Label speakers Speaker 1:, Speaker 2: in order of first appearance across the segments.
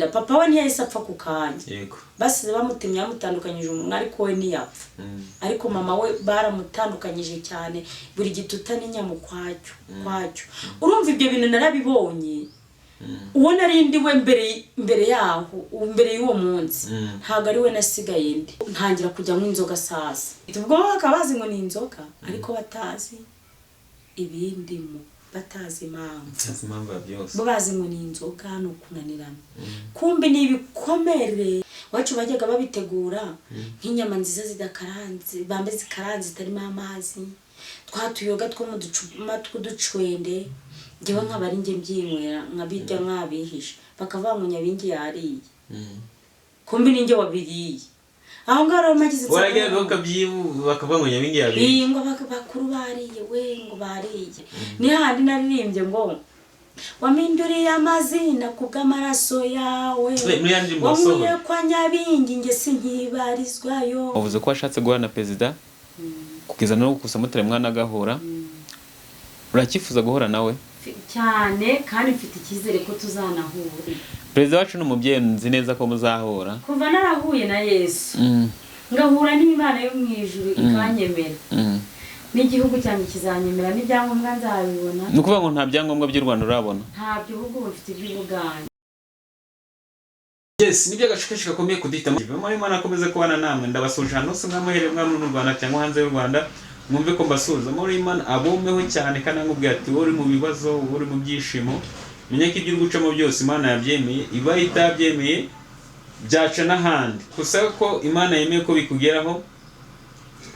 Speaker 1: Papa we ntiyahise apfa ku kanya. Basize bamutemye, bamutandukanyije umunwa, ariko we ntiyapfa. Ariko mama we baramutandukanyije cyane, buri gituta n'inyama ukwacyo kwacyo. Urumva, ibyo bintu narabibonye. Uwo nari ndi we mbere yaho, mbere y'uwo munsi, ntabwo ari we nasigaye ndi. Ntangira kujya nywa inzoga. Sasa ubwo bakaba bazi ngo ni inzoga, ariko batazi ibindimo, batazi impamvu.
Speaker 2: Ntazi impamvu ya byose.
Speaker 1: Bo bazi ngo ni inzoga, ni ukunanirana, kumbe ni ibikomere. Iwacu bajyaga babitegura nk'inyama nziza zidakaranze, bambe zikaranze, zitarimo amazi, twa tuyoga two mu ducuma tw'uducwende. Njyewe nkaba ari njye mbyinywera, nkabirya nkabihisha, bakavuga ngo Nyabingi yariye. Kumbe ni njye wabiriye aho ngaho. Rero mpagize
Speaker 2: Warageraga ukabyibu, bakavuga ngo Nyabingi yabiriye.
Speaker 1: Iyi ngo bakuru bariye we, ngo bariye. Ni handi naririmbye ngo "Waminduriye amazina kubw'amaraso yawe."
Speaker 2: Muri ya ndirimbo
Speaker 1: Wankuye
Speaker 2: wasohoye.
Speaker 1: kwa Nyabingi, nge sinkibarizwayo.
Speaker 2: Wavuze ko washatse guhura na perezida, kugeza no gusa mutare mwana agahura. Uracyifuza guhura nawe?
Speaker 1: Cyane, kandi mfite icyizere ko tuzanahura.
Speaker 2: Perezida wacu ni umubyeyi, nzi neza ko muzahura.
Speaker 1: Kuva narahuye na Yesu, ngahura n'Imana yo mu ijuru ikanyemera, n'igihugu cyanjye kizanyemera, n'ibyangombwa nzabibona.
Speaker 2: Ni ukuvuga ngo nta byangombwa by'u Rwanda urabona?
Speaker 1: Ntabyo, ahubwo ubu mfite iby'Ubugande.
Speaker 2: Yes, nibyo, agace gakomeye kuduhitamo. Muri Imana akomeze kubana namwe. Ndabasuhuje ahantu hose mwamuhereye, mwaba mu Rwanda cyangwa hanze y'u Rwanda, mwumve ko mbasuhuza muri Imana, abumeho cyane. Kandi nkubwira ati wowe uri mu bibazo, wowe uri mu byishimo, menya ko ibyo uri gucamo byose Imana yabyemeye. Iba itabyemeye byaca n'ahandi. Gusa ko Imana yemeye ko bikugeraho,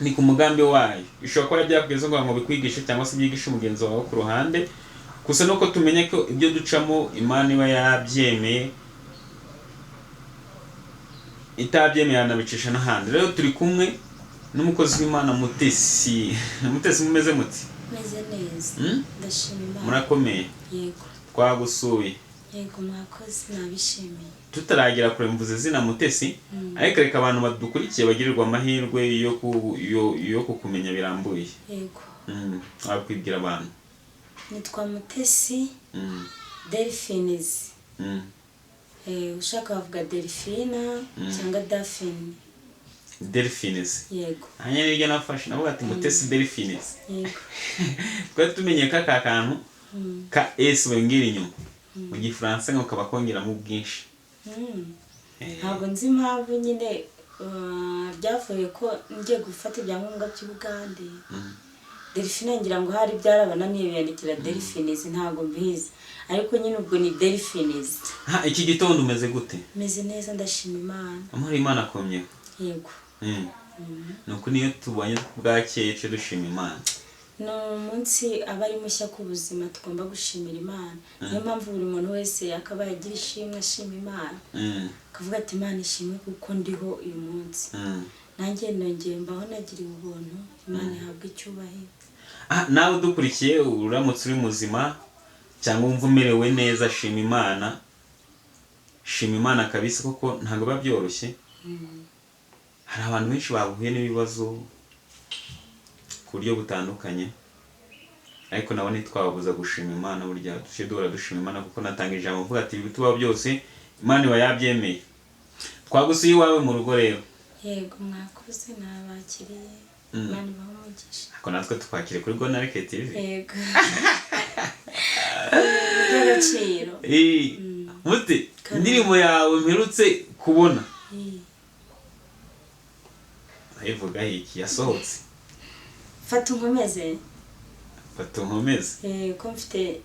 Speaker 2: ni ku mugambi wayo. Ishobora kuba byakugezaho kugira ngo bikwigishe cyangwa se byigishe mugenzi wawe ku ruhande. Gusa nuko tumenya ko ibyo ducamo Imana iba yabyemeye, itabyemeye yanabicisha n'ahandi. Rero turi kumwe n'umukozi w'Imana Mutesi. Mutesi, mumeze muti?
Speaker 1: Meze neza. Ndashima Imana.
Speaker 2: Murakomeye?
Speaker 1: Yego.
Speaker 2: Twagusuye.
Speaker 1: Yego, mwakoze, nabishimiye.
Speaker 2: Tutaragera kure, mvuze izina Mutesi, ariko reka abantu badukurikiye bagirirwa amahirwe yo kukumenya birambuye.
Speaker 1: Yego.
Speaker 2: Wakwibwira abantu?
Speaker 1: Nitwa Mutesi Delphines. Ushaka bavuga Delphina cyangwa Daphine.
Speaker 2: Delphines?
Speaker 1: Yego.
Speaker 2: Hanyuma niryo nafashe, navuga ati Mutesi Delphines.
Speaker 1: Yego.
Speaker 2: Twari tumenye ko aka kantu ka S wongera inyuma mu Gifaransa ngo kaba kongeramo ubwinshi.
Speaker 1: Ntabwo nzi impamvu nyine, byavuye ko ngiye gufata ibyangombwa by'Ubugande, Delphine ngira ngo hari byarabananiye, biyandikira Delphines. Ntabwo mbizi, ariko nyine ubwo ni Delphines.
Speaker 2: Ha, iki gitondo umeze gute?
Speaker 1: Meze neza, ndashima Imana.
Speaker 2: Amahoro y'Imana akomyeho?
Speaker 1: Yego.
Speaker 2: Ni uko niyo tubonye bwakeye tujye dushima Imana.
Speaker 1: Ni umunsi aba ari mushya ku buzima, tugomba gushimira Imana. Niyo mpamvu buri muntu wese yakabaye agira ishimwe, ashima Imana, akavuga ati "Imana ishimwe kuko ndiho uyu munsi." Nanjye nongeye mbaho, nagiriwe ubuntu, Imana ihabwa icyubahiro.
Speaker 2: Ah, nawe udukurikiye, uramutse uri muzima cyangwa wumva umerewe neza, shima Imana, shima Imana kabisa, kuko ntabwo biba byoroshye. Hari abantu benshi bahuye n'ibibazo ku buryo butandukanye, ariko nabo ntitwababuza gushima Imana. Burya tujye duhora dushima Imana, kuko natanga ijambo mvuga ati ibi tubaho byose Imana iba yabyemeye. Twagusuye iwawe mu rugo rero.
Speaker 1: Yego, mwakoze, nabakiriye. Imana ibahe umugisha.
Speaker 2: Ariko natwe twakire kuri Gonarike TV.
Speaker 1: Yego, by'agaciro.
Speaker 2: Muti indirimbo yawe mperutse kubona, ayivuga iki yasohotse?
Speaker 1: Fata unkomeze.
Speaker 2: Fata unkomeze.
Speaker 1: Ko mfite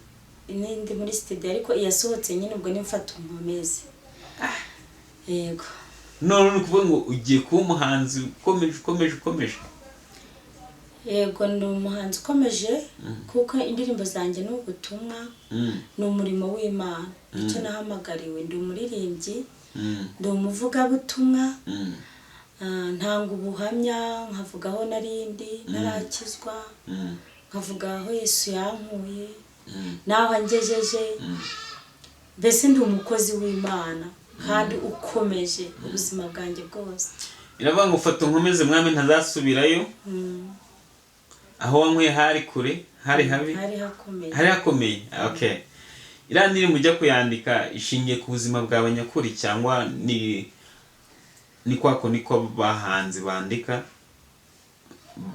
Speaker 1: n'indi muri studio, ariko iyasohotse nyine ubwo ni Mfata unkomeze, yego.
Speaker 2: None ni ukuvuga ngo ugiye kuba umuhanzi ukomeje, ukomeje, ukomeje?
Speaker 1: Yego, ni umuhanzi ukomeje, kuko indirimbo zanjye ni ubutumwa, ni umurimo w'Imana, icyo nahamagariwe. Ndi umuririmbyi, ndi umuvugabutumwa. Ntanga ubuhamya, nkavuga aho narindi ntarakizwa, nkavuga aho Yesu yankuye n'aho angejeje. Mbese ndi umukozi w'Imana kandi ukomeje ubuzima bwanjye bwose.
Speaker 2: Iravuga ngo "Fata unkomeze mwami ntazasubirayo." Aho wankuye hari kure, hari habi.
Speaker 1: Hari hakomeye.
Speaker 2: Hari hakomeye, okay. Iriya ndirimbo ujya kuyandika ishingiye ku buzima bwawe nyakuri, cyangwa ni kwako niko bahanzi bandika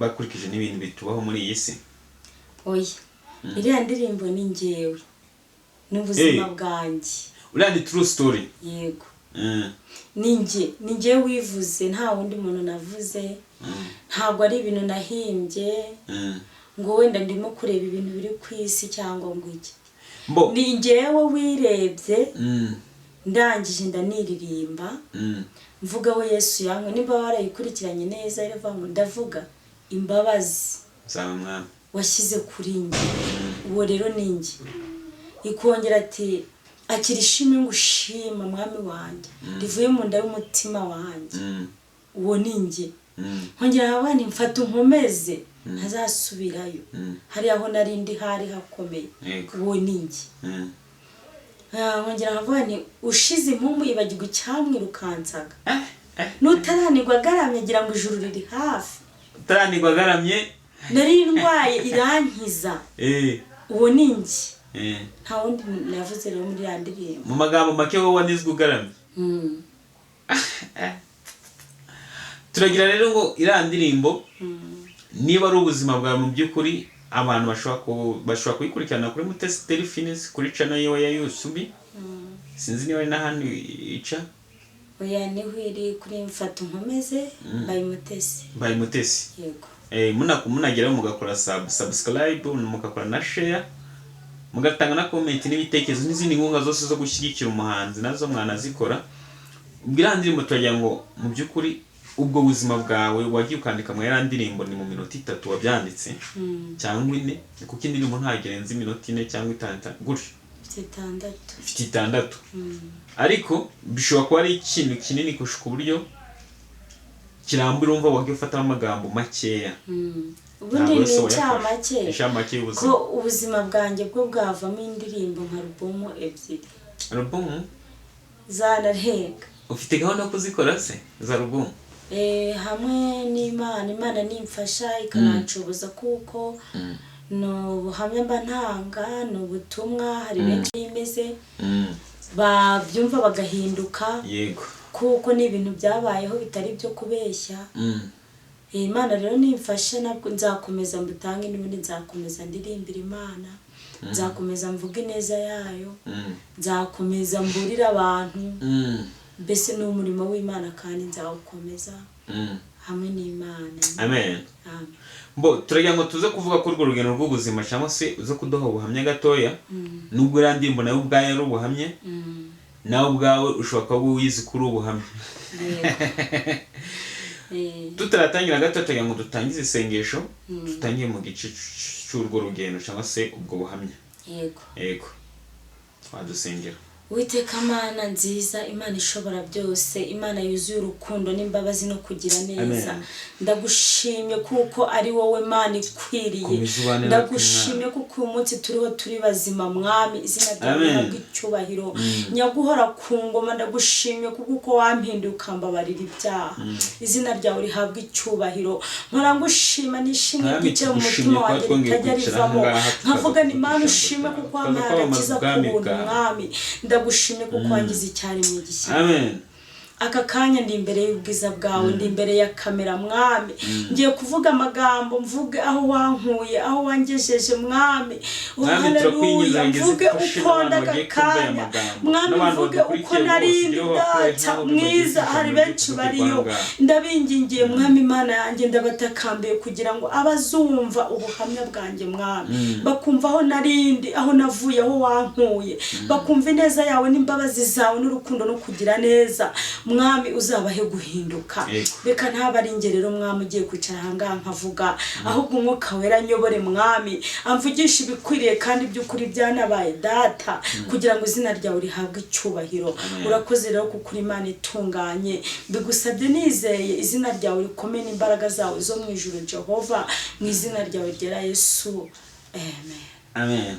Speaker 2: bakurikije n'ibintu bitubaho muri iyi si?
Speaker 1: Oya, iriya ndirimbo ni njyewe, ni ubuzima bwanjye.
Speaker 2: Uriya ni true story?
Speaker 1: Yego. Ni njye wivuze, nta wundi muntu navuze. Ntabwo ari ibintu nahimbye ngo wenda ndimo kureba ibintu biri ku isi cyangwa ngo iki.
Speaker 2: Mbo
Speaker 1: Ni njyewe wirebye, ndangije ndaniririmba, mvuga aho Yesu yankwe. Nimba warayikurikiranye neza, iravuga ngo ndavuga imbabazi
Speaker 2: Zawe Mwami
Speaker 1: washyize kuri njye. Uwo rero ni njye. Ikongera ati akira ishimwe ngushima Mwami wanjye rivuye mu nda y'umutima wanjye. Uwo ni njye. Nkongera abana mfata unkomeze ntazasubirayo. Hariya aho nari ndi hari hakomeye. Uwo ni njye. Nkongera nkavuga nti ushize impumu yibagirwa icyamwirukansaga, n'utaranigwa agaramye agira ngo ijuru riri hafi.
Speaker 2: Utaranigwa agaramye.
Speaker 1: Nari ndwaye irankiza. Uwo ni njye. Nta wundi navuze rero muri ya ndirimbo.
Speaker 2: Mu magambo make, wowe wanizwe ugaramye. Turagira rero ngo iriya ndirimbo, niba ari ubuzima bwawe mu by'ukuri, abantu bashobora kuyikurikirana kuri Mutesi Delphine kuri channel yiwe ya YouTube. Sinzi niba ari n'ahandi ica.
Speaker 1: Oya, niho iri, kuri Mfata Unkomeze by Mutesi.
Speaker 2: By Mutesi.
Speaker 1: Yego.
Speaker 2: Munageraho mugakora subscribe, mugakora na share, mugatanga na comment n'ibitekerezo n'izindi nkunga zose zo gushyigikira umuhanzi nazo mwanazikora. Ubwo iriya ndirimbo, turagira ngo mu by'ukuri ubwo buzima bwawe wagiye ukandika mu iriya ndirimbo, ni mu minota 3 wabyanditse cyangwa 4? Kuko indirimbo ntabwo irenze iminota 4 cyangwa 5 gutyo.
Speaker 1: Ifite 6.
Speaker 2: Ifite 6, ariko bishobora kuba ari ikintu kinini kurusha ku buryo kirambuye, urumva wagiye ufatamo amagambo makeya.
Speaker 1: Ubundi
Speaker 2: Ntabwo
Speaker 1: ni
Speaker 2: wese wayafashe.
Speaker 1: incamake.
Speaker 2: Incamake y'ubuzima.
Speaker 1: Ko ubuzima bwanjye bwo bwavamo indirimbo nka alubumu 2.
Speaker 2: Alubumu?
Speaker 1: Zanarenga.
Speaker 2: Ufite gahunda yo kuzikora se za alubumu?
Speaker 1: Hamwe n'Imana, Imana nimfasha ikananshoboza, kuko ni ubuhamya mba ntanga, ni ubutumwa. Hari benshi imeze babyumva bagahinduka, kuko ni ibintu byabayeho bitari ibyo kubeshya. Imana rero nimfasha nabwo nzakomeza mbutange, n'ubundi nzakomeza ndirimbira Imana, nzakomeza mvuge ineza yayo, nzakomeza mburire abantu. Mbese ni umurimo w'Imana kandi nzawukomeza hamwe n'Imana.
Speaker 2: Amen.
Speaker 1: Amen.
Speaker 2: Mbo turagira ngo tuze kuvuga ko urwo rugendo rw'ubuzima, cyangwa se uze kuduha ubuhamya gatoya, nubwo iriya ndirimbo nawe ubwayo ari ubuhamya, nawe ubwawe ushobora kuba wizi kuri ubuhamya.
Speaker 1: Yego.
Speaker 2: Tutaratangira gato, turagira ngo dutangize isengesho, tutangire mu gice cy'urwo rugendo cyangwa se ubwo buhamya.
Speaker 1: Yego.
Speaker 2: Yego, wadusengera.
Speaker 1: Uwiteka Mana nziza, Imana ishobora byose, Imana yuzuye urukundo n'imbabazi no kugira neza,
Speaker 2: Amen.
Speaker 1: ndagushimye kuko ari wowe Mana ikwiriye.
Speaker 2: Komeza ubane natwe,
Speaker 1: Ndagushimye kuko uyu munsi turiho turi bazima. Mwami, izina ryawe
Speaker 2: Amen.
Speaker 1: rihabwe icyubahiro. Nyaguhora ku ngoma, ndagushimye kuko uko wampinduye ukambabarira ibyaha, izina ryawe rihabwe icyubahiro. Mpora ngushima n'ishimwe
Speaker 2: Mwami,
Speaker 1: ryicaye mu
Speaker 2: tugushimye
Speaker 1: mutima
Speaker 2: kuba
Speaker 1: wanjye
Speaker 2: twongeye
Speaker 1: ritajya
Speaker 2: kwicara
Speaker 1: rivamo,
Speaker 2: aha ngaha,
Speaker 1: nkavuga ni Mana
Speaker 2: tukaza
Speaker 1: ushimwe kuko
Speaker 2: tukaza
Speaker 1: wampaye
Speaker 2: kwamamaza
Speaker 1: agakiza
Speaker 2: ubwami
Speaker 1: k'ubuntu.
Speaker 2: bwawe.
Speaker 1: Mwami, ndagushimye kuko wangize icyaremwe gishya.
Speaker 2: Amen.
Speaker 1: Aka kanya ndi imbere y'ubwiza bwawe, ndi imbere ya kamera. Mwami, ngiye kuvuga amagambo, mvuge aho wankuye, aho wangejeje. Mwami, oh,
Speaker 2: Mwami,
Speaker 1: haleluya.
Speaker 2: turakwinginze ngo
Speaker 1: Mvuge
Speaker 2: izifashe
Speaker 1: uko
Speaker 2: n'abantu
Speaker 1: ndaka
Speaker 2: bagiye kumva aya
Speaker 1: kanya.
Speaker 2: magambo.
Speaker 1: Mwami,
Speaker 2: N'abantu
Speaker 1: mvuge uko
Speaker 2: badukurikiye
Speaker 1: narindi
Speaker 2: bose, iyo bakuye
Speaker 1: Data
Speaker 2: nkaho
Speaker 1: mwiza,
Speaker 2: bibagize
Speaker 1: hari
Speaker 2: ijambo
Speaker 1: benshi
Speaker 2: ry'ukuri
Speaker 1: bariyo.
Speaker 2: rwangaha.
Speaker 1: Ndabingingiye Mwami Imana yanjye, ndabatakambiye kugira ngo abazumva ubuhamya bwanjye, Mwami, bakumva aho narindi, aho navuye, aho wankuye, bakumva ineza yawe n'imbabazi zawe n'urukundo no kugira neza. Mwami, uzabahe guhinduka. Reka ntaba ari njye rero, Mwami, ugiye kwicara ahangaha nkavuga, ahubwo Umwuka Wera nyobore, Mwami, amvugishe ibikwiriye kandi by'ukuri byanabaye, Data, kugira ngo izina ryawe rihabwe icyubahiro. Urakoze rero kuko uri Imana itunganye. Mbigusabye nizeye izina ryawe rikomeye n'imbaraga zawe zo mu ijuru, Jehova, mu izina ryawe ryera Yesu, amen.
Speaker 2: Amen.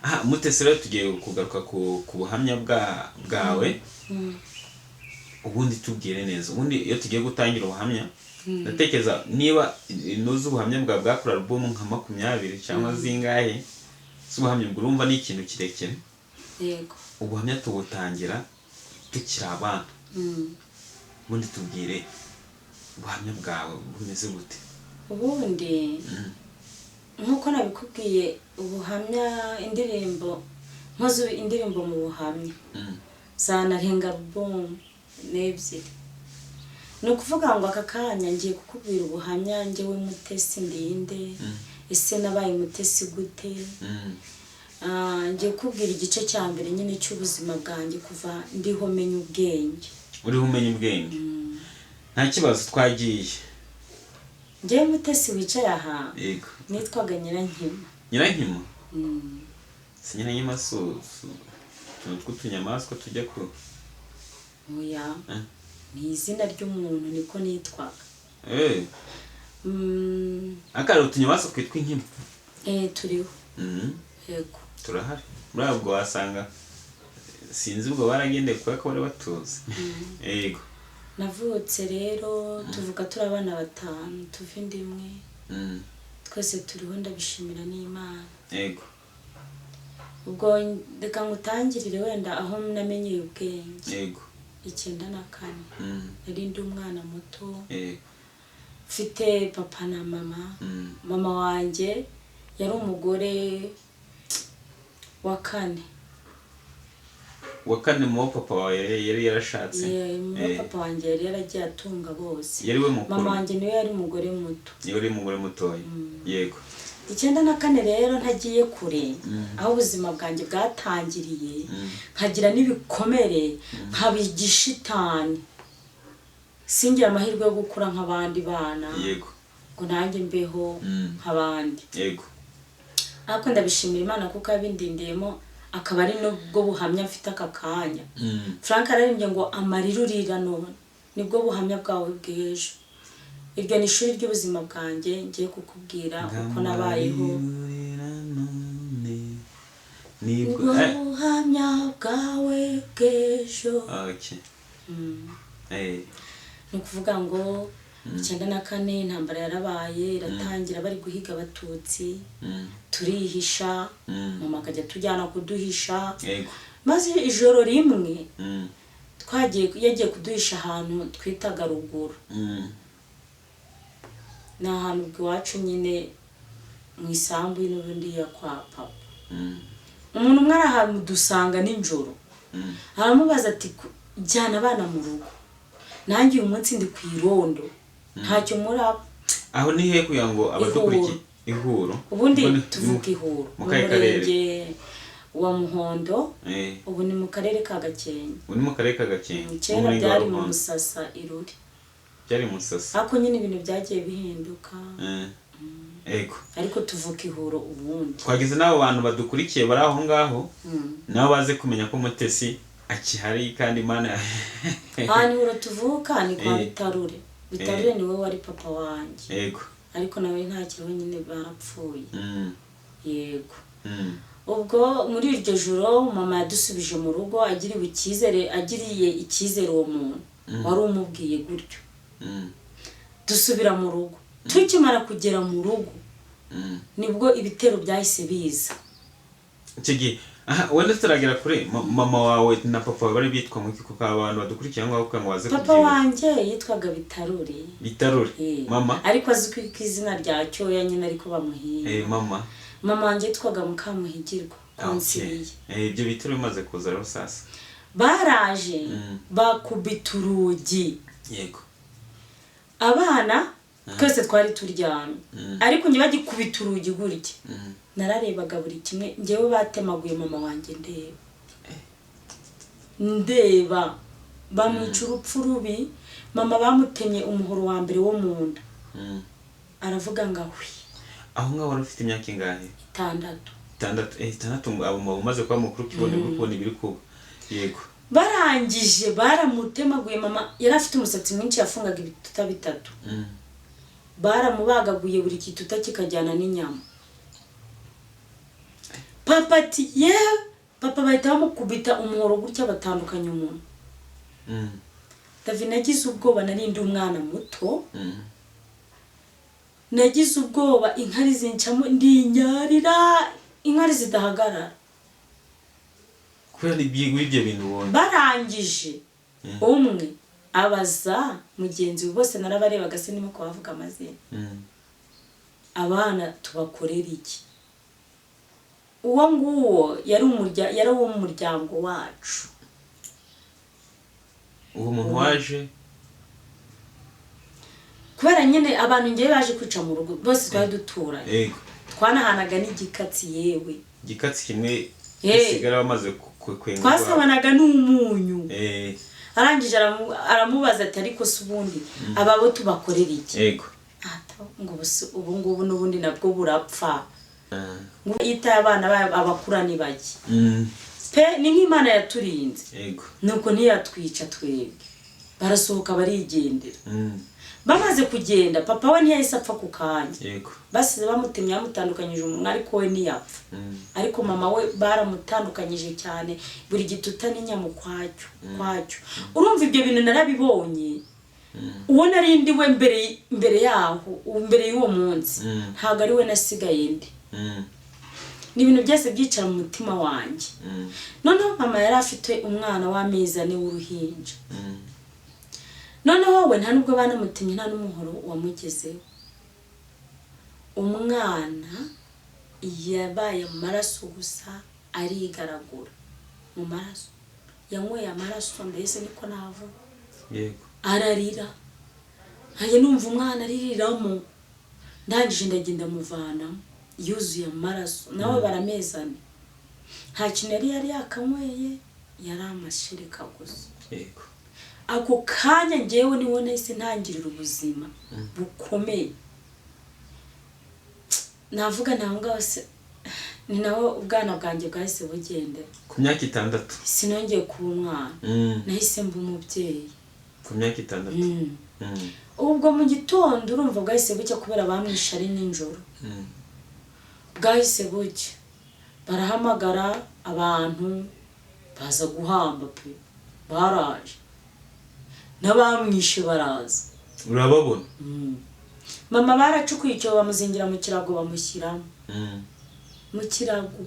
Speaker 2: Aha Mutesi rero tugiye kugaruka ku buhamya bwawe. Ubundi tubwire neza, ubundi iyo tugiye gutangira ubuhamya, ndatekereza niba nuzi ubuhamya bwawe bwakora alubumu nka 20 cyangwa zingahe z'ubuhamya, ubwo urumva ni ikintu kirekire.
Speaker 1: Yego.
Speaker 2: Ubuhamya tubutangira tukiri abana. Ubundi tubwire ubuhamya bwawe bumeze gute?
Speaker 1: Ubundi nk'uko nabikubwiye, ubuhamya, indirimbo nkoze, indirimbo mu buhamya zanarenga alubumu n'ebyiri. Ni ukuvuga ngo aka kanya ngiye kukubwira ubuhamya njyewe Mutesi ndinde, ese nabaye Mutesi gute? Ngiye kukubwira igice cya mbere nyine cy'ubuzima bwanjye kuva ndiho menya ubwenge.
Speaker 2: Uriho umenya ubwenge, nta kibazo, twagiye.
Speaker 1: Njyewe Mutesi wicaye aha, nitwaga Nyirankima.
Speaker 2: Nyirankima? Si Nyirankima, si utuntu tw'utunyamaswa tujya ku
Speaker 1: Oya. Ni izina ry'umuntu, niko nitwaga.
Speaker 2: Ariko hari utunyamaswa twitwa inkima.
Speaker 1: Eh, turiho. Yego.
Speaker 2: Turahari. Muri ubwo wasanga, sinzi, ubwo baragendeye kubera ko bari batuzi. Yego.
Speaker 1: Navutse rero tuvuga turi abana batanu, tuva inda imwe. Twese turiho, ndabishimira n'Imana. Ubwo reka ngutangirire wenda aho namenyeye ubwenge. 94. Nari ndi umwana muto. Mfite papa na mama. Mama wanjye yari umugore wa kane.
Speaker 2: Wa kane mu bo papa wawe yari yarashatse?
Speaker 1: Mu bo papa wanjye yari yaragiye atunga bose.
Speaker 2: Yari we mukuru?
Speaker 1: Mama wanjye niwe yari umugore muto.
Speaker 2: Niwe uri umugore mutoya, yego.
Speaker 1: 94 rero, ntagiye kure, aho ubuzima bwanjye bwatangiriye, nkagira n'ibikomere, nkaba igishitani, singira amahirwe yo gukura nk'abandi bana, ngo nanjye mbeho nk'abandi. Ariko ndabishimira Imana kuko yabindindiyemo, akaba ari nubwo buhamya mfite aka kanya. Frank ararimbye ngo amarira urira none nibwo buhamya bwawe bw'ejo. Iryo ni ishuri ry'ubuzima bwanjye ngiye kukubwira uko nabayeho.
Speaker 2: Ngamarira none nibwo
Speaker 1: Nibwo buhamya bwawe bw'ejo.
Speaker 2: Okay.
Speaker 1: Ni ukuvuga ngo 94 intambara yarabaye, iratangira, bari guhiga Abatutsi. Turihisha. Mama akajya atujyana kuduhisha. Maze ijoro rimwe twagiye, yagiye kuduhisha ahantu twitaga ruguru. Ni ahantu iwacu nyine mu isambu n'ubundi ya kwa papa. Umuntu umwe arahamudusanga nijoro. Aramubaza ati: "Jyana abana mu rugo, nanjye uyu munsi ndi ku irondo, ntacyo muraba."
Speaker 2: Aho ni he, kugira ngo abadukurikiye? Ihuro?
Speaker 1: Ubundi
Speaker 2: Ubwo
Speaker 1: tuvuga Ihuro
Speaker 2: mu
Speaker 1: mu
Speaker 2: kahe karere?
Speaker 1: Murenge wa Muhondo. Ubu ni mu karere ka Gakenke.
Speaker 2: Ubu ni mu karere ka Gakenke, mu
Speaker 1: Kera
Speaker 2: murenge wa
Speaker 1: byari mu
Speaker 2: Ruhondo.
Speaker 1: Musasa Iruri.
Speaker 2: Byari Musasa.
Speaker 1: Ariko nyine ibintu byagiye bihinduka.
Speaker 2: Yego.
Speaker 1: Ariko tuvuka Ihuro ubundi.
Speaker 2: Twageze n'abo bantu badukurikiye bari aho ngaho, nabo baze kumenya ko Mutesi akihari kandi Imana
Speaker 1: Ahantu Ihuro tuvuka ni kwa Bitarure. Bitarure niwe wari papa wanjye. Ariko nawe ntakiriho nyine, barapfuye. Yego. Ubwo muri iryo joro mama yadusubije mu rugo agiriwe icyizere, agiriye icyizere uwo muntu wari umubwiye gutyo. Dusubira mu rugo. Tukimara kugera mu rugo, nibwo ibitero byahise biza.
Speaker 2: Icyo gihe aha wenda turagera kure, mama wawe na papa wawe bari bitwa ngo iki, kuko abantu badukurikiye aho ngaho kugira ngo baze
Speaker 1: Papa
Speaker 2: kubyibuka?
Speaker 1: wanjye yitwaga Bitarure.
Speaker 2: Bitarure. Mama?
Speaker 1: Ariko azwi ku izina rya Cyoya nyine, ariko bamuhinga.
Speaker 2: Mama?
Speaker 1: Mama wanjye yitwaga Mukamuhigirwa.
Speaker 2: Ah, okay.
Speaker 1: Konsiliye.
Speaker 2: Ibyo bitaro bimaze kuza rero sasa?
Speaker 1: Baraje, bakubita urugi. Abana twese twari turyamye, ariko njye bagikubita urugi gutya, nararebaga buri kimwe. Njyewe batemaguye mama wanjye ndeba, ndeba bamwica urupfu rubi. Mama bamutemye umuhoro wa mbere wo mu nda. Aravuga ngo ahwi.
Speaker 2: Aho ngaho wari ufite imyaka ingahe?
Speaker 1: 6.
Speaker 2: 6, 6, abo muba umaze kuba mukuru, ukibona, uri kubona ibiri kuba, yego.
Speaker 1: Barangije baramutemaguye. Mama yari afite umusatsi mwinshi, yafungaga ibituta bitatu. Baramubagaguye, buri gituta kikajyana n'inyama. Papa ati yewe papa, bahita bamukubita umuhoro gutya, batandukanya umuntu. David, nagize ubwoba, nari ndi umwana muto. Nagize ubwoba, inkari zincamo, ndinyarira inkari zidahagarara.
Speaker 2: Kubera ibyo bintu ubonye.
Speaker 1: Barangije, umwe abaza mugenzi we, bose narabarebaga, sinimo kubavuga amazina. Abana tubakorera iki? Uwo nguwo yari yari uwo mu muryango wacu.
Speaker 2: Uwo muntu waje?
Speaker 1: Kubera nyine abantu ngewe baje kwica mu rugo bose twari duturanye. Twanahanaga n'igikatsi yewe.
Speaker 2: Igikatsi kimwe gisigara bamaze kwenga.
Speaker 1: Twasabanaga n'umunyu. Arangije aramubaza ati: "Ariko se ubundi aba bo tubakorera iki?" Ata, ngo ubu ngubu n'ubundi nabwo burapfa. Ngo yitaye abana bayo abakura ni bake. Pe, ni nk'Imana yaturinze. Nuko ntiyatwica twebwe, barasohoka barigendera. Bamaze kugenda, papa we ntiyahise apfa ku kanya. Basize bamutemye, bamutandukanyije umunwa, ariko we ntiyapfa. Ariko mama we baramutandukanyije cyane, buri gituta n'inyama ukwacyo kwacyo. Urumva ibyo bintu narabibonye. Uwo nari ndi we mbere yaho, mbere y'uwo munsi, ntabwo ari we nasigaye ndi. Ni ibintu byose byicara mu mutima wanjye. Noneho mama yari afite umwana w'amezi 4 w'uruhinja. Noneho we nta nubwo banamutemye, nta n'umuhoro wamugezeho. Umwana yabaye amaraso gusa, arigaragura mu maraso, yanyweye amaraso mbese niko navuga. Ararira, nkajya numva umwana aririramo. Ndangije ndagenda muvanamo yuzuye amaraso, nawe baramezane, nta kintu yari yakanyweye, yari amashereka gusa. Ako kanya ngewe niwo nahise ntangirira ubuzima bukomeye navuga. Naho ngaho se ni naho ubwana bwanjye bwahise bugendera.
Speaker 2: Ku myaka 6?
Speaker 1: Sinongeye kuba umwana. Nahise mba umubyeyi.
Speaker 2: Ku myaka 6?
Speaker 1: Mm. Ubwo mu gitondo, urumva bwahise bucya kubera bamwishe ari nijoro. Bwahise bucya barahamagara abantu baza guhamba pe, baraje n'abamwishe baraza.
Speaker 2: Urababona?
Speaker 1: Mama baracukuye icyobo, bamuzingira mu kirago, bamushyiramo mu kirago.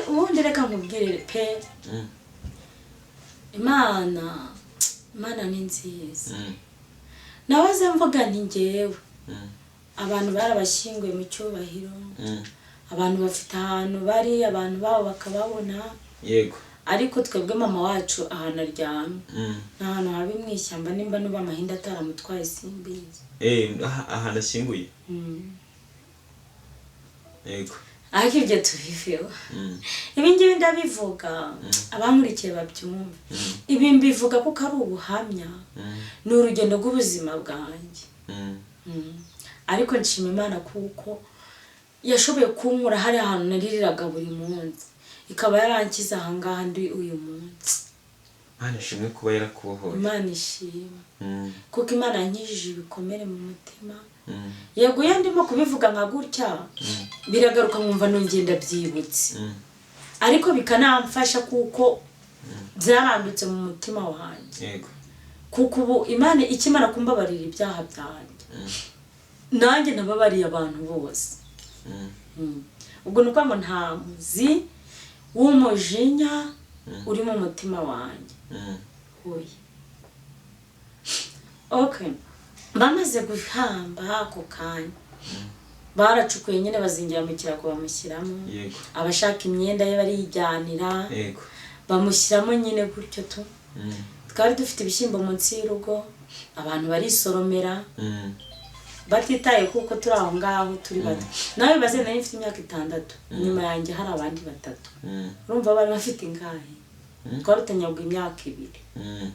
Speaker 1: Ubundi reka nkubwire pe. Imana ni nziza. Nahoze mvuga nti ngewe abantu barabashyinguye mu cyubahiro, abantu bafite ahantu bari, abantu babo bakababona. Ariko twebwe mama wacu ahantu aryamye ni ahantu habi mu ishyamba, nimba nuba amahinda ataramutwaye simbizi.
Speaker 2: Ahantu ashyinguye?
Speaker 1: Mm.
Speaker 2: Yego.
Speaker 1: Ariko ibyo tubiveho. Ibi ngibi ndabivuga abankurikiye babyumve. Ibi mbivuga kuko ari ubuhamya, ni urugendo rw'ubuzima bwanjye. Ariko nshima Imana kuko yashoboye kunkura hari ahantu naririraga buri munsi, ikaba yarankize ahangaha ndi uyu munsi.
Speaker 2: Imana ishimwe kuba yarakubohoye.
Speaker 1: Imana ishimwe kuko Imana yankijije ibikomere mu mutima. Yego, iyo ndimo kubivuga nka gutya biragaruka, nkumva nongeye ndabyibutse. Ariko bikanamfasha kuko byarandutse mu mutima wanjye. Kuko ubu Imana ikimara kumbabarira ibyaha byanjye, nanjye nababariye abantu bose. Ubwo ni ukuvuga ngo nta muzi w'umujinya uri mu mutima wanjye. Oya, okay, bamaze guhamba ako kanya baracukuye nyine, bazingira mu kirago, bamushyiramo. Abashaka imyenda ye barijyanira. Bamushyiramo nyine gutyo tu. Twari dufite ibishyimbo munsi y'urugo, abantu barisoromera batitaye kuko turi aho ngaho turi bato. Nawe baze, nari mfite imyaka 6, inyuma yanjye hari abandi batatu. Urumva bari bafite ingahe? Twarutanyagwa imyaka 2.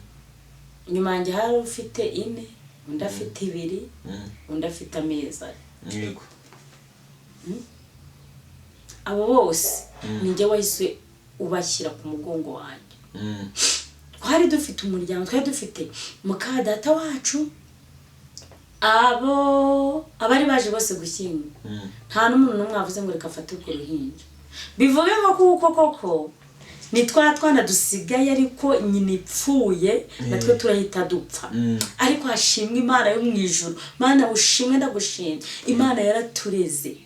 Speaker 1: Inyuma yanjye hari ufite 4, undi afite 2, undi afite amezi 4. Abo bose ni njye wahise ubashyira ku mugongo wanjye. Twari dufite umuryango, twari dufite muka data wacu, abo abari baje bose gushyingura. Nta n'umuntu n'umwe wavuze ngo reka afate urwo ruhinja, bivuge ngo kuko koko ni twa twana dusigaye, ariko nyina ipfuye natwe turahita dupfa. Ariko hashimwe Imana yo mu ijuru. Mana ushimwe, ndagushimye. Imana yaratureze,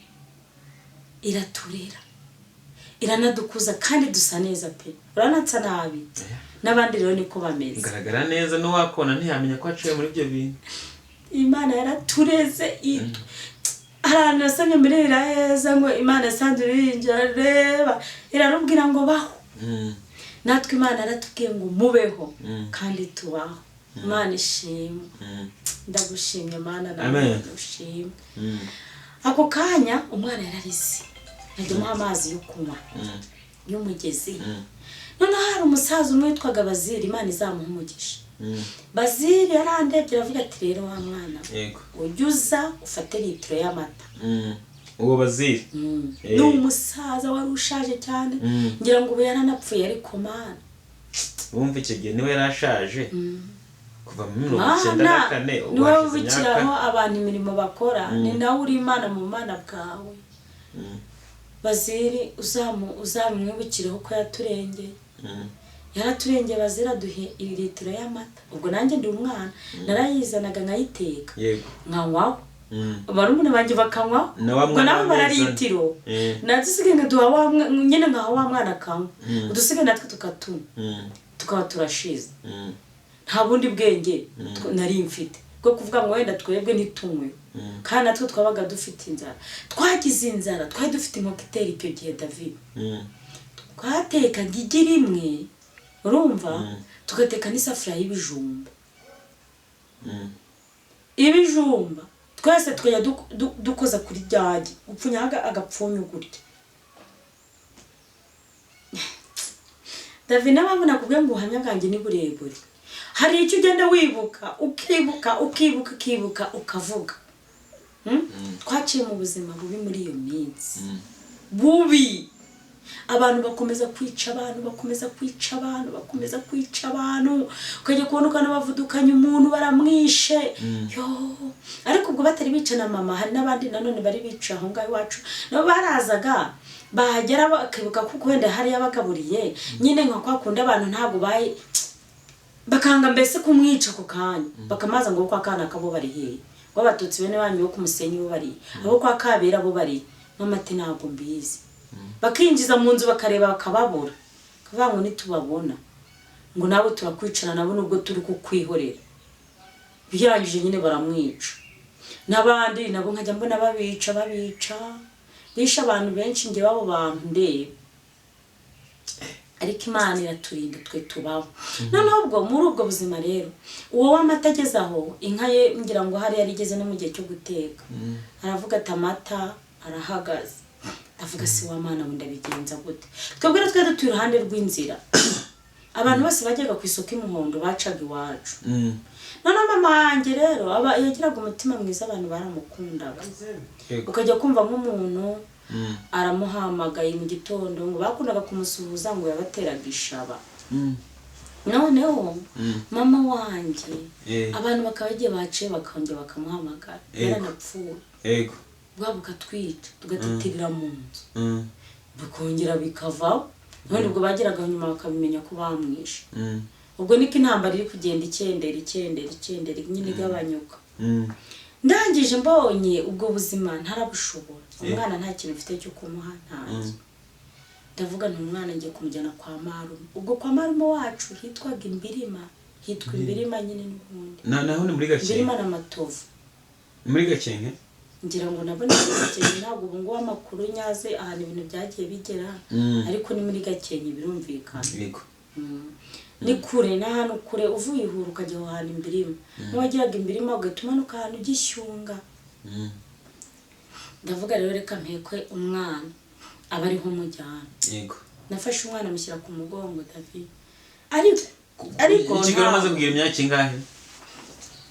Speaker 1: iraturera. Iranadukuza kandi dusa neza pe, uranatsa nabi. N'abandi rero niko bameze.
Speaker 2: Ugaragara neza, n'uwakona ntiyamenya ko waciye muri ibyo bintu.
Speaker 1: Imana yaratureze. Hari ahantu nasomye muri Biraheza ngo Imana yasanze uruhinja reba, irarubwira ngo baho. Natwe Imana yaratubwiye ngo mubeho, kandi tubaho. Imana ishimwe. Ndagushimye Mana, nawe
Speaker 2: Amen.
Speaker 1: ushimwe. Ako kanya umwana yararize, nkajya amuha amazi yo kunywa y'umugezi. Noneho hari umusaza umwe witwaga Bazili, Imana izamuha umugisha. Bazili yarandebye aravuga ati: "Rero wa mwana, ujye uza ufate litiro y'amata."
Speaker 2: Uwo Bazili?
Speaker 1: Ni umusaza wari ushaje cyane. Ngira ngo ubu yaranapfuye, ariko Mana.
Speaker 2: Wumva icyo gihe niwe yari ashaje kuva muri mirongo icyenda na
Speaker 1: Mana
Speaker 2: kane ubu
Speaker 1: ni wowe
Speaker 2: hashize
Speaker 1: ubikiraho
Speaker 2: imyaka
Speaker 1: abantu imirimo bakora, ni nawe uri Imana mu mana bwawe. Bazili uzamwibukireho ko yaturengeye. Yaraturengeye. Bazili aduhe litiro y'amata. Ubwo nanjye ndi umwana, narayizanaga nkayiteka, nkanywaho, barumuna banjye bakanywaho.
Speaker 2: Na wa
Speaker 1: Ubwo
Speaker 2: mwana
Speaker 1: nabo
Speaker 2: w'amezi ane.
Speaker 1: Bararitiro nadusigaye nkaduha wa nyine, nkaha wa mwana akanywa, udusigaye natwe tukatunywa, tukaba turashize. Nta bundi bwenge nari mfite bwo kuvuga ngo wenda twebwe ntitunywe, kandi natwe twabaga dufite inzara. Twagize inzara, twari dufite inkoko itera icyo gihe, David. Twatekaga igi rimwe, urumva, tugateka n'isafuriya y'ibijumba. Ibijumba twese tukajya dukoza kuri ryagi, gupfunyaho agapfunyo gutya. David, n'ababona nakubwiye ngo ubuhamya bwanjye ni burebure. Hari icyo ugenda wibuka, ukibuka, ukibuka, ukibuka, ukavuga. Twaciye mu buzima bubi muri iyo minsi, bubi. Abantu bakomeza kwica abantu, bakomeza kwica abantu, bakomeza kwica abantu. Ukajya kubona ukabona bavudukanye umuntu baramwishe yo. Ariko ubwo batari bica na mama, hari n'abandi nanone bari bica aho ngaho iwacu. Nabo barazaga, bahagera bakibuka kuko wenda hari yabagaburiye nyine, nka kwa kundi abantu ntabwo bayi bakanga mbese kumwica ako kanya, bakamaza ngo kwa kana kabo bari hehe, ngo Abatutsi bene banyu bo ku Musenyi bo bari, abo kwa Kabera bo bari. Mama ati: "Ntabwo mbizi." Bakinjiza mu nzu, bakareba, bakababura, bakavuga ngo nitubabona ngo nabo turakwicara nabo nubwo turi kukwihorera. Birangije nyine baramwica. N'abandi nabo nkajya mbona babica, babica, bishe abantu benshi. Njye babo bantu ndeba, ariko Imana iraturinda, twe tubaho. Noneho ubwo muri ubwo buzima rero, uwo w'amata ageze aho inka ye, ngira ngo hari yari igeze no mu gihe cyo guteka, aravuga ati: "Amata arahagaze." Ndavuga: "Si wa Mana we, ndabigenza gute?" Twebwe rero twari dutuye iruhande rw'inzira. Abantu bose bajyaga ku isoko y'Umuhondo bacaga iwacu. Noneho mama wanjye rero aba yagiraga umutima mwiza, abantu baramukundaga. Ukajya kumva nk'umuntu aramuhamagaye mu gitondo, ngo bakundaga kumusuhuza, ngo yabateraga ishaba. Noneho mama wanjye, abantu bakaba bagiye baciye, bakongera bakamuhamagara. Yaranapfuye. Bwa bukatwica, tugatitirira mu nzu, bikongera bikavaho. None ubwo bageraga nyuma bakabimenya ko bamwishe. Ubwo niko intambara iri kugenda ikendera, ikendera, ikendera nyine, igabanyuka. Ndangije mbonye ubwo buzima ntarabushobora, umwana nta kintu mfite cyo kumuha, ntacyo. Ndavuga nti umwana ngiye kumujyana kwa marume. Ubwo kwa marume wacu hitwaga Imbirima, hitwa Imbirima nyine n'ubundi.
Speaker 2: Naho ni muri Gakenke?
Speaker 1: Imbirima na Matovu.
Speaker 2: Muri Gakenke.
Speaker 1: Ngira ngo nabo ni muri Gakenke. Ntabwo ubu ngubu amakuru nyaze ahantu ibintu byagiye bigera, ariko ni muri Gakenke, birumvikana. Ni kure, ni ahantu kure. Uvuye i Huye ukajya aho hantu Imbirima, n'uwageraga Imbirima ugahita umanuka ahantu Gishyunga. Ndavuga rero reka mpekwe umwana aba ariho umujyana. Nafashe umwana mushyira ku mugongo, David, ariko
Speaker 2: I Kigali umaze kugira imyaka ingahe?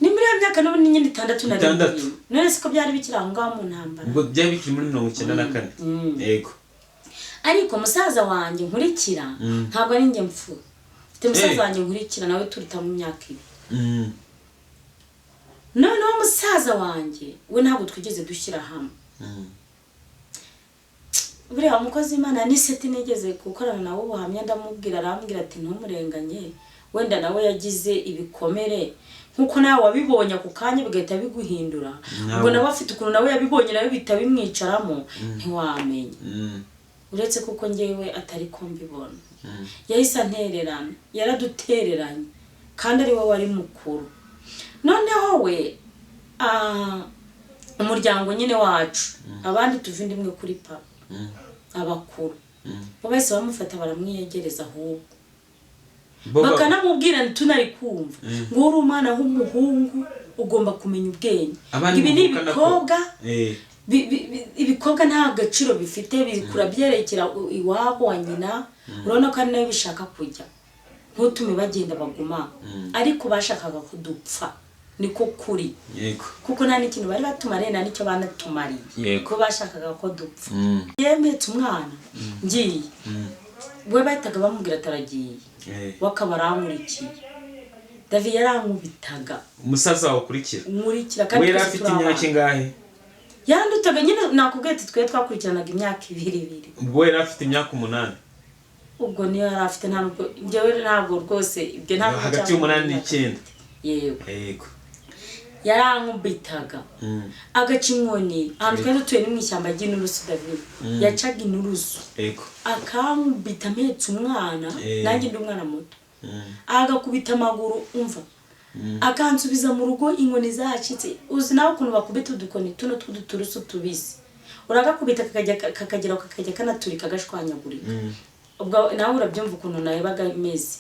Speaker 1: Ni muri iyo myaka n'ubundi nyine, 6 nari
Speaker 2: 6.
Speaker 1: ndimo. None siko byari bikiri aho ngaho mu ntambara?
Speaker 2: Ubwo byari bikiri muri 94. Yego.
Speaker 1: Ariko musaza wanjye nkurikira, ntabwo ari njye mfura, mfite musaza wanjye nkurikira, nawe turuta mu myaka 2. Noneho musaza wanjye we ntabwo twigeze dushyira hamwe. Buriya umukozi w'Imana ni seti, nigeze gukorana nawe ubuhamya, ndamubwira, arambwira ati: "Ntumurenganye, wenda nawe yagize ibikomere nkuko nawe wabibonye ako kanya bigahita biguhindura."
Speaker 2: Nawe.
Speaker 1: Ubwo nawe afite ukuntu nawe yabibonye, nawe bihita bimwicaramo, ntiwamenya. Uretse kuko ngewe atari ko mbibona. Yahise antererana, yaradutereranye kandi ari we wari mukuru. Noneho we umuryango nyine wacu, abandi tuva inda imwe kuri papa, abakuru bo bahise bamufata baramwiyegereza, ahubwo bakanamubwira, tunari kumva ngo uri umwana w'umuhungu ugomba kumenya ubwenge,
Speaker 2: Abandi
Speaker 1: ibi ni
Speaker 2: muvukana ko-
Speaker 1: ibikobwa, ibikobwa nta gaciro bifite, bikura byerekera iwabo wa nyina. Urabona ko ari nayo bishaka kujya, ntutume bagenda baguma. Ariko bashakaga kudupfa, niko kuri, kuko nta n'ikintu bari batumariye, nta n'icyo banatumariye, ko bashakaga ko dupfa. Yemetse umwana ngiye, we bahitaga bamubwira ataragiye, we akaba arankurikiye. David yarankubitaga.
Speaker 2: Umusaza wawe ukurikira?
Speaker 1: Nkurikira.
Speaker 2: We
Speaker 1: Kandi
Speaker 2: yari
Speaker 1: twese
Speaker 2: afite
Speaker 1: turi
Speaker 2: imyaka
Speaker 1: abana.
Speaker 2: ingahe?
Speaker 1: Yandutaga nyine, nakubwiye ati twe twakurikiranaga imyaka ibiri ibiri.
Speaker 2: Ubwo yari afite imyaka 8?
Speaker 1: Ubwo niyo yari afite, ntabwo njyewe, ntabwo rwose ibyo ntabwo.
Speaker 2: Hagati y'umunani n'icyenda.
Speaker 1: Yego. Yarankubitaga, agaca inkoni. Ahantu twari dutuye ni mu ishyamba ry'inturusu. David yacaga inturusu, akankubita mpetse umwana, nanjye ndi umwana muto, agakubita amaguru, umva, akansubiza mu rugo inkoni zacitse. Uzi nawe ukuntu bakubita udukoni tuno tw'uduturusu tubisi, uragakubita kakajya kakagera kakajya kanaturika, gashwanyagurika. Ubwo nawe urabyumva ukuntu nabaga imeze.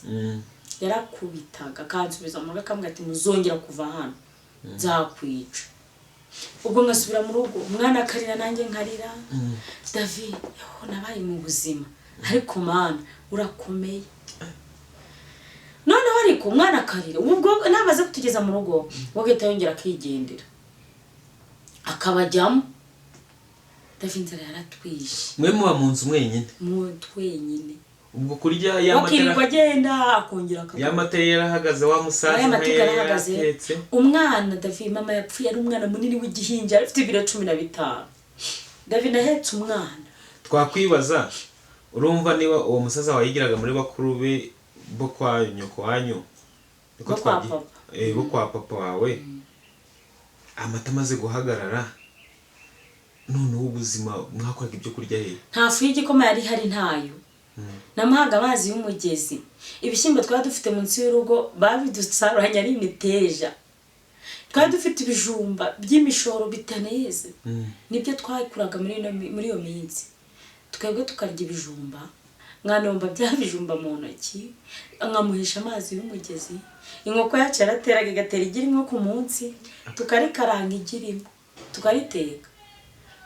Speaker 1: Yarakubitaga akansubiza mu rugo, akambwira ati muzongera kuva hano nzakwica. Ubwo ngasubira mu rugo, umwana akarira nanjye nkarira. David, yoh, nabaye mu buzima, ariko Mana urakomeye. Noneho ariko umwana akarira, ubwo namaze kutugeza mu rugo, we agahita yongera akigendera akabajyamo. David, inzara yaratwishe.
Speaker 2: Mwe muba mu nzu mwenyine?
Speaker 1: Mu twenyine.
Speaker 2: Ubwo kurya ya
Speaker 1: Wakirirwa
Speaker 2: matera
Speaker 1: agenda akongera akagaruka.
Speaker 2: Ya matera yarahagaze, wa musaza
Speaker 1: Aya
Speaker 2: nayo
Speaker 1: matiku yarahagaze.
Speaker 2: yaratetse.
Speaker 1: Umwana, David, mama yapfuye ari umwana munini w'igihinja, afite ibiro 15. David, ahetse umwana.
Speaker 2: Twakwibaza, urumva niba uwo musaza wayigiraga muri bakuru be bo kwa nyoko wanyu, niko
Speaker 1: Bo kwa papa.
Speaker 2: Bo kwa papa wawe, amata amaze guhagarara, noneho ubuzima mwakoraga ibyo kurya he?
Speaker 1: Nta fu y'igikoma yari ihari, ntayo. Namuhaga amazi y'umugezi. Ibishyimbo twari dufite munsi y'urugo babidusaruranye ari imiteja. Twari dufite ibijumba by'imishoro bitaneze, nibyo twakuraga muri iyo minsi. Twebwe tukarya ibijumba, nkanomba bya bijumba mu ntoki, nkamuhisha amazi y'umugezi. Inkoko yacu yarateraga, igatera igi rimwe ku munsi, tukarikaranga igi rimwe tukariteka.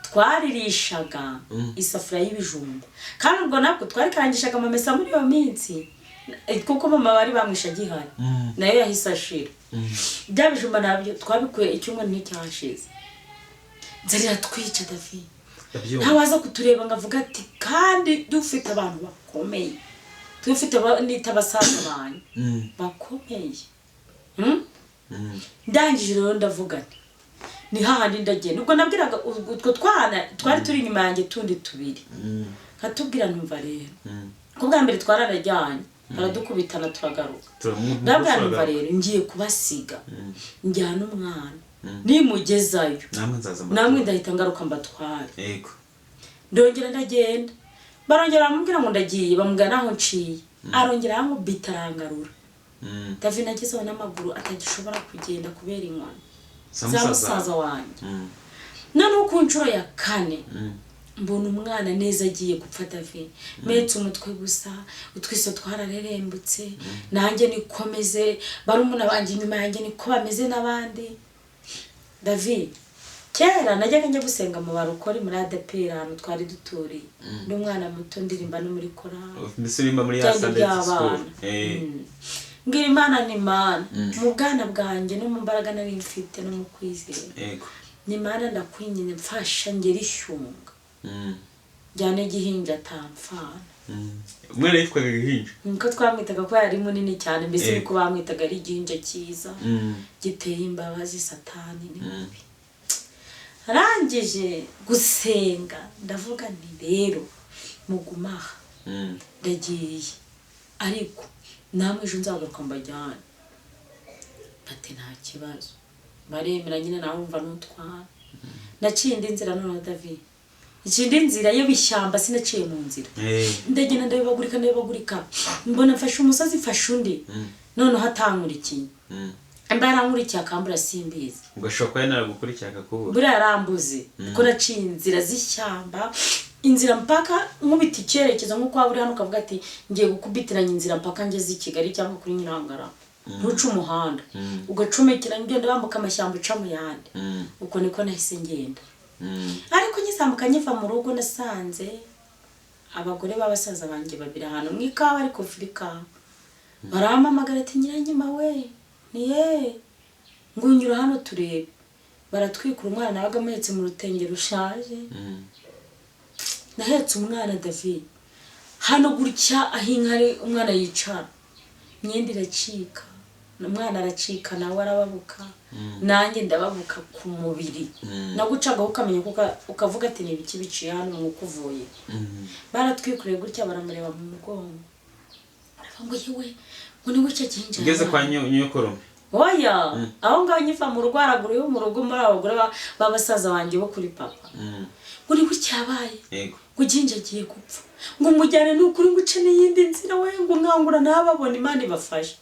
Speaker 1: Twaririshaga isafuriya y'ibijumba, kandi ubwo nabwo twarikarangishaga amamesa muri iyo minsi, kuko mama bari bamwishe agihari, nayo yahise ashira. Bya bijumba nabyo twabikuye icyumweru nticyashize, inzara iratwica, David.
Speaker 2: Ndabyumva.
Speaker 1: Ntawaza kutureba ngo avuge ati, kandi dufite abantu bakomeye, dufite nita abasaza banyu bakomeye. Ndangije rero ndavuga nti ni hahandi ndagenda. Ubwo nabwiraga utwo twana twari turi inyuma yanjye tundi tubiri, nkatubwira ntumva rero, ko bwa mbere twararajyanye baradukubitana turagaruka. Ndabwira numva rero ngiye kubasiga, njyana umwana, nimugezayo
Speaker 2: Namwe nzaza.
Speaker 1: Namwe ndahita ngaruka mbatware. Ndongera ndagenda, barongera baramubwira ngo ndagiye, bamubwira naho nciye, arongera arankubita arangarura. David, nagezeho n'amaguru atagishobora kugenda kubera inkoni
Speaker 2: Za
Speaker 1: za
Speaker 2: musaza.
Speaker 1: musaza wanjye. Noneho ku nshuro ya kane mbona umwana neza agiye gupfa. David, mpetse umutwe gusa, utwiso twararerembutse, nanjye nikomeze, barumuna banjye inyuma yanjye niko bameze n'abandi. David, kera najyaga njya gusenga mu barokori muri ADEPR ahantu twari duturiye, ndi umwana muto, ndirimba no muri korali.
Speaker 2: Mbese urimba muri ya
Speaker 1: Byari
Speaker 2: Sunday school?
Speaker 1: by'abana. Mbwira Imana ni Imana mu bwana bwanjye no mu mbaraga nari mfite no mu kwizera, ni Imana ndakwinginze, mfasha ngere ishyunga, njyane igihinja atamfana.
Speaker 2: Umwana yitwaga Gihinja?
Speaker 1: Niko twamwitaga ko yari munini cyane mbese, niko bamwitaga, ari igihinja cyiza giteye imbabazi. Satani ni mubi. Arangije gusenga ndavuga nti rero mugumaha, ndagiye, ariko namwe ejo nzagaruka mbajyane. Bati nta kibazo, baremera nyine. Nawe wumva n'utwara, naciye indi nzira noneho, David. Ikindi nzira y'ibishyamba sinaciye mu nzira. Ndagenda ndabibagurika ndabibagurika, mbona mfashe umusozi, mfashe undi, noneho atankurikiye. Mba yarankurikiye akambura simbizi.
Speaker 2: Ugashobora kuba yanaragukurikiye akakubura.
Speaker 1: Buriya yarambuze kuko naciye inzira z'ishyamba, inzira mpaka nkubita icyerekezo, nk'uko waba uri hano ukavuga ati ngiye gukubitiranya inzira mpaka ngeze i Kigali cyangwa kuri Nyirangarama, ntuce umuhanda, ugacomekeranya ugenda wambuka amashyamba uca mu yandi. Uko niko nahise ngenda. Ariko nkizamuka nkiva mu rugo, nasanze abagore b'abasaza banjye babiri ahantu mu ikawa, ariko ikawa, barampamagara ati nyiranyuma we, niye ngo unyura hano turebe. Baratwikura umwana nabaga amuhetse mu rutenge rushaje. Nahetse umwana David hano gutya, aho inka ari umwana yicara, imyenda iracika, umwana aracika, nawe arababuka, nanjye ndababuka ku mubiri. Nagucagaho ukamenya, kuko ukavuga ati ni ibiki biciye hano, umwuka uvuye. Baratwikuriye gutya, baramureba mu mugongo, baravuga ngo yewe, ngo ni gutya gihinja.
Speaker 2: Ugeze kwa nyokorome?
Speaker 1: Oya, aho ngaho nkiva mu rugo, haraguru yo mu rugo, muri abo bagore b'abasaza banjye bo kuri papa. Ngo ni gutya yabaye. Ngo ginja agiye gupfa, ngo umujyane, ni ukuri, ngo uce n'iyindi nzira we, ngo nkangura ntababona, Imana ibafashe.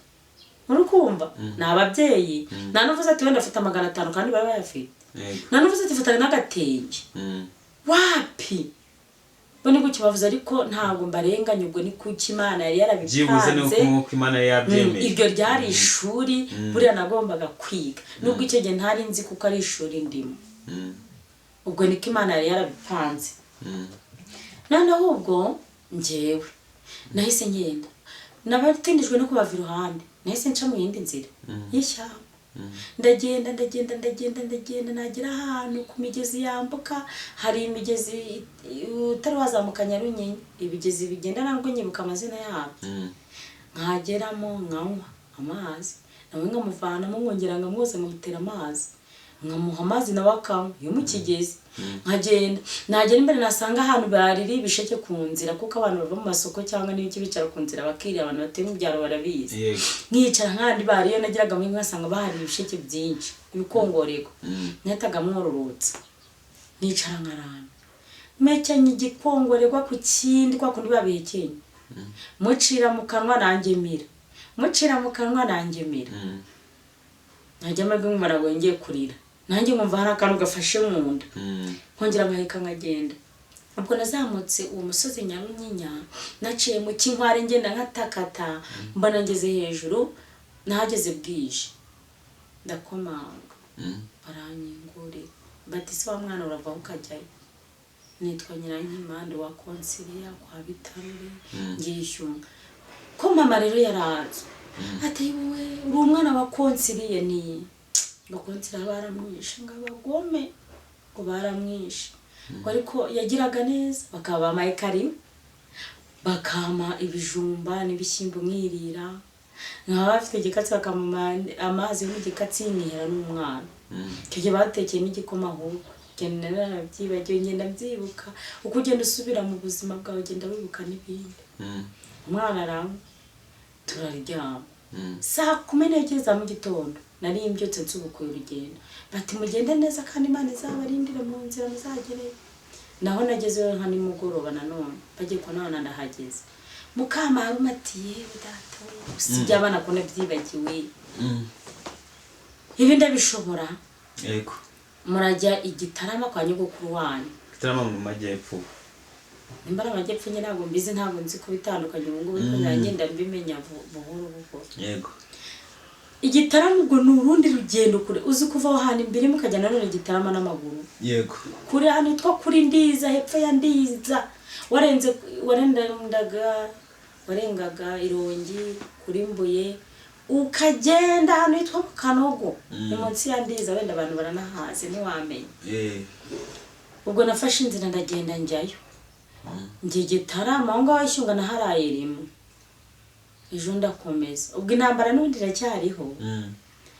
Speaker 1: Muri kumva ni ababyeyi, nta n'uvuze ati wenda afite 500 kandi bari bayafite. Nta n'uvuze ati fata n'agatenge. Wapi, bo ni gutya bavuze, ariko ntabwo mbarenganya, ubwo ni kuki Imana yari
Speaker 2: Byibuze ni
Speaker 1: yarabipanze.
Speaker 2: uko nk'uko Imana yari yabyemeye.
Speaker 1: Iryo ryari ishuri buriya nagombaga kwiga, nubwo icyo gihe ntari nzi kuko ari ishuri ndimo. Ubwo niko Imana yari yarabipanze. Noneho ubwo njyewe nahise ngenda, nabatindijwe no kubava iruhande, nahise nca mu yindi nzira y'ishyamba. Ndagenda ndagenda ndagenda ndagenda, nagera ahantu ku migezi yambuka, hari imigezi utari wazamuka Nyarunyinya, ibigezi bigenda ntabwo nyibuka amazina yabyo. Nkageramo nkanywa amazi, nawe nkamuvanamo, nkongera nkamwoza, nkamutera amazi, nkamuha amazi nawe akanywa yo mu kigezi. Nkagenda, nagera imbere nasanga ahantu baririye ibisheke ku nzira, kuko abantu bava mu masoko cyangwa n'ibiki bicara ku nzira bakirira, abantu batuye mu byaro barabizi. Nkicara nk'ahandi bariyo, nageraga muri ngasanga bahariye ibisheke byinshi, ibikongorego. Nahitaga mwororotsa, nkicara nkaramba, mpekenya igikongorerwa ku kindi, kwa kundi babihekenya, mucira mu kanwa nanjye mira, mucira mu kanwa nanjye mira. Najya amajwi nkumva ntabwo ngiye kurira, nanjye nkumva hari akantu gafashe mu nda. Nkongera nkaheka nkagenda. Ubwo nazamutse uwo musozi Nyarunyinya, naciye mu Kinkware, ngenda nkatakata, mbona ngeze hejuru. Nahageze bwije, ndakomanga. Baranyingurira bati se wa mwana uravaho ukajyayo? Nitwa Nyirankimande wa Konsiliya kwa Bitarure, ngishyunga ko mama rero yaraza ati wowe uri umwana wa Konsiliye? Ni ngo Konsiliya baramwishe, ngo abagome ngo baramwishe, ngo ariko yagiraga neza, bakaba bampaye karibu, bakampa ibijumba n'ibishyimbo nkirira, nkaba bafite igikatsi, bakampa amazi yo mu gikatsi nkihera n'umwana. Icyo gihe batekeye n'igikoma, ahubwo ngenda narabyibagiwe, ngenda mbyibuka. Uko ugenda usubira mu buzima bwawe, ugenda wibuka n'ibindi. Umwana aranywa, turaryama. Saa 12 za mu gitondo nari mbyutse nsubukuye urugendo, bati mugende neza kandi Imana izabarindire mu nzira muzagereyo. Naho nagezeyo nka nimugoroba nanone, bagiye kubona ndahageze. Mukamarume ati yewe data we, usibye abana ko nabyibagiwe, ibi ndabishobora. Murajya i Gitarama kwa nyogokuru wanyu.
Speaker 2: Gitarama mu majyepfo.
Speaker 1: Nimba ari amajyepfo njye ntabwo mbizi, ntabwo nzi ko bitandukanye ubu ngubu, ariko ngenda mbimenya buhoro buhoro. Igitarama ubwo ni urundi rugendo kure, uzi kuva aho hantu imbere mukajya nanone Igitarama n'amaguru. Kuri hano hitwa kuri Ndiza, hepfo ya Ndiza, warenze warendaga warengaga Irongi kuri Mbuye, ukagenda ahantu hitwa mu Kanogo, ni munsi ya Ndiza, wenda abantu baranahazi, ntiwamenya. Ubwo nafashe inzira ndagenda njyayo, njye Gitarama aho ngaho Ishyunga naharaye rimwe, ejo ndakomeza. Ubwo intambara n'ubundi iracyariho.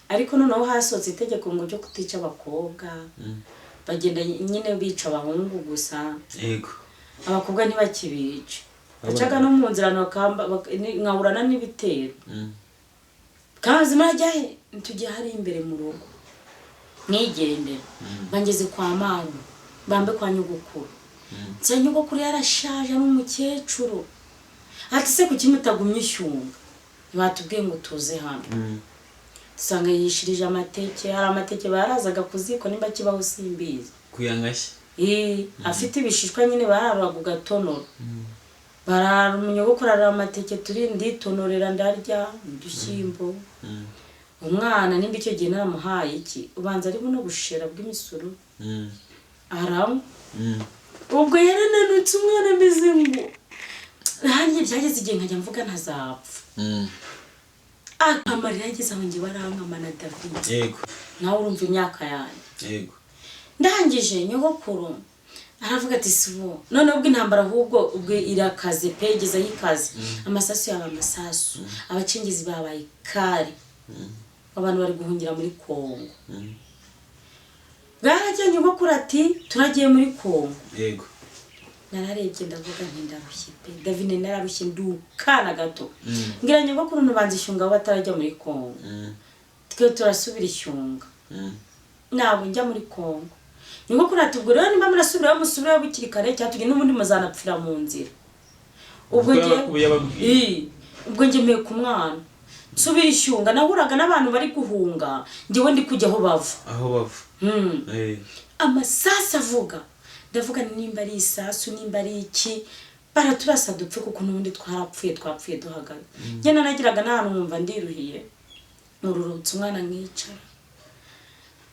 Speaker 1: Ariko noneho hasohotse itegeko ngo ryo kutica abakobwa. Bagenda nyine bica abahungu gusa. Abakobwa ntibakibica. Bacaga no mu nzira nkaburana n'ibitero. Kazi murajya he? Tujya hari imbere mu rugo, mwigendera. Bangeze kwa marume, bambe kwa nyogokuru. Nsa nyogokuru yarashaje, ari umukecuru. Ati se kuki mutagumye ishyunga? Ntibatubwiye ngo tuze hano. Dusanga yishirije amateke. Hari amateke barazaga ku ziko, nimba kibaho simbizi.
Speaker 2: Kuyangashya.
Speaker 1: Afite ibishishwa nyine, bararuraga ugatonora. Barara, umunyogokuru arara amateke, turi nditonorera, ndarya udushyimbo. Umwana nimba icyo gihe naramuhaye iki, ubanza ari buno bushera bw'imisuru, aranywa. Ubwo yarananutse, umwana ameze ngo nanjye byageze igihe nkajya mvuga ntazapfa. Amarira yageze aho njye barankama na David. Nawe urumva imyaka yanjye. Ndangije nyogokuru aravuga ati sibo none ubwo intambara ahubwo ubwo irakaze pe, igeze aho ikaze, amasasu yaba amasasu, abacengezi babaye kare, abantu bari guhungira muri Kongo. Bwarajya nyogokuru ati turagiye muri Kongo. Nararebye ndavuga nti ndarushye pe David, nararushye ndukana gato. Ngira nyogokuru ntubanza ishyunga aho batarajya muri Kongo. Twe turasubira ishyunga. Ntabwo njya muri Kongo. Nyogokuru ati ubwo rero nimba murasubirayo musubirayo bukiri kare, cyangwa tugende n'ubundi muzanapfira mu nzira. Ubwo ngiye ubwo ngemeye ku mwana nsubira ishyunga, nahuraga n'abantu bari guhunga, njyewe ndi kujya aho bava.
Speaker 2: Aho bava.
Speaker 1: Amasasu avuga, ndavuga nimba ari isasu nimba ari iki, baraturasa dupfe kuko n'ubundi twarapfuye, twapfuye duhagaze. Njye nanagiraga n'ahantu nkumva ndiruhiye, nururutse umwana nkicara.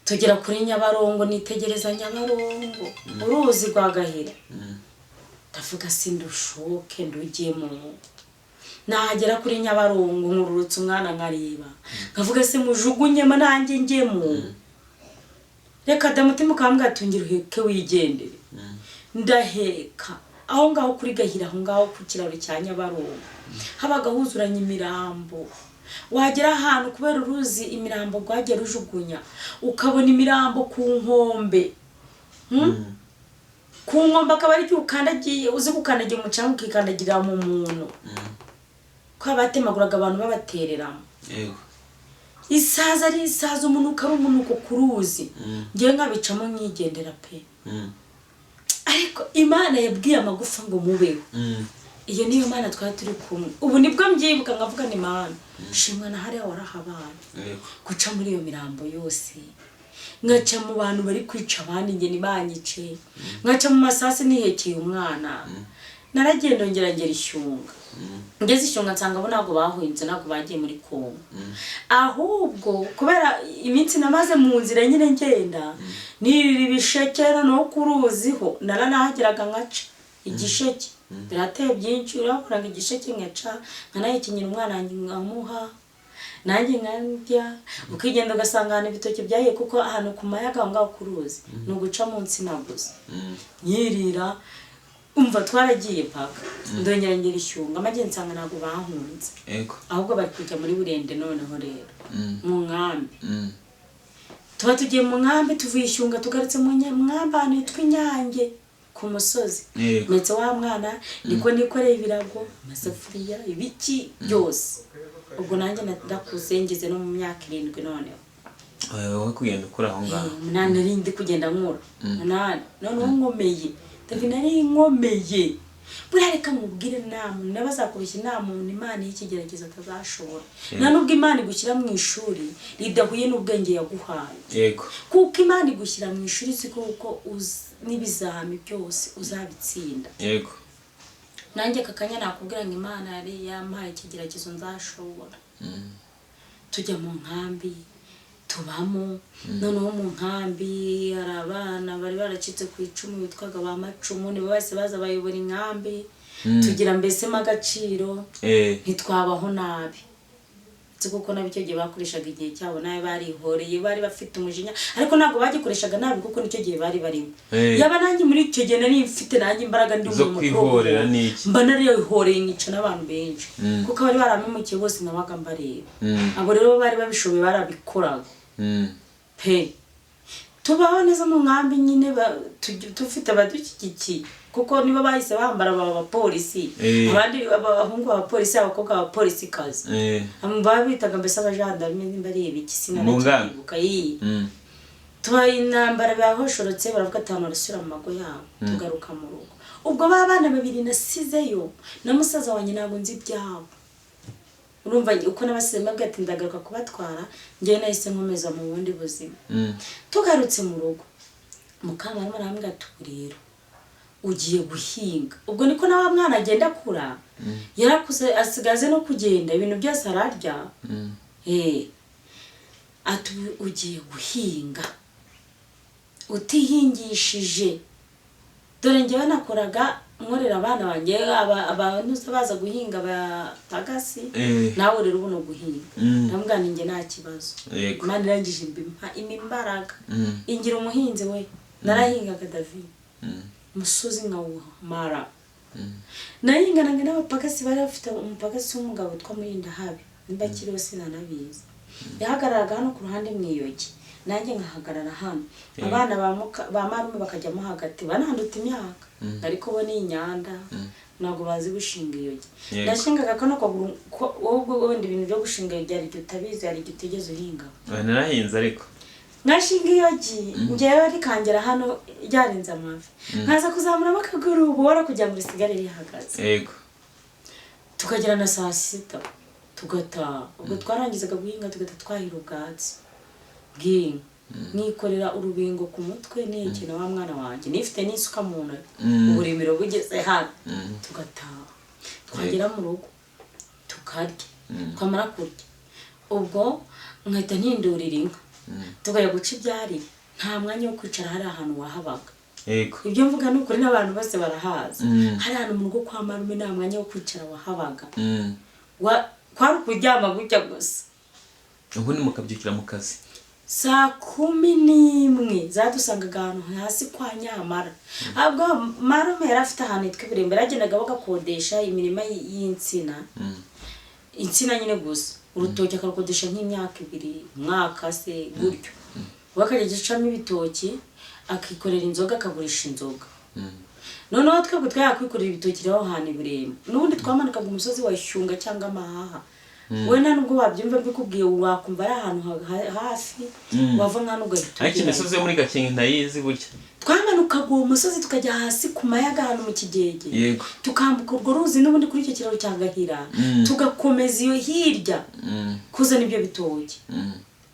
Speaker 1: Tugera kuri Nyabarongo, nitegereza Nyabarongo, uruzi rwa Gahira. Ndavuga sindushoke ndujyemo. Nagera kuri Nyabarongo nkururutse umwana nkareba, nkavuga se mujugunyemo nanjye njyemo. Reka damutima ukambwira ati uheke wigendere. Ndaheka aho ngaho kuri Gahira, aho ngaho ku kiraro cya Nyabarongo habaga huzuranye imirambo. Wagera ahantu kubera uruzi imirambo rwagiye rujugunya, ukabona imirambo ku nkombe. Ku nkombe akaba ari ukandagiye, uzi gukandagira umucanga ukikandagira mu muntu. Ko abatemaguraga abantu babatereramo. Isaza ari isaza, umunuko ari umunuko ku ruzi. Ngewe nkabicamo nkigendera pe. Ariko Imana yabwiye amagufa ngo mubeho. Iyo niyo Mana twari turi kumwe. Ubu nibwo mbyibuka nkavuga ni Mana shimwa na hariya warahabaye. Guca muri iyo mirambo yose, ngaca mu bantu bari kwica abandi nge ntibanyice, ngaca mu masasi nihekeye umwana. Naragenda ngera ngera ishyunga. Ngeze ishyunga nsanga bo ntabwo bahunze, ntabwo bagiye muri Kongo. Ahubwo kubera iminsi namaze mu nzira nyine ngenda nirira ibisheke no kuruziho, naranahageraga nkaca igisheke. Birateye byinshi, urakoraga igisheke nkaca nkanahekenyera umwana nkamuha nanjye nkarya. Ukigenda ugasanga ahantu ibitoki byahiye, kuko ahantu ku mayaga aho ngaho ku ruzi ni uguca mu nsina gusa. Nkirira umva twaragiye paka ndongera ngera ishyunga, maze nsanga ntabwo bahunze. Ahubwo bari kujya muri Burende. Noneho rero mu nkambi, tuba tugiye mu nkambi, tuvuye ishyunga tugarutse mu nkambi ahantu hitwa Inyange ku musozi. Ndetse wa mwana niko nikoreye ibirago, amasafuriya, ibiki byose. Ubwo nanjye ndakuze ngeze no mu myaka 7 noneho.
Speaker 2: Wowe kugenda ukura aho ngaho.
Speaker 1: 8 nari ndi kugenda nkura. 8 noneho nkomeye. David nari nkomeye. Buriya reka mubwire, nta muntu n'abazakubeshya, nta muntu Imana y'ikigeragezo atazashobora. Nta nubwo Imana igushyira mu ishuri ridahuye n'ubwenge yaguhaye. Kuko Imana igushyira mu ishuri si kuko n'ibizami byose uzabitsinda. Nanjye aka kanya nakubwira ngo Imana yari yampaye ikigeragezo nzashobora. Tujya mu nkambi tubamo. Noneho mu nkambi hari abana bari baracitse ku icumu bitwaga ba Macumu, nibo bahise baza bayobora inkambi. Tugira mbese mo agaciro, ntitwabaho nabi. Kuko nabo icyo gihe bakoreshaga igihe cyabo nabi, barihoreye, bari bafite umujinya, ariko ntabwo bagikoreshaga nabi kuko nicyo gihe bari barimo. Yaba nanjye muri icyo gihe nari mfite nanjye imbaraga ndi
Speaker 2: zo kwihorera n'iki,
Speaker 1: mba narihoreye nkica n'abantu benshi. Kuko bari baramemukiye bose nabaga mbareba. Abo rero bari babishoboye barabikoraga pe. Tubaho neza mu nkambi nyine, tufite abadushyigikiye kuko nibo bahise bambara aba bapolisi, abandi abahungu abapolisi, abakobwa abapolisi kazi. Baba bitaga mbese abajandarume nimba ari ibiki sinanakibuka. Tuba intambara bahoshorotse, baravuga ati abantu barasubira mu mago yabo, tugaruka mu rugo. Ubwo ba bana babiri nasizeyo na musaza wanjye ntabwo nzi ibyabo. Urumva uko nabasize, mbabwira ati ndagaruka kubatwara, njyewe nahise nkomeza mu bundi buzima. Tugarutse mu rugo, mukamara arambwira ati ubu rero ugiye guhinga. Ubwo niko na wa mwana agenda akura, yarakuze asigaze no kugenda, ibintu byose ararya. Ati ubu ugiye guhinga utihingishije. Dore njyewe nakoraga nkorera abana banjye, abantu baza guhinga batagasi, nawe rero ubu ni uguhinga. Ndamubwira nti njye nta kibazo. Imana irangije impa imbaraga, ingira umuhinzi. We narahingaga, David, umusozi nkawumara. Nahinganaga n'abapagasi, bari bafite umupagasi w'umugabo witwa Murindahabi, nimba akiriho sinanabizi. Yahagararaga hano ku ruhande mu iyogi, nanjye nkahagarara hano, abana ba marume bakajyamo hagati, bananduta imyaka, ariko bo ni inyanda, ntabwo bazi gushinga iyogi. Nashingaga kano kaguru wowe ubwo wenda ibintu byo gushinga iyogi hari igihe utabizi, hari igihe utigeze uhinga.
Speaker 2: Oya, narahinze ariko.
Speaker 1: Nkashinga iyogi ngewe rikangera hano ryarenze amavi, nkaza kuzamuramo akaguru buhoro kugira ngo risigare rihagaze. Tukagera na saa 6 tugataha. Ubwo twarangizaga guhinga tugahita twahira ubwatsi bw'inka, nikorera urubingo ku mutwe, nihekena wa mwana wanjye, nifite n'isuka mu ntoki, uburimiro bugeze hano. Tugataha, twagera mu rugo tukarya, twamara kurya ubwo nkahita ntindurira inka, tukajya guca ibyarire. Nta mwanya wo kwicara hari ahantu wahabaga. Ibyo mvuga ni ukuri, n'abantu bose barahazi. Hari ahantu mu rugo kwa marume nta mwanya wo kwicara wahabaga. Kwari ukuryama gutya gusa.
Speaker 2: Ubundi mukabyukira mu kazi.
Speaker 1: Saa 11 zadusangaga ahantu hasi kwa Nyamara. Ahubwo marume yari afite ahantu hitwa Ibirembe, yaragendaga bagakodesha imirima y'insina, insina nyine gusa, urutoki akarukodesha nk'imyaka 2, umwaka se gutyo, we akajya agicamo ibitoki, akikorera inzoga, akagurisha inzoga. Noneho twebwe twajyaga kwikorera ibitoki rero aho hantu i Burembo, n'ubundi twamanukaga umusozi wa Shyunga cyangwa Amahaha. We nta nubwo wabyumva mbikubwiye, wakumva ari ahantu hafi, wava nk'ahantu ugahita
Speaker 2: Ariko
Speaker 1: ugerayo.
Speaker 2: Imisozi yo muri Gakenke ndayizi burya.
Speaker 1: Twamanukaga uwo musozi tukajya hasi ku mayaga ahantu mu Kigege, tukambuka urwo ruzi n'ubundi kuri icyo kiraro cya Gahira, tugakomeza iyo hirya kuzana ibyo bitoki.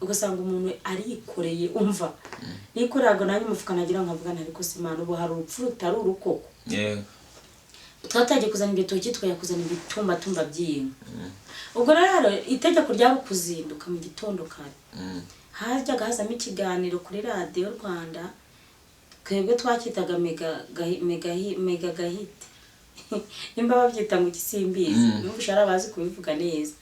Speaker 1: Ugasanga umuntu arikoreye, umva, nikoreraga nanjye umufuka nagira nkavuga nti ariko si Imana, ubu hari urupfu rutari urukoko? Twatagiye kuzana ibitoki, tukajya kuzana ibitumbatumba by'inka. Ubwo rero itegeko ryari ukuzinduka mu gitondo kare. Hajyaga hazamo ikiganiro kuri Radiyo Rwanda, twebwe twacyitaga mega gahite, nimba babyita ngo igisimbizi, numva ari abazi kubivuga neza.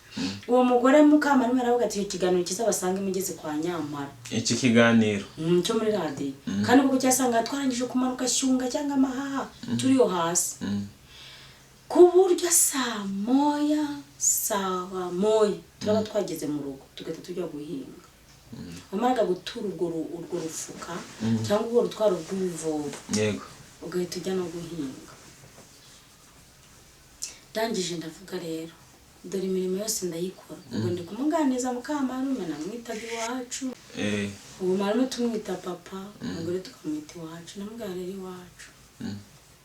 Speaker 1: Uwo mugore Mukamarima aravuga ati icyo kiganiro kizabasange mugeze kwa Nyamara.
Speaker 2: Iki kiganiro?
Speaker 1: Cyo muri radiyo, kandi kuko cyasanga twarangije kumanuka Shyunga cyangwa Amahaha, turiyo hasi, ku buryo saa 1, saa 1 turaba twageze mu rugo, tugahita tujya guhinga. Wamaraga gutura urwo rufuka cyangwa urwo rutwaro rw'ibivovo, ugahita ujya no guhinga. Ndangije ndavuga rero, dore imirimo yose ndayikora. Ubwo ndi kumuganiriza mukamarume, namwitaga iwacu. Ubu marume tumwita papa, umugore tukamwita iwacu. Namubwira rero iwacu,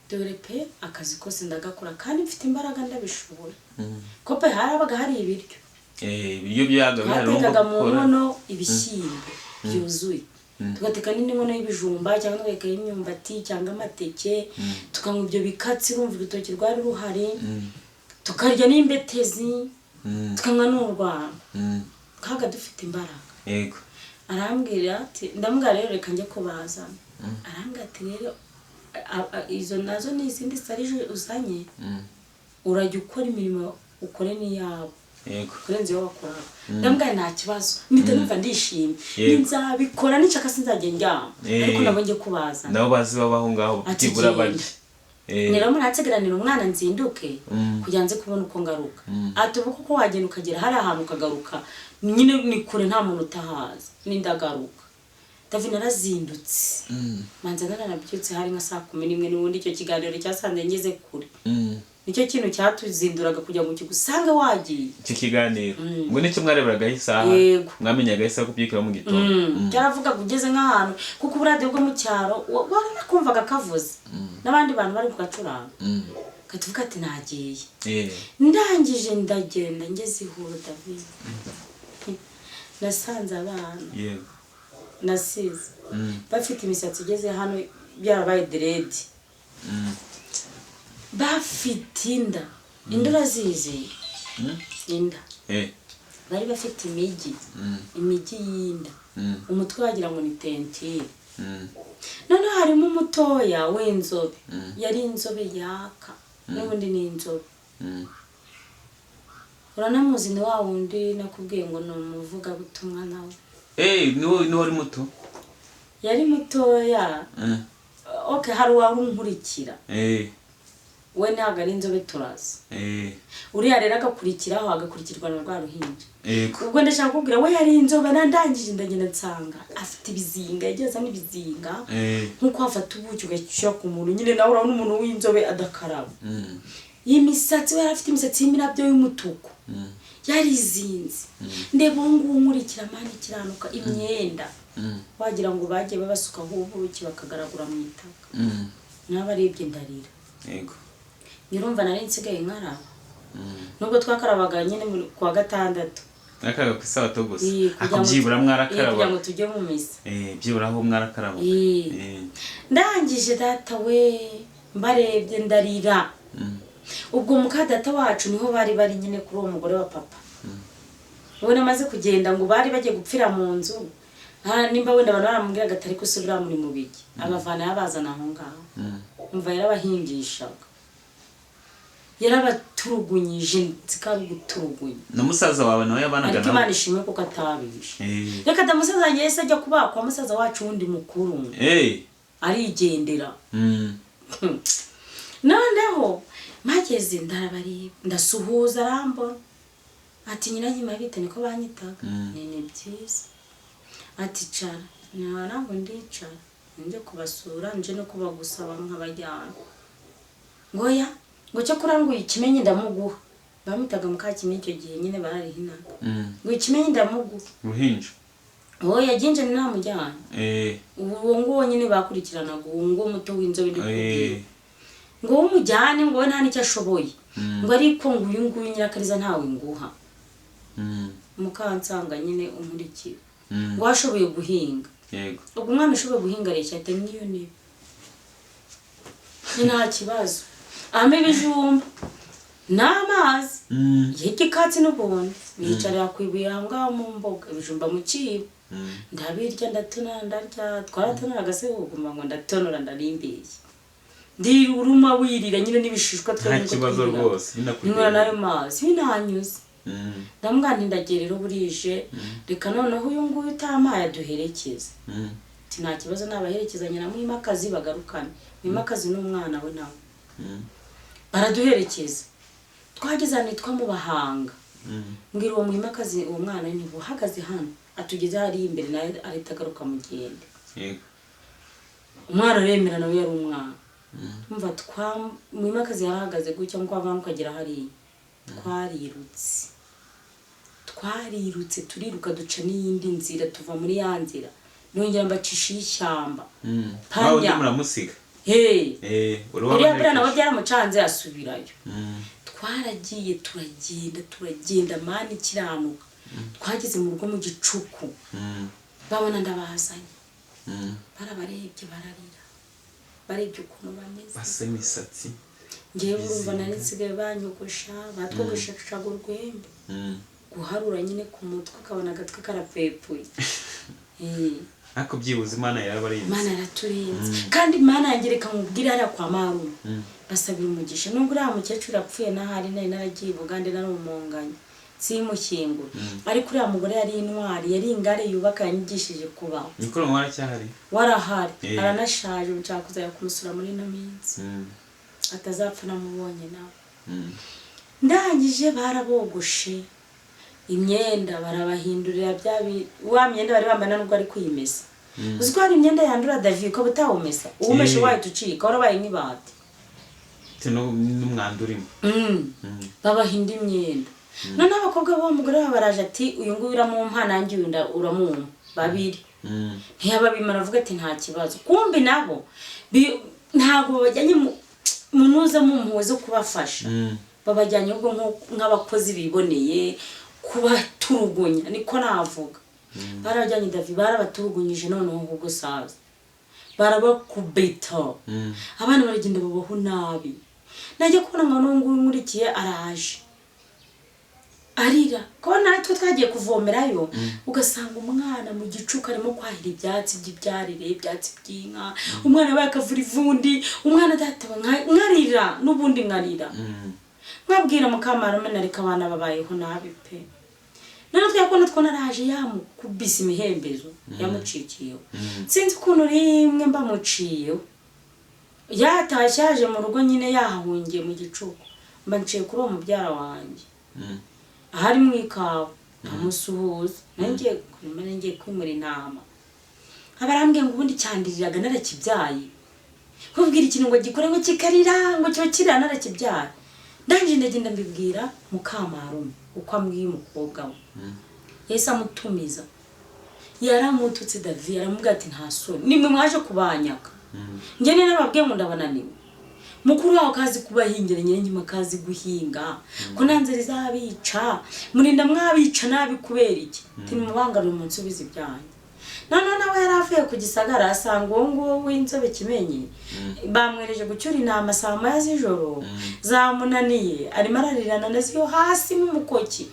Speaker 1: dore pe akazi kose ndagakora kandi mfite imbaraga, ndabishoboye, ko pe harabaga hari ibiryo.
Speaker 2: Ibiryo byaga bihari urumva
Speaker 1: Twatekaga mu
Speaker 2: gukora.
Speaker 1: nkono ibishyimbo byuzuye, tugateka n'indi nkono y'ibijumba cyangwa tugateka y'imyumbati cyangwa amateke, tukanywa ibyo bikatsi. Urumva urutoki rwari ruhari, tukarya n'imbetezi, tukanywa n'urwagwa, twabaga dufite imbaraga. Arambwira ati, ndamubwira rero reka njye kubazana. Arambwira ati rero izo nazo ni izindi sarije uzanye, urajya ukora imirimo, ukore n'iyabo kurenza iyo wakoraga. Ndamubwira nta kibazo, mpita numva ndishimye. Nzabikora, nishaka sinzajya ndyama, ariko nabo njye kubazana.
Speaker 2: Nabo bazi babaho ngaho
Speaker 1: Ati
Speaker 2: byibura
Speaker 1: genda.
Speaker 2: barya.
Speaker 1: Rero muransigaranira umwana nzinduke kugira nze kubona uko ngaruka. Ati ubu koko wagenda ukagera hari ahantu ukagaruka nyine, ni kure, nta muntu utahazi. Nindagaruka, David, narazindutse, manza naranabyutse hari nka saa 11, n'ubundi icyo kiganiro cyasanze ngeze kure. Nicyo kintu cyatuzinduraga kugira ngo kigusange wagiye.
Speaker 2: Icyo kiganiro ngo nicyo mwareberagaho isaha?
Speaker 1: Yego.
Speaker 2: Mwamenyagaho isaha kubyukira mu gitondo.
Speaker 1: Cyaravugaga ugeze nk'ahantu, kuko uburadiyo bwo mu cyaro waranakumvaga kavuze n'abandi bantu bari kugacuranga, katuvuga ati nagiye. Ndangije ndagenda, ngeze ihuro, David, nasanze abana nasize bafite imisatsi igeze hano, byarabaye dread, bafite inda. Inda urazizi? Inda. Bari bafite imijyi, imijyi y'inda, umutwe wagira ngo ni tentire. Noneho harimo umutoya w'inzobe, yari inzobe yaka, n'ubundi ni inzobe. Uranamuzi, ni wa wundi nakubwiye ngo ni umuvugabutumwa nawe.
Speaker 2: Niwe wari muto?
Speaker 1: Yari mutoya. Okay, hari uwari unkurikira. We ntabwo ari inzobe, turazi. Uriya rero agakurikiraho, agakurikirwa na rwa ruhinja. Ubwo ndashaka kukubwira, we yari inzobe. Nandangije ndagenda nsanga afite ibizinga, yagiye azana ibizinga, nk'uko wafata ubuki ugashyira ku muntu nyine, nawe urabona umuntu w'inzobe adakaraba. Iyi misatsi, we yari afite imisatsi y'imirabyo y'umutuku, yarizinze. Ndeba uwo nguwo nkurikira, mani ikiranuka, imyenda wagira ngo bagiye babasukaho ubuki bakagaragura mu itaka. N'abarebye ndarira. Nyirumva nari nsigaye nkaraba, nubwo twakarabaga nyine kuwa gatandatu.
Speaker 2: Mwakarabaga ku isabato gusa?
Speaker 1: Kugira
Speaker 2: Ariko
Speaker 1: ngo
Speaker 2: byibura mwarakaraba.
Speaker 1: Kugira ngo tujye mu misa.
Speaker 2: Byibura aho mwarakaraba.
Speaker 1: Ndangije, data we, mbarebye ndarira. Ubwo muka data wacu niho bari bari nyine, kuri uwo mugore wa papa. Ubwo namaze kugenda, ngo bari bagiye gupfira mu nzu. Nimba wenda abantu baramubwiraga ati ariko se buriya muri mu bigi, abavana yabazana aho ngaho. Umva, yarabahingishaga, yarabaturugunyije, zikaguturugunya.
Speaker 2: Na musaza wawe nawe yabanaga
Speaker 1: Ariko
Speaker 2: nawe?
Speaker 1: Imana ishimwe kuko atabishe. Reka da, musaza wanjye yahise ajya kubakwa, musaza wacu wundi mukuru, arigendera. Noneho mpageze ndarabareba, ndasuhuza, arambona, ati nyina nkima bite, niko banyitaga. Ni byiza. Ati cara. Ntabwo ndicara, nje kubasura, nje no kubagusaba nkabajyana. Ngo ya, ngo cyakora ngo ikimenyi ndamuguha. Bamwitaga Mukakimenyi icyo gihe nyine, bararihinaga. Ngo ikimenyi ndamuguha.
Speaker 2: Uruhinja?
Speaker 1: Oya, ginje namujyanye. Uwo nguwo nyine bakurikiranaga, uwo nguwo muto w'inzobe ndi kubwira. Ngo umujyane, ngo we nta n'icyo ashoboye, ngo ariko ngo uyu nguyu Nyirakariza ntawe nguha. Mukansanga nyine unkurikira, ngo ashoboye guhinga. Ubwo umwana ushoboye guhinga areshya ate n'iyo ntebe? Ni nta kibazo, ampa ibijumba n'amazi y'igikatsi n'ubundi, niyicarira ku ibuye aho ngaho mu mbuga, ibijumba mu kibo, ndabirya, ndatonora, ndarya. Twaratonora se, uguma ngo ndatonora, ndarimbeye, ndiruruma wirira nyine n'ibishishwa.
Speaker 2: Nta
Speaker 1: Twebwe niko
Speaker 2: kibazo
Speaker 1: twirira.
Speaker 2: rwose.
Speaker 1: Nywera n'ayo mazi binanyuze. Ndamubwira nti ndagiye rero, burije, reka noneho uyu nguyu utampaye aduherekeze. Ati nta kibazo, nabaherekezanya na Mwimakazi bagarukane. Mwimakazi n'umwana we nawe. Baraduherekeza, twageze ahantu hitwa mu Bahanga. Mbwira uwo Mwimakazi, uwo mwana we, uhagaze hano atugeze hariya imbere, nawe arahita agaruka mugende. Umwana aremera, nawe yari umwana. Umva, twa Mwimakazi yarahagaze gutya ngo avamo ukagera hariya. Twarirutse, twarirutse, turiruka, duca n'iyindi nzira, tuva muri ya nzira, nongera mbacisha iy'ishyamba. Panya.
Speaker 2: Wa wundi muramusiga?
Speaker 1: Hey.
Speaker 2: Uri
Speaker 1: Uriya buriya nawe
Speaker 2: wabaherekeje.
Speaker 1: byaramucanze asubirayo. Twaragiye, turagenda, turagenda, mani ikiranuka, twageze mu rugo mu gicuku, babona ndabazanye. Barabarebye bararira, barebye ukuntu bameze.
Speaker 2: Basa imisatsi.
Speaker 1: Ngewe urumva nari nsigaye banyogosha, batwogosheshaga urwembe, guharura nyine ku mutwe, ukabona agatwe karapfepfuye.
Speaker 2: Ariko byibuze Imana yarabarinze.
Speaker 1: Imana yaraturinze, kandi Imana yanjye, reka nkubwire, hariya kwa marume basabira umugisha, nubwo uriya mukecuru yapfuye n'ahari nari naragiye i Bugande nari umunganye simushyingura, ariko uriya mugore yari intwari, yari ingare yubaka, yanyigishije kubaho.
Speaker 2: Mikoro waracyahari?
Speaker 1: Warahari. Aranashaje, ubu nshaka kuzajya kumusura muri ino minsi, atazapfa namubonye nawe. Ndangije barabogoshe, imyenda barabahindurira, bya wa myenda bari bambaye nubwo ari kuyimesa. Uzi ko hari imyenda yandura, David, ukaba utawumesa, uwumeshe wahita ucika, warabaye nk'ibati.
Speaker 2: Bitewe n'umwanda urimo.
Speaker 1: Babaha indi myenda. Noneho abakobwa b'uwo mugore baba baraje ati uyu nguyu uramumpa, nanjye uyu uramumpa, babiri. Ntiyababimara, avuga ati nta kibazo. Kumbi nabo ntabwo babajyanye mu nuza mu mpuhwe zo kubafasha, babajyanye ahubwo nk'abakozi biboneye kubaturugunya, niko navuga. Barabajyanye Davi, barabaturugunyije. Noneho ahubwo saza barabakubita, abana baragenda babaho nabi. Najya kubona ngo n'uwo nguyu nkurikiye araje arira, ko natwe twagiye kuvomerayo, ugasanga umwana mu gicuku arimo kwahira ibyatsi by'ibyarire, ibyatsi by'inka. Umwana yabaye akavura ivundi, umwana adataba, nkarira n'ubundi nkarira, nkabwira mukamara reka abana babayeho nabi pe. None twakubona twabona araje yamukubise imihembezo, yamucikiyeho. Sinzi ukuntu rimwe mbamuciyeho, yatashye yaje mu rugo nyine yahahungiye mu gicuku, mba nciye kuri uwo mubyara wanjye ahari mu ikawa, ndamusuhuza, nanjye ngiye kwimura intama. Aba arambwiye ngo ubundi cyandiriraga narakibyaye, kubwira ikintu ngo gikore ngo kikarira, ngo kiba kirira narakibyaye. Ndangije ndagenda mbibwira mukamarume uko ambwiye umukobwa we. Yahise amutumiza, yaramututse Davi, aramubwira ati nta soni, nimwe mwaje kubanyaka, njye ni nababwiye ngo ndabananiwe. Mukuru wawe kazi kubahingira, nyine kazi guhinga, ko nta nzara izabica, murinda mwabica nabi kubera iki? Timubangamire umunsi ubizi ibyanyu. Noneho nawe yari avuye ku Gisagara, asanga uwo nguwo w'inzobe Kimenyi bamwereje gucyura intama saa 1 z'ijoro, zamunaniye, arimo ararirana nazo hasi mu mukoki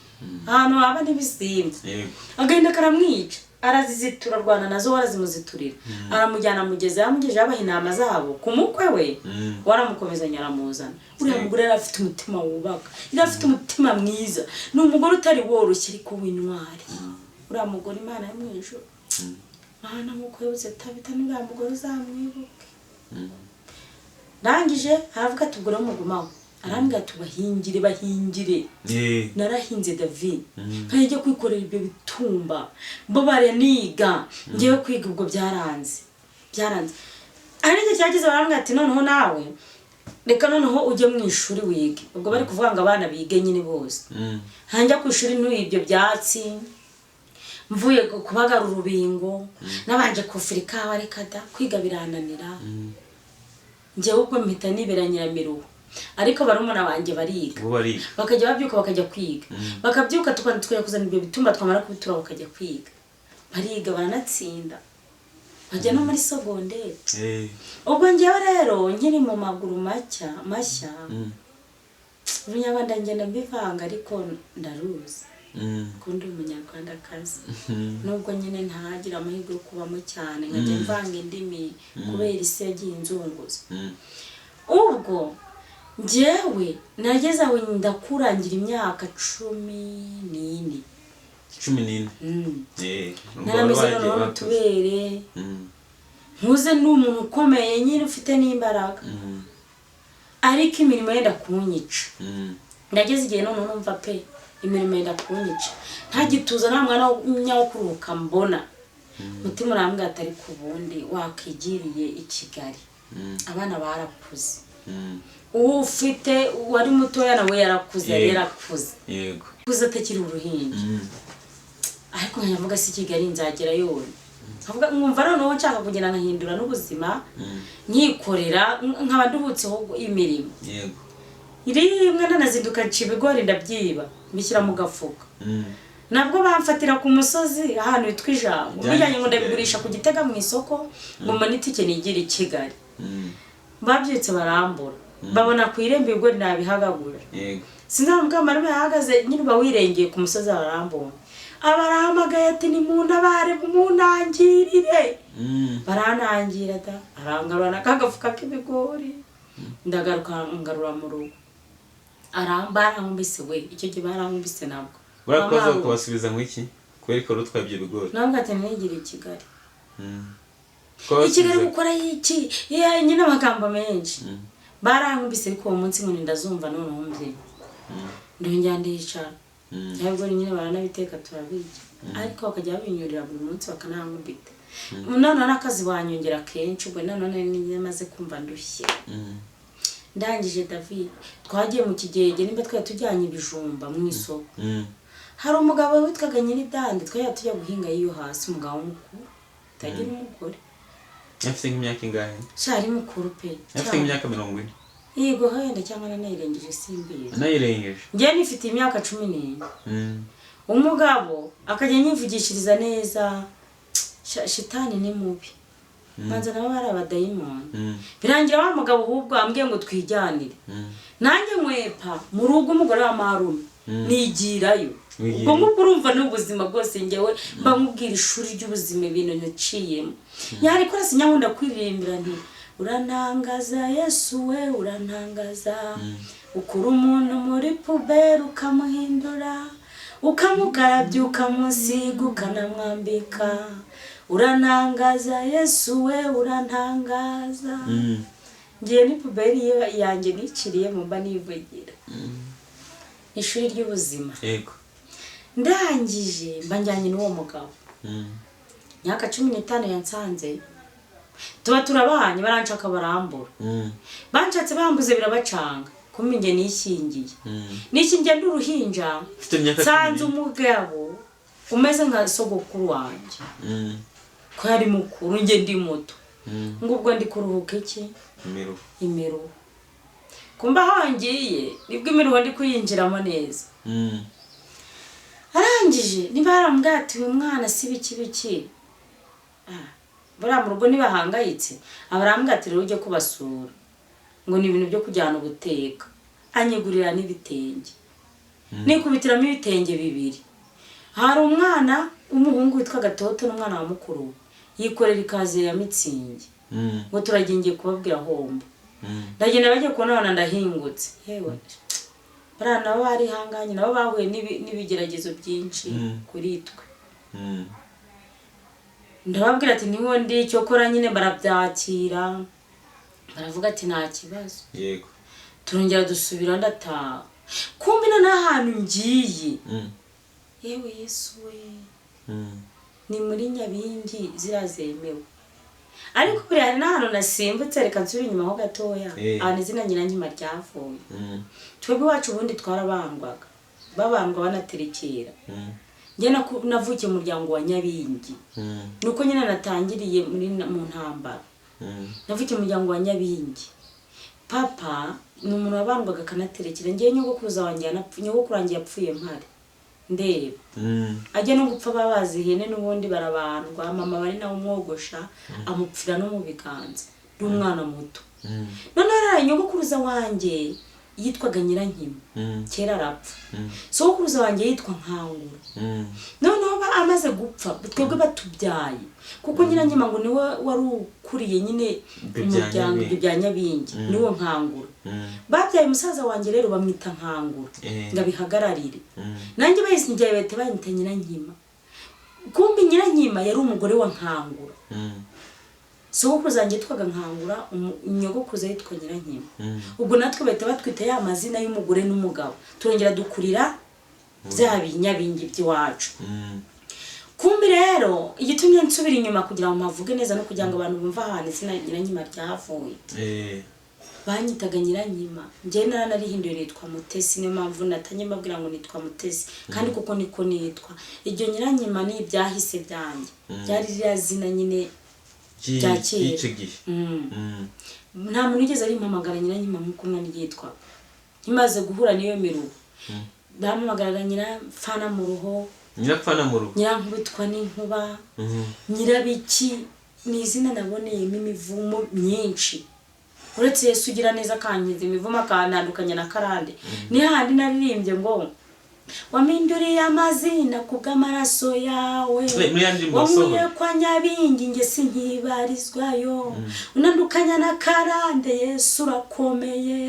Speaker 1: ahantu haba n'ibisimba. Agahinda karamwica, arazizitura, arwana nazo, warazimuziturira, aramujyana amugeza yamugejeje abaha intama zabo ku mukwe we, waramukomezanya aramuzana. Uriya mugore yari afite umutima wubaka, yari afite umutima mwiza, ni umugore utari woroshye ariko w'intwari. Uriya mugore, Imana yo mu ijuru, Mana, nk'uko yibutse Tabita, n'uriya mugore uzamwibuke. Ndangije aravuga ati ubwo rero mugumaho, arambwira ati bahingire, bahingire. Narahinze David, nkajya kwikorera ibyo bitumba, bo baraniga, ngewe kwiga ubwo byaranze, byaranze. Hari igihe cyageze barambwira ati noneho nawe reka noneho ujye mu ishuri wige. Ubwo bari kuvuga ngo abana bige nyine bose. Ntanjya ku ishuri ntuye ibyo byatsi, mvuye kubagara urubingo, nabanje kufira ikawa, reka da, kwiga birananira. Njyewe ubwo mpita nibera nyiramiruho, ariko barumuna banjye bariga.
Speaker 2: Bo bariga.
Speaker 1: Bakajya babyuka bakajya kwiga, bakabyuka tukajya kuzana ibyo bitumba, twamara kubitura bakajya kwiga, bariga baranatsinda, bajya no muri sogonderi. Ubwo njyewe rero nkiri mu maguru mashya mashya, urunyarwanda ngenda mbivanga ariko ndaruzi, ko ndi umunyarwandakazi, nubwo nyine ntagira amahirwe yo kubamo cyane, nkajya mvanga indimi kubera isi yagiye inzunguza. Ubwo njyewe nageze aho ndakurangira imyaka 14.
Speaker 2: 14.
Speaker 1: Narameze noneho n'utubere, nkuze, ni umuntu ukomeye nyine ufite n'imbaraga, ariko imirimo yenda kunyica. Ndageze igihe noneho numva pe imirimo yenda kunyica, nta gituza, nta mwana wo kuruhuka mbona. Umutima urambwira ati ariko ubundi wakigiriye i Kigali, abana barakuze, uwo ufite wari mutoya nawe yarakuze, yari yarakuze, kuze atakiri uruhinja. Ariko nkavuga si Kigali nzagerayo, nkavuga nkumva noneho nshaka kugenda nkahindura n'ubuzima, nkikorera, nkaba nduhutseho imirimo. Rimwe nanazinduka nca ibigori ndabyiba mbishyira mu gafuka, nabwo bamfatira ku musozi ahantu hitwa Ijambo, bijyanye ngo ndabigurisha ku Gitega mu isoko, ngo mbone itike nigire i Kigali. Babyutse barambura, babona ku irembo ibigori nabihagagura. Sinzi aho mukamara yahagaze nyine, uba wirengeye ku musozi, barambona, abarahamagaye ati nimuntabare, muntangirire. Barantangira da, arangarura na kagafuka k'ibigori, ndagaruka ngarura mu rugo. Barankubise we, icyo gihe barankubise nabwo.
Speaker 2: Urakoze kubasubiza ngo iki kubera ko utwaye ibyo bigori?
Speaker 1: Nabwo ati nigire i Kigali, i Kigali gukora iki? Nyine amagambo menshi, barankubise. Ariko uwo munsi ngo ndazumva noneho mbyina, ndongera ndicara, ntabwo nyine baranabiteka turabirya, ariko bakajya babinyurira buri munsi bakanankubita. Noneho n'akazi banyongera kenshi, ubwo nanone niyo maze kumva ndushye. Ndangije David, twagiye mu kigenge, nimba twari tujyanye ibijumba mu isoko. Hari umugabo witwaga Nyiridande, twari tujya guhinga iyo hasi, umugabo mukuru utagira umugore.
Speaker 2: Afite nk'imyaka ingahe?
Speaker 1: Shari mukuru pe.
Speaker 2: Afite nk'imyaka 40.
Speaker 1: Yego, wenda cyangwa nanayirengeje simbizi.
Speaker 2: Anayirengeje.
Speaker 1: Njyewe nifite imyaka 14. Umugabo akajya anyivugishiriza neza. Shitani ni mubi, manza nabo bari abadayimoni. Birangira wa mugabo ahubwo ambwiye ngo twijyanire. Nanjye nkwepa mu rugo umugore wa marume, nigirayo.
Speaker 2: Wigira.
Speaker 1: Ubwo ngubwo urumva ni ubuzima bwose, njyewe mba nkubwira ishuri ry'ubuzima, ibintu naciyemo. Yarikora sinyakunda kwiririmbira nti: "Urantangaza Yesu we, urantangaza, ukura umuntu muri poubelle ukamuhindura, ukamukarabya, ukamusiga, ukanamwambika. Urantangaza Yesu we, urantangaza." Ngiye ni poubelle yanjye niciriyemo, mba nivugira ishuri ry'ubuzima. Ndangije mba njyanye n'uwo mugabo. Imyaka 15 yansanze, tuba turabanye, baranshaka barambura. Banshatse bambuze, birabacanga. Kumbe njye nishyingiye. Nishyingiye ndi uruhinja.
Speaker 2: Ufite imyaka
Speaker 1: Nsanze
Speaker 2: 14.
Speaker 1: umugabo umeze nka sogokuru wanjye, ko yari mukuru, njye ndi muto. Ngo ubwo ndi kuruhuka iki?
Speaker 2: Imiruho.
Speaker 1: Imiruho. Kumba aho ngiye nibwo imiruho ndi kuyinjiramo neza. Arangije niba yarambwiye ati: "Uyu mwana si biki biki." Ah, buriya mu rugo ntibahangayitse, aba arambwira ati: "Rero ujye kubasura," ngo ni ibintu byo kujyana ubuteka. Anyigurira n'ibitenge, nikubitiramo ibitenge bibiri. Hari umwana w'umuhungu witwa Gatoto n'umwana wa mukuru we, yikorera ikaziye ya mitsingi. Ngo turagiye, ngiye kubabwira homba. Ndagenda, bagiye kubona ndahingutse. Yewe, bariya nabo barihanganye, nabo bahuye n'ibigeragezo byinshi kuri twe. Ndababwira ati: "Niho ndi." Cyokora nyine barabyakira, baravuga ati: "Nta kibazo." Turongera dusubira, ndataha. Kumbi noneho ahantu ngiye, yewe Yesu we, ni muri Nyabingi ziriya zemewe. Ariko buriya hari n'ahantu nasimbutse, reka nsubire inyuma ho gatoya. Ahantu izina Nyirankima ryavuye, twebwe iwacu ubundi twarabandwaga, babandwa banaterekera. Njye navukiye mu muryango wa Nyabingi. Nuko nyine natangiriye muri mu ntambara. Navukiye mu muryango wa Nyabingi. Papa ni umuntu wabandwaga akanaterekera. Ngewe nyogokuruza wanjye nyogokuru wanjye yapfuye mpari ndeba. Ajya no gupfa babazi ihene n'ubundi barabandwa, mama bari nawe umwogosha, amupfira no mu biganza, ndi umwana muto. Noneho rero nyogokuruza wanjye yitwaga Nyirankima. Kera arapfa. Sogokuruza wanjye yitwa Nkangura. Noneho amaze gupfa, twebwe batubyaye, kuko Nyirankima ngo niwe wari ukuriye nyine
Speaker 2: Ibyo bya
Speaker 1: umuryango,
Speaker 2: Nyabingi.
Speaker 1: Ibyo bya Nyabingi. Niwo Nkangura. Babyaye musaza wanjye rero bamwita Nkangura ngo abihagararire. Nanjye bahise njyayo, bahita banyita Nyirankima. Kumbi Nyirankima yari umugore wa Nkangura. Sogokuruza wanjye yitwaga Nkangura, nyogokuruza yitwa Nyirankima. Ubwo natwe bahita batwita ya mazina y'umugore n'umugabo, turongera dukurira bya binyabingi by'iwacu. Kumbi rero igitumye nsubira inyuma kugira ngo mpavuge neza no kugira ngo abantu bumve ahantu izina Nyirankima ryavuye, banyitaga Nyirankima, njyewe naranarihinduye nitwa Mutesi. Niyo mpamvu natanye mbabwira ngo nitwa Mutesi, kandi kuko niko nitwa. Iryo Nyirankima ni ibyahise byanjye, byari ririya zina nyine bya kera.
Speaker 2: Y'icyo gihe.
Speaker 1: Nta muntu wigeze arimpamagara Nyirankima nk'uko umwana yitwaga. Nkimaze guhura n'iyo miruho, bampamagaraga Nyirapfana mu ruho.
Speaker 2: Nyirapfana mu rugo.
Speaker 1: Nyirankubitwa n'inkuba, Nyirabiki. Ni izina naboneyemo imivumo myinshi, uretse Yesu ugira neza akankiza imivumo, akantandukanya na karande. Ni hahandi naririmbye ngo: "Waminduriye amazina kubw'amaraso yawe."
Speaker 2: Muri ya ndirimbo
Speaker 1: "Wankuye
Speaker 2: wasohoye.
Speaker 1: kwa Nyabingi, nge sinkibarizwayo, unandukanya na karande. Yesu urakomeye,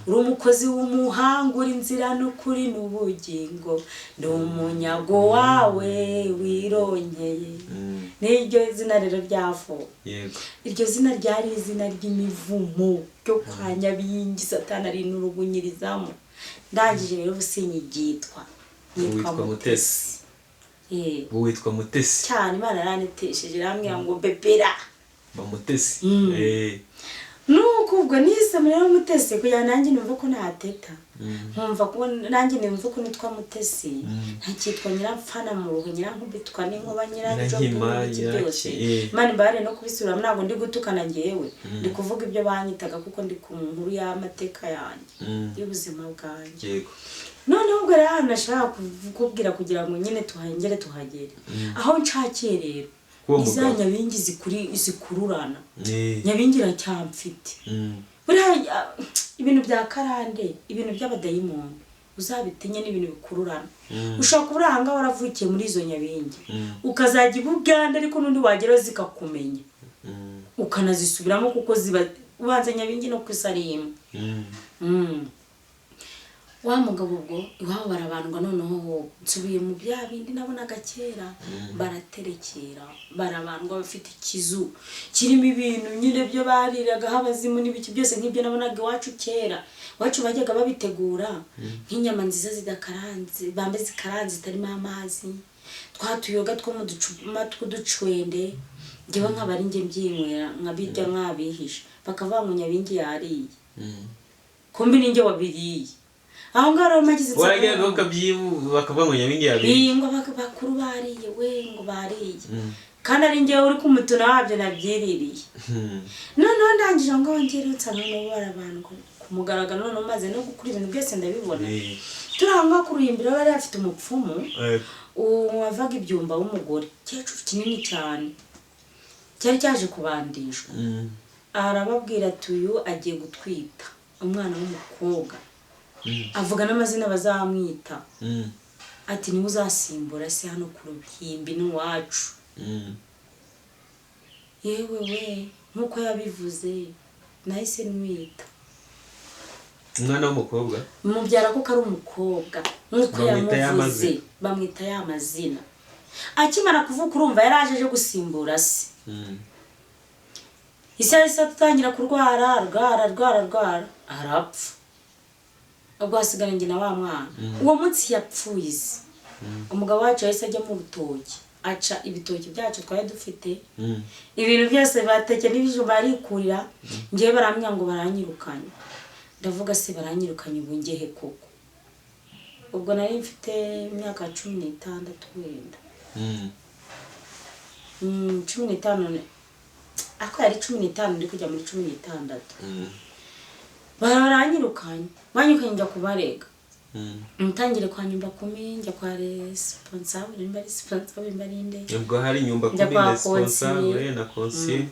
Speaker 1: uri umukozi w'umuhanga, uri inzira n'ukuri n'ubugingo, ndi umunyago wawe wirongeye." N'iryo zina rero ryavuye. Iryo zina ryari izina ry'imivumo ryo kwa Nyabingi, Satani arinurugunyirizamo. Ndangije rero ubu sinyigitwa, nitwa
Speaker 2: Witwa Mutesi.
Speaker 1: Eh,
Speaker 2: Ubu witwa Mutesi.
Speaker 1: Cyane, Imana yaranitesheje, irambwira ngo bebera.
Speaker 2: Ba Mutesi.
Speaker 1: Nuko ubwo nisemo rero Mutesi kugira nanjye numve ko nateta, nkumva ko nanjye numve ko nitwa Mutesi, ntakitwa Nyiramfana mu rugo, Nyirankubitwa n'inkuba,
Speaker 2: Nyirankima,
Speaker 1: Nyiranjobe byose.
Speaker 2: Nyiraki.
Speaker 1: Imana imbabare no kubisubiramo, ntabwo ndi gutukana ngewe, ndi kuvuga ibyo banyitaga kuko ndi ku nkuru y'amateka yanjye y'ubuzima bwanjye. Noneho ubwo rero ahantu nashaka kukubwira kugira ngo nyine tuhangere tuhagere aho nshakiye rero,
Speaker 2: K'uwo
Speaker 1: ni za
Speaker 2: mugabo.
Speaker 1: nyabingi zikururana. Nyabingi iracyamfite. Buriya ibintu bya karande, ibintu by'abadayimoni uzabitinye, ni ibintu bikururana. Ushobora kuba uri ahangaha waravukiye muri izo nyabingi, ukazajya i Bugande, ariko n'undi wageraho zikakumenya, ukanazisubiramo kuko ziba ubanza nyabingi no ku isi ari imwe. Wa mugabo ubwo iwabo barabandwa. Noneho nsubiye mu bya bindi nabonaga kera, baraterekera, barabandwa, bafite ikizu kirimo ibintu nyine byo bariragaho abazimu n'ibiki byose nk'ibyo nabonaga iwacu kera. Iwacu bajyaga babitegura nk'inyama nziza zidakaranze, bambe zikaranze zitarimo amazi, twa tuyoga two mu ducuma tw'uducwende, njyewe nkaba ari njye mbyinywera, nkabirya nkabihisha, bakavuga ngo nyabingi yariye, kumbi ninjye wabiriye aho ngaho. Rero magize
Speaker 2: Warageraga ukabyibu bakavuga ngo nyabingi yabiriye.
Speaker 1: Iyi ngo bakuru bariye we, ngo bariye, kandi ari njyewe uri kumutuna wabyo nabyiririye. Noneho ndangije aho ngaho, ngewe nsanga noneho barabandwa ku mugaragaro, noneho maze no gukura ibintu byose ndabibona. Turi aho ngaho ku ruhimbiro, bari bafite umupfumu wavaga ibyumba w'umugore, ikecuru kinini cyane cyari cyaje kubandishwa. Arababwira ati uyu agiye gutwita umwana w'umukobwa, avuga n'amazina bazamwita, ati niwe uzasimbura se hano ku ruhimbi n'iwacu. Yewe we, nk'uko yabivuze nahise nwita.
Speaker 2: Umwana w'umukobwa.
Speaker 1: Mubyara kuko ari umukobwa nk'uko
Speaker 2: Bamwita ya
Speaker 1: yamuvuze.
Speaker 2: mazina.
Speaker 1: Bamwita ya mazina. Akimara kuvuka, urumva yari aje aje gusimbura se. Isi yahise atangira kurwara, arwara, arwara, arwara, arapfa. Ubwo hasigara njye na wa mwana. Uwo munsi yapfuye isi, umugabo wacu yahise ajya mu rutoki, aca ibitoki byacu twari dufite, ibintu byose bateke n'ibijumba arikurira. Ngewe barambwira ngo baranyirukanye. Ndavuga se baranyirukanye ubu ngehe koko? Ubwo nari mfite imyaka 16 wenda. 15 ariko yari 15, ndi kujya muri 16. Baranyirukanye, banyirukanye, njya kubarega. Ntangire kwa nyumba kumi, njya kwa responsable, nimba ari responsable, nimba ari nde.
Speaker 2: Ubwo hari nyumba
Speaker 1: Njya
Speaker 2: kumi,
Speaker 1: kwa
Speaker 2: responsable
Speaker 1: conseiller.
Speaker 2: Na conseiller.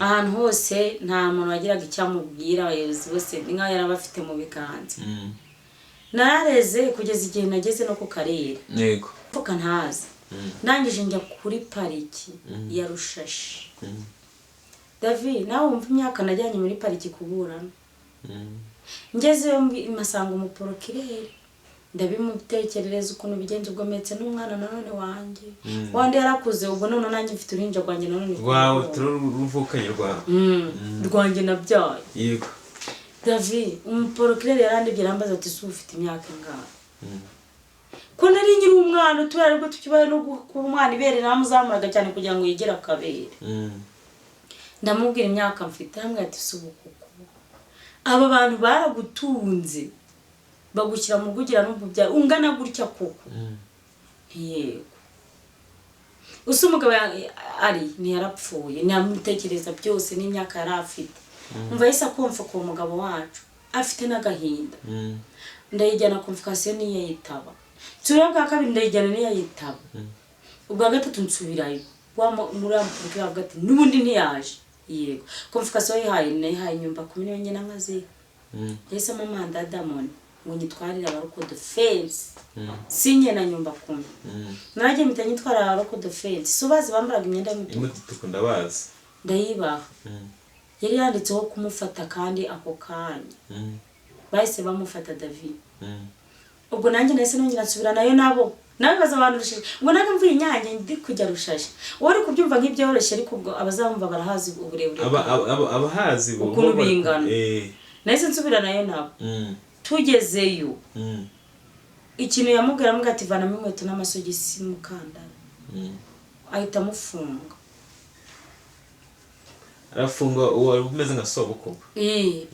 Speaker 1: Ahantu hose nta muntu wagiraga icyo amubwira, abayobozi bose ni nk'aho yari abafite mu biganza. Narareze kugeza igihe nageze no ku karere. Mvuka ntazi. Ndangije njya kuri pariki ya Rushashi. David, nawe wumva imyaka najyanye muri pariki kuburana. Ngezeyo mpasanga umuporokireri, ndabimutekerereza ukuntu bigenza. Ubwo mpetse n'umwana nanone wanjye, wandi yarakuze. Ubwo none nanjye mfite uruhinja rwanjye nanone.
Speaker 2: Rwawe turaruvukanye rwawe.
Speaker 1: Rwanjye nabyaye. David, umuporokireri yarandebye, arambaza ati si ufite imyaka ingahe? Ko nari nkiri umwana utuye, aribwo tukibaye no kuba umwana, ibere namuzamuraga cyane kugira ngo yegere akabere. Ndamubwira imyaka mfite, arambwira ati si ubu kuko aba bantu baragutunze bagushyira mu rugo n'ububyara ungana gutya koko? Ntiyego, usa umugabo ari ntiyarapfuye, ntiyamutekereza byose n'imyaka yari afite. Umva, yahise akomfa ku mugabo wacu afite n'agahinda. Ndayijyana convocation ntiyayitaba, nsubira bwa kabiri ndayijyana ntiyayitaba, ubwa gatatu nsubirayo, wa muri wa mupolisi avuga ati n'ubundi ntiyaje. Yego, convocation yihaye nayihaye nyumba kumi niyo nyina nkaziha. Yahisemo mandat d'amener ngo nyitwarire aba local defense, sinye na nyumba kumi. Nanjye mpita nyitwara aba local defense, si ubazi bambaraga imyenda y'umutuku?
Speaker 2: Imutuku, ndabazi.
Speaker 1: Ndayibaha. Yari yanditseho kumufata kandi ako kanya. Bahise bamufata, David. Ubwo nanjye nahise nongera nsubira nayo, nabo nabibaza abantu Rushashi ngo nanjye mvuye Inyange ndi kujya Rushashi. Wowe uri kubyumva nk'ibyoroshye, ariko ubwo abazamva barahazi uburebure
Speaker 2: Abahazi
Speaker 1: ukuntu bingana. Nahise nsubira nayo nabo. Tugezeyo, ikintu yamubwira, aramubwira ati vanamo inkweto n'amasogisi n'umukandara. Ahita amufunga.
Speaker 2: Arafunga uwo wari umeze nka sobukwe.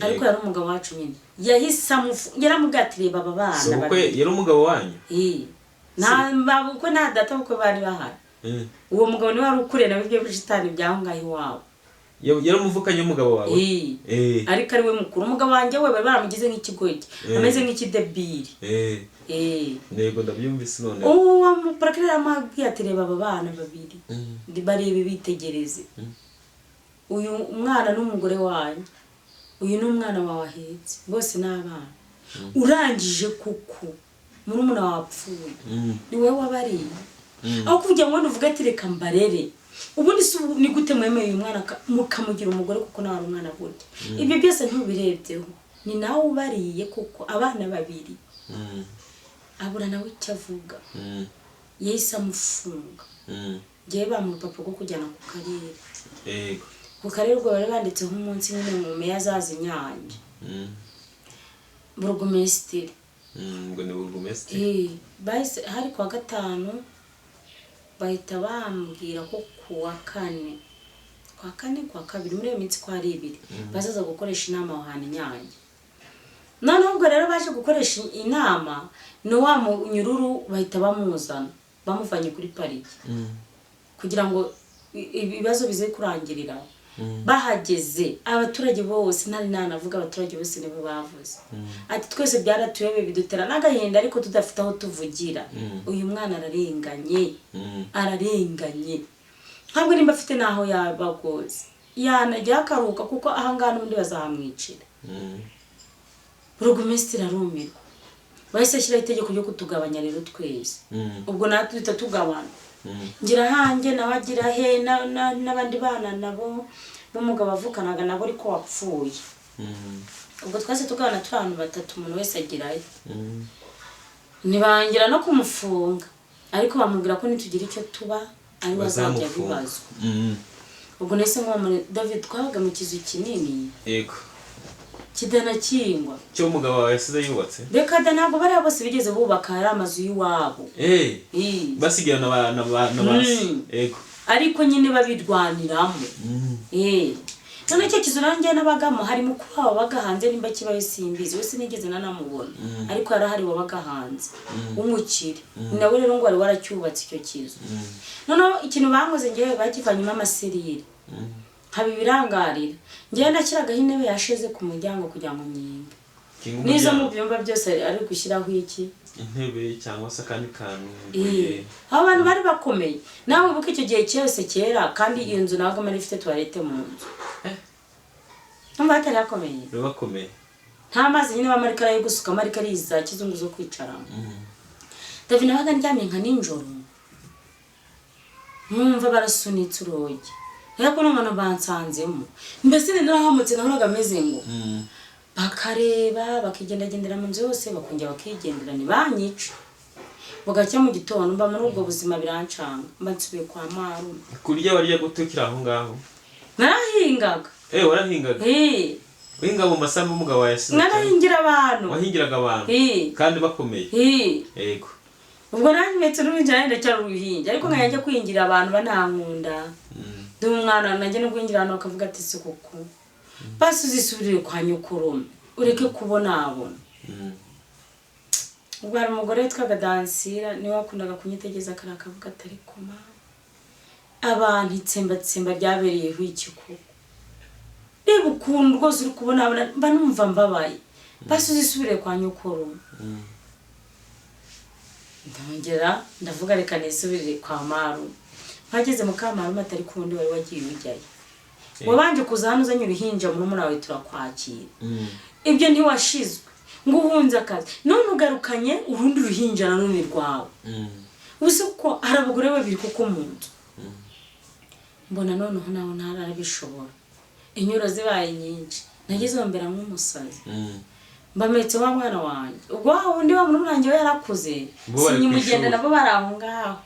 Speaker 1: Ariko yari umugabo wacu nyine, yahise yaramubwiye ati reba aba bana
Speaker 2: Sobukwe
Speaker 1: babiri.
Speaker 2: yari umugabo wanyu?
Speaker 1: Nta babukwe nta data bukwe bari bahari. Uwo mugabo niwe wari ukuriye nawe ibyo bishitani by'aho ngaho iwabo.
Speaker 2: Yari umuvukanye w'umugabo wawe?
Speaker 1: Ariko ari we mukuru. Umugabo wanjye we bari baramugize nk'ikigoryi, ameze nk'ikidebiri.
Speaker 2: Yego, ndabyumvise none.
Speaker 1: Uwo muparakire yaramubwiye ati reba aba bana babiri, barebe bitegereze, uyu mwana n'umugore wanyu, uyu ni umwana wawe ahetse, bose ni abana. Urangije kuko murumuna wawe apfuye, ni wowe wabariye, aho kugira ngo uvuge ati reka mbarere. Ubundi se ubu ni gute mwemeye uyu mwana mukamugira umugore, kuko nawe ari umwana burya? Ibyo byose ntubirebyeho, ni nawe ubariye kuko abana babiri. Abura nawe icyo avuga. Yahise amufunga. Ngewe bamuha urupapuro rwo kujyana ku karere. Ku karere ubwo bari banditseho umunsi nyine mu meya azaza Inyange, burugumesitiri.
Speaker 2: Ngo ni burugumesitiri.
Speaker 1: Bahise hari kuwa gatanu, bahita bambwira ko kuwa kane, kuwa kane, kuwa kabiri, muri iyo minsi ko ari ibiri, bazaza gukoresha inama aho hantu Inyange. Noneho ubwo rero baje gukoresha inama, ni wa munyururu bahita bamuzana, bamuvanye kuri pariki, kugira ngo ibibazo bize kurangirira. Bahageze abaturage bose, ntari nanavuga, abaturage bose nibo bavuze ati twese byaratuyobeye, bidutera n'agahinda, ariko tudafite aho tuvugira. Uyu mwana ararenganye, ararenganye. Ntabwo nimba afite n'aho yaba rwose yanajya akaruhuka, kuko ahangaha n'ubundi bazahamwicira. Burugumesitiri arumirwa. Bahise ashyiraho itegeko ryo kutugabanya rero twese. Ubwo natwe duhita tugabana, ngira hanjye, nawe agira he, n'abandi bana nabo n'umugabo avukanaga nabo ariko wapfuye. Ubwo twese tugabana turi abantu batatu, umuntu wese agirayo. Ntibangira no kumufunga, ariko bamubwira ko nitugira icyo tuba ari we azajya
Speaker 2: Bazamufunga.
Speaker 1: abibazwa. Ubwo nahise nko muri David, twabaga mu kizu kinini kidanakingwa.
Speaker 2: Cyo umugabo wawe yasize yubatse?
Speaker 1: Reka da, ntabwo bariya bose bigeze bubaka, hari amazu y'iwabo.
Speaker 2: Basigaye na ba se.
Speaker 1: Ariko nyine babirwaniramo. None icyo kizu nanjye nabagamo, hari mukuru wabo wabaga hanze, nimba kibayo simbizi, we sinigeze nanamubona, ariko yarahari wabaga hanze w'umukire. Nawe rero ngo wari waracyubatse icyo kizu. Noneho ikintu bankoze ngewe, bakivanyemo amaserire, nkaba ibirangarira. Ngewe nashyiragaho intebe yashize ku muryango kugira ngo nyinge.
Speaker 2: Kinga
Speaker 1: N'izo mu
Speaker 2: umuryango.
Speaker 1: byumba byose ari gushyiraho iki?
Speaker 2: Intebe cyangwa se akandi kantu.
Speaker 1: Abo bantu bari bakomeye, nawe wibuke icyo gihe cyose kera, kandi iyo nzu ntabwo yari ifite toilette mu nzu. Numva hatari hakomeye.
Speaker 2: Biba bakomeye.
Speaker 1: Nta mazi nyine b'amarikara yo gusuka, amarikara za kizungu zo kwicaramo. David, nabaga ndyamye nka nijoro, nkumva barasunitse urugi, ariko n'umuntu bansanzemo, mbese narahamutse, nahoraga ameze ngo bakareba, bakigendagendera mu nzu yose, bakongera bakigendera, ntibanyice. Bugacya mu gitondo, mba muri ubwo buzima, birancanga, mba nsubiye kwa marume.
Speaker 2: Kurya warya gute ukiri aho ngaho?
Speaker 1: Narahingaga.
Speaker 2: Warahingaga? Uhinga mu masambu umugabo wawe yasize?
Speaker 1: Narahingira abantu.
Speaker 2: Wahingiraga abantu? Kandi bakomeye?
Speaker 1: Ubwo nanjye n'uruhinja, nanjye ndacyari uruhinja, ariko nkajya njya kwingira abantu banankunda. Ndi umwana, najya no kwinjira abantu bakavuga ati si koko, basi uzisubirire kwa nyokurume ureke kubonabona. Ubwo hari umugore witwaga Dansira, niwe wakundaga kunyitegeza kariya, akavuga ati ariko mama, abantu itsembatsemba ryabereyeho iki koko? Reba ukuntu rwose uri kubonabona, mba numva mbabaye, basi uzisubire kwa nyokurume. Ndongera ndavuga reka nisubirire kwa marume. Mpageze mu kamarume atari kundi wari wagiye ujyayo, wabanje kuza hano uzanye uruhinja, murumuna wawe, turakwakira. Ibyo ntiwashizwe ngo uhunze akazi, none ugarukanye urundi ruhinja nanone rwawe. Uzi ko hari abagore babiri kuko mu nzu? Mbona noneho nawe ntarabishobora, inyuro zibaye nyinshi, nagize mbera nk'umusazi. Mbametse wa mwana wanjye, ubwo wa wundi wa murumuna wanjye we yarakuze.
Speaker 2: Bo bari ku
Speaker 1: Sinyimugenda
Speaker 2: ishuri.
Speaker 1: Nabo bari aho ngaho.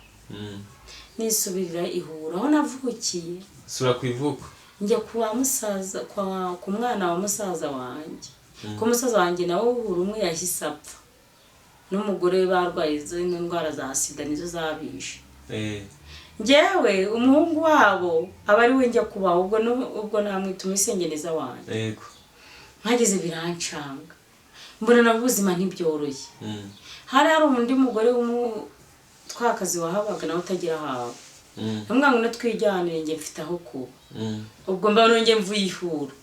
Speaker 1: Nisubirira ihura aho navukiye.
Speaker 2: Sura ku ivuko.
Speaker 1: Njya kwa musaza, kwa ku mwana wa musaza wanjye, ko musaza wanjye nawe uhura umwe yahise apfa n'umugore we, barwaye izo ndwara za sida, nizo zabishe. Njyewe umuhungu wabo aba ari we njya kubaho, ubwo ubwo namwita umusengeneza wanjye.
Speaker 2: Yego.
Speaker 1: Mpageze birancanga, mbona nabo ubuzima ntibyoroshye.
Speaker 2: Mm.
Speaker 1: Hari undi mugore w'umutwakazi wahabaga nawe utagira ahawe.
Speaker 2: Mm.
Speaker 1: Ndamubwira ngo twijyanire, njye mfite aho kuba.
Speaker 2: Mm.
Speaker 1: Ubwo mba nongeye mvuye ihura,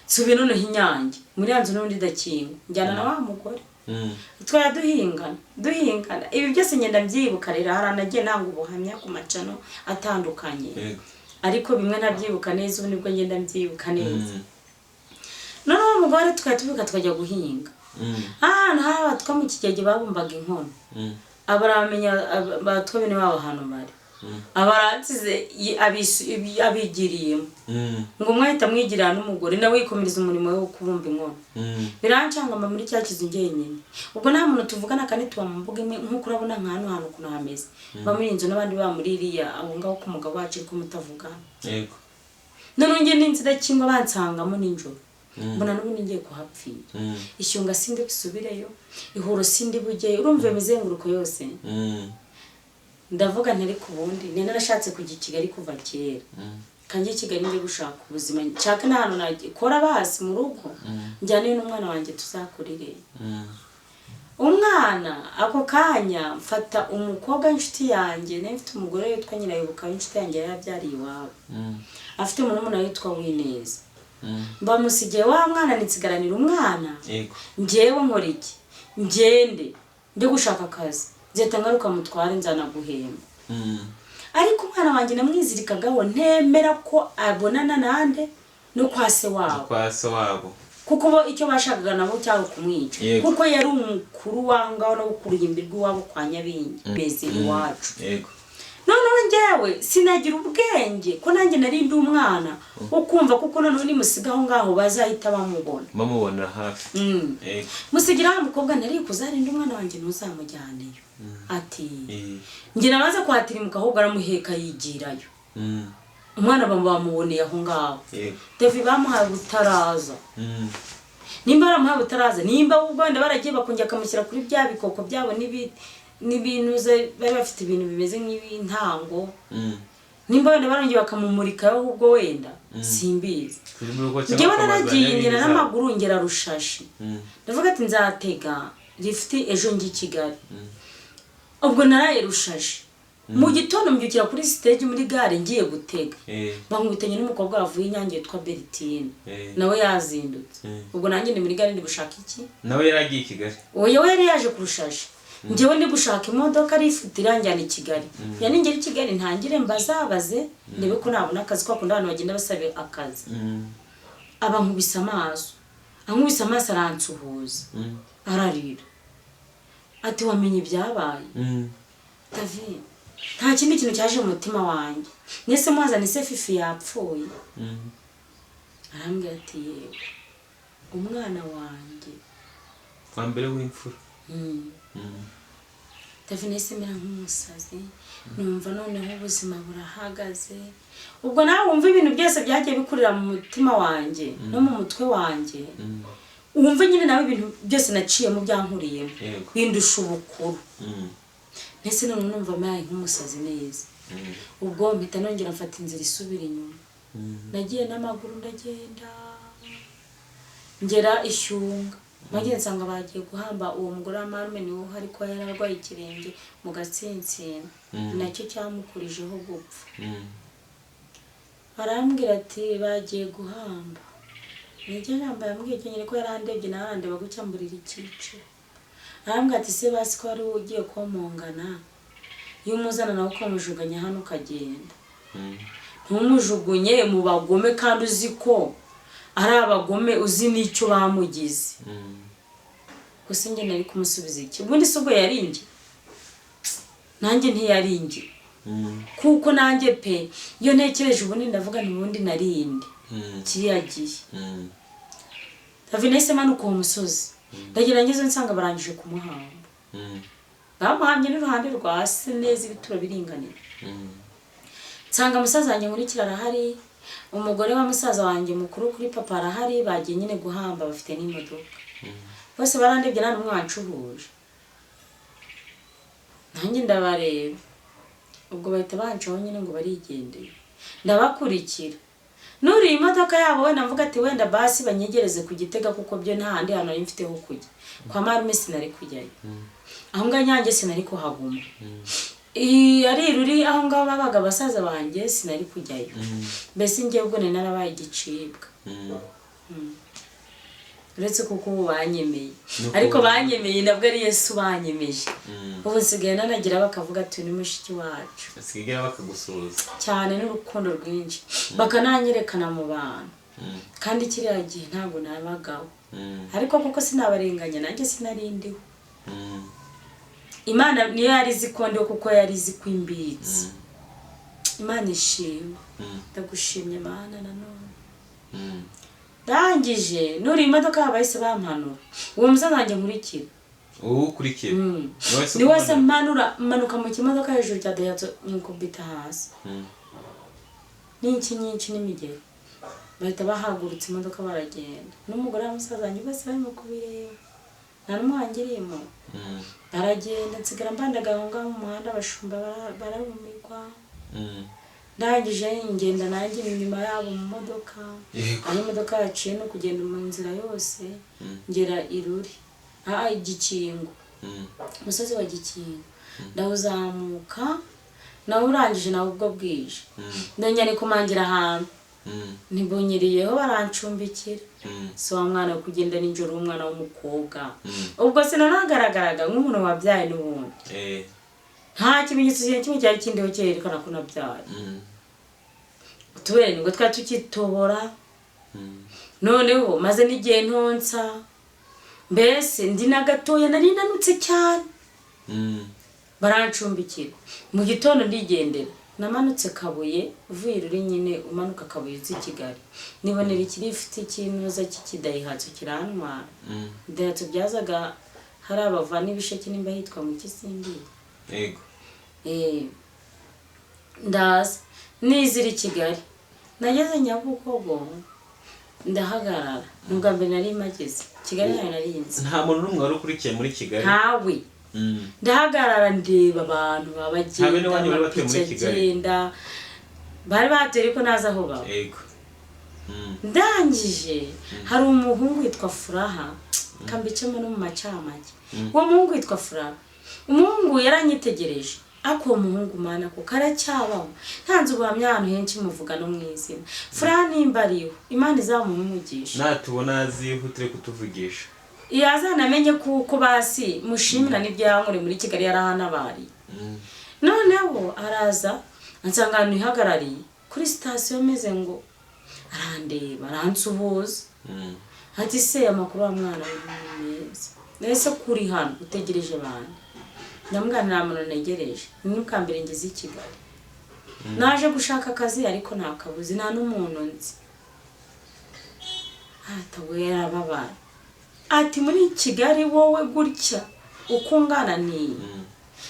Speaker 1: nsubiye noneho inyange muri ya nzu n'ubundi idakingwa, njyana na wa mugore.
Speaker 2: Mm.
Speaker 1: Twari duhingana duhingana, ibi byose ngenda mbyibuka. Rero hari anagiye nanga ubuhamya ku macano atandukanye.
Speaker 2: Yego.
Speaker 1: Ariko bimwe ntabyibuka neza, ubu nibwo ngenda mbyibuka neza.
Speaker 2: Mm.
Speaker 1: Noneho uwo mugore tukajya tubyuka tukajya guhinga.
Speaker 2: Mm.
Speaker 1: Ahantu hari abatwa mu kigege babumbaga inkono.
Speaker 2: Mm.
Speaker 1: Abaramenya abatwa bene wabo ahantu bari.
Speaker 2: Mm.
Speaker 1: Abaransize abigiriyemo.
Speaker 2: Mm.
Speaker 1: Ngo umwe ahita amwigirira n'umugore nawe yikomereza umurimo we wo kubumba inkono.
Speaker 2: Mm.
Speaker 1: Birancanga mba muri cya kizu njyenyine, ubwo nta muntu tuvugana kandi tuba mu mbuga imwe, nk'uko urabona nka hano hantu ukuntu hameze, mba muri iyi nzu n'abandi baba muri iriya aho ngaho ku mugabo wacu, ariko mutavugana.
Speaker 2: Yego.
Speaker 1: Noneho njye n'inzu idakingwa bansangamo nijoro.
Speaker 2: Mm.
Speaker 1: Mbona n'ubundi ngiye kuhapfira.
Speaker 2: Mm.
Speaker 1: Ishyunga sindi busubireyo, ihuro sindi bugeyo, urumva iyo mizenguruko yose.
Speaker 2: Mm.
Speaker 1: Ndavuga nti ariko ubundi nari narashatse kujya i Kigali kuva kera.
Speaker 2: Mm.
Speaker 1: Kanjye i Kigali njye gushaka ubuzima, nshaka n'ahantu nakora basi mu rugo, njyaneyo n'umwana wanjye tuzakurire.
Speaker 2: Mm.
Speaker 1: Umwana ako kanya mfata umukobwa w'inshuti yanjye, nari mfite umugore witwa Nyirayoboka w'inshuti yanjye yari yabyariye iwabo.
Speaker 2: Mm.
Speaker 1: Afite murumuna witwa Wineza.
Speaker 2: Mm.
Speaker 1: Mbamusigiye wa mwana, nsigaranira umwana.
Speaker 2: Yego.
Speaker 1: Njyewe nkora iki? Ngende njye gushaka akazi, nzahita ngaruka mutware nzanaguhemba.
Speaker 2: Mm.
Speaker 1: Ariko umwana wanjye namwizirikagaho, ntemera ko abonana nande no kwa se wabo.
Speaker 2: Kwa se wabo.
Speaker 1: Kuko bo icyo bashakaga nabo cyari ukumwica.
Speaker 2: Yego.
Speaker 1: Kuko yari umukuru w'aho ngaho no ku ruhimbi rw'iwabo kwa Nyabingi mbese iwacu.
Speaker 2: Yego.
Speaker 1: Noneho njyewe sinagira ubwenge ko nanjye nari ndi umwana wo kumva, kuko noneho nimusiga aho ngaho bazahita bamubona.
Speaker 2: Bamubonera hafi.
Speaker 1: Mm.
Speaker 2: Yego.
Speaker 1: Musigira wa mukobwa, nari kuzarinda umwana wanjye ntuzamujyaneyo, ati
Speaker 2: Eh.
Speaker 1: njye nabaza kwatirimuka, ahubwo aramuheka yigirayo.
Speaker 2: Mm.
Speaker 1: Umwana bamuboneye aho ngaho.
Speaker 2: Yego.
Speaker 1: David bamuhaye ubutaraza.
Speaker 2: Mm.
Speaker 1: Nimba baramuhaye ubutaraza, nimba ubwo wenda baragiye bakongera bakamushyira kuri bya bikoko byabo n'ibintu bari bafite ibintu bimeze nk'ibintango.
Speaker 2: Mm.
Speaker 1: Nimba wenda barongeye bakamumurikaho ahubwo wenda simbizi.
Speaker 2: Kuri mu rugo cyangwa
Speaker 1: Njyewe
Speaker 2: bakamazana
Speaker 1: naragiye ngera
Speaker 2: n'ibindi zabo.
Speaker 1: n'amaguru ngera Rushashi.
Speaker 2: Mm.
Speaker 1: Ndavuga ati nzatega lifuti ejo njye i Kigali. Ubwo naraye Rushashi, mu gitondo mbyukira kuri stage muri gare ngiye gutega.
Speaker 2: Eh.
Speaker 1: Bankubitanye n'umukobwa wavuye Inyange witwa Bertine.
Speaker 2: Eh.
Speaker 1: Nawe yazindutse.
Speaker 2: Mm.
Speaker 1: Ubwo nanjye ndi muri gare ndi gushaka iki?
Speaker 2: Nawe yaragiye i Kigali.
Speaker 1: Oya, we yari yaje kurushashi, njyewe ndi gushaka imodoka lifuti iranjyana i Kigali. Ya ningera i Kigali ntangire mbazabaze ndebe ko nabona akazi, kwa kundi abantu bagenda basaba akazi.
Speaker 2: Mm.
Speaker 1: Aba nkubise amaso, ankubise amaso aransuhuza.
Speaker 2: Mm.
Speaker 1: Ararira ati wamenye ibyabaye?
Speaker 2: Mm.
Speaker 1: David, nta kindi kintu cyaje mu mutima wanjye, mwese muhazana ise Fifi yapfuye.
Speaker 2: Mm.
Speaker 1: Arambwira ati yewe umwana wanjye.
Speaker 2: Wa mbere w'imfura.
Speaker 1: Mm.
Speaker 2: Mm.
Speaker 1: David, nahise mera nk'umusazi, numva noneho ubuzima burahagaze. Ubwo nawe wumva ibintu byose byagiye bikurira mu mutima wanjye no mu mutwe wanjye.
Speaker 2: Mm.
Speaker 1: Wumva nyine nawe ibintu byose naciyemo byankuriyemo.
Speaker 2: Yego.
Speaker 1: Bindusha ubukuru.
Speaker 2: Mm.
Speaker 1: Ndetse none numva mbaye nk'umusazi neza.
Speaker 2: Mm.
Speaker 1: Ubwo mpita nongera mfata inzira isubira inyuma.
Speaker 2: Mm.
Speaker 1: Nagiye n'amaguru ndagenda ngera Ishyunga, maze nsanga bagiye guhamba uwo mugore wa marume, niwe uhari ko yari arwaye ikirenge mu gatsinsino.
Speaker 2: Mm.
Speaker 1: Nacyo cyamukurijeho gupfa.
Speaker 2: Mm.
Speaker 1: Arambwira ati bagiye guhamba, niryo jambo yambwiye nyine ko yarandebye nawe arandeba gutya mburira icyiciro. Arambwira ati se basi ko wari ugiye komongana, iyo umuzana nawe ukamujugunya hano ukagenda.
Speaker 2: Mm.
Speaker 1: Ntumujugunye mu bagome kandi uzi ko ari abagome, uzi n'icyo bamugize.
Speaker 2: Mm.
Speaker 1: Gusa njye nari kumusubiza iki? Ubundi si ubwo yari njye, nanjye ntiyari njye.
Speaker 2: Mm.
Speaker 1: Kuko nanjye pe iyo ntekereje ubundi ndavuga nti ubundi narindi
Speaker 2: Mm.
Speaker 1: kiriya gihe.
Speaker 2: Mm.
Speaker 1: David, nahise manuka uwo musozi, ndagera ngeze nsanga barangije kumuhamba.
Speaker 2: Mm.
Speaker 1: Bamuhambye n'uruhande rwa se neza, ibituro biringaniye.
Speaker 2: Mm.
Speaker 1: Nsanga musaza wanjye nkurikira arahari, umugore wa musaza wanjye mukuru kuri papa arahari, bagiye nyine guhamba bafite n'imodoka. Bose barandebye, nta n'umwe wancuhuje, nanjye ndabareba. Ubwo bahita bancaho nyine ngo barigendeye, ndabakurikira nuriye imodoka yabo. Wenda mvuga ati wenda basi banyegereze ku Gitega, kuko byo nta handi hantu nari mfite ho kujya. Kwa marume sinari kujyayo, aho ngaho Nyange sinari kuhaguma. Ari ruri aho ngaho babaga basaza banjye, sinari kujyayo. Mbese njyewe ubwo nari narabaye igicibwa, uretse kuko ubu banyemeye.
Speaker 2: Nuko
Speaker 1: Ariko banyemeye nabwo ari Yesu banyemeje. Ubu nsigaye nanagira bakavuga ati uyu ni mushiki wacu.
Speaker 2: Basigaye bakagusuhuza.
Speaker 1: Cyane, n'urukundo rwinshi, bakananyerekana mu bantu. Kandi kiriya gihe ntabwo nabagaho. Ariko kuko sinabarenganya, nanjye sinarindiho. Imana niyo yari izi ko ndiho, kuko yari izi ko imbitse. Imana ishimwe. Ndagushimye Mana nanone. Ndangije nuriye imodoka yabo, bahise bampanura, uwo musaza wanjye nkurikira.
Speaker 2: Uwo ukurikiye ni wese?
Speaker 1: Ni wese manura, manuka mu kimodoka hejuru cya Dayihatsu, nkubita hasi n'inki nyinshi n'imigero, bahita bahagurutsa imodoka baragenda, n'umugore wa musaza wanjye bose barimo kubireba, nta n'umwe wangiriyemo. Baragenda, nsigara mbandaga aho ngaho mu muhanda, abashumba bararumirwa. Ndangije ngenda nanjye inyuma yabo mu modoka. Aho imodoka yaciye no kugenda mu nzira yose, ngera iruri aha Igikingo, umusozi wa Gikingo ndawuzamuka, nawe urangije nawe ubwo bwije, ndongera nikumangira ahantu, ntibunyiriyeho, barancumbikira. Si wa mwana wo kugenda nijoro, w'umwana w'umukobwa. Ubwo sinanagaragaraga nk'umuntu wabyaye n'ubundi. Nta kimenyetso na kimwe cyari kindiho cyerekana ko nabyaye. Utubere nibwo twari tukitobora. Noneho maze n'igihe ntonsa, mbese ndi na gatoya, nari nanutse cyane. Barancumbikira, mu gitondo ndigendera, namanutse Kabuye, uvuye ruri nyine umanuka Kabuye uzi Kigali, nibonera ikirifite ikinuza cy'ikidayihatsu kirantwara. Idayihatsu byazaga hari abavana ibisheke, nimba hitwa mu Kisimbi.
Speaker 2: Yego.
Speaker 1: Ndaza nizira i Kigali, nageze Nyabugogo ndahagarara. Ni ubwa mbere nari mpageze Kigali, ntayo nari nzi.
Speaker 2: Nta muntu n'umwe wari ukurikiye muri Kigali?
Speaker 1: Ntawe. Ndahagarara ndeba abantu baba
Speaker 2: Nta bene
Speaker 1: bagenda,
Speaker 2: wanyu bari batuye muri
Speaker 1: amapiki
Speaker 2: Kigali?
Speaker 1: agenda, bari batuye ariko ntazi aho baba.
Speaker 2: Yego.
Speaker 1: Ndangije hari umuhungu witwa Furaha, kambicemo no mu macamake. Uwo muhungu witwa Furaha, umuhungu yaranyitegereje, ariko uwo muhungu mana kuko aracyabaho, ntanze ubuhamya ahantu henshi muvuga no mu izina. Furaha nimba ariho, Imana izamuha umugisha.
Speaker 2: Natubona azihutire kutuvugisha.
Speaker 1: Yazanamenye kuko basi mushimira n'ibyo yankoreye muri Kigali, yarahanabariye. Noneho araza ansanga ahantu ihagarariye kuri sitasiyo, meze ngo arandeba, aransuhuza. Ati se amakuru wa mwana we ni meza? Ese kuri hano utegereje abantu? Ndamubwira nta muntu ntegereje, ni ubwa mbere ngeze i Kigali, naje gushaka akazi ariko nta kabuzi, nta n'umuntu nzi. Atawe yarababara, ati muri Kigali wowe gutya uko ungana ni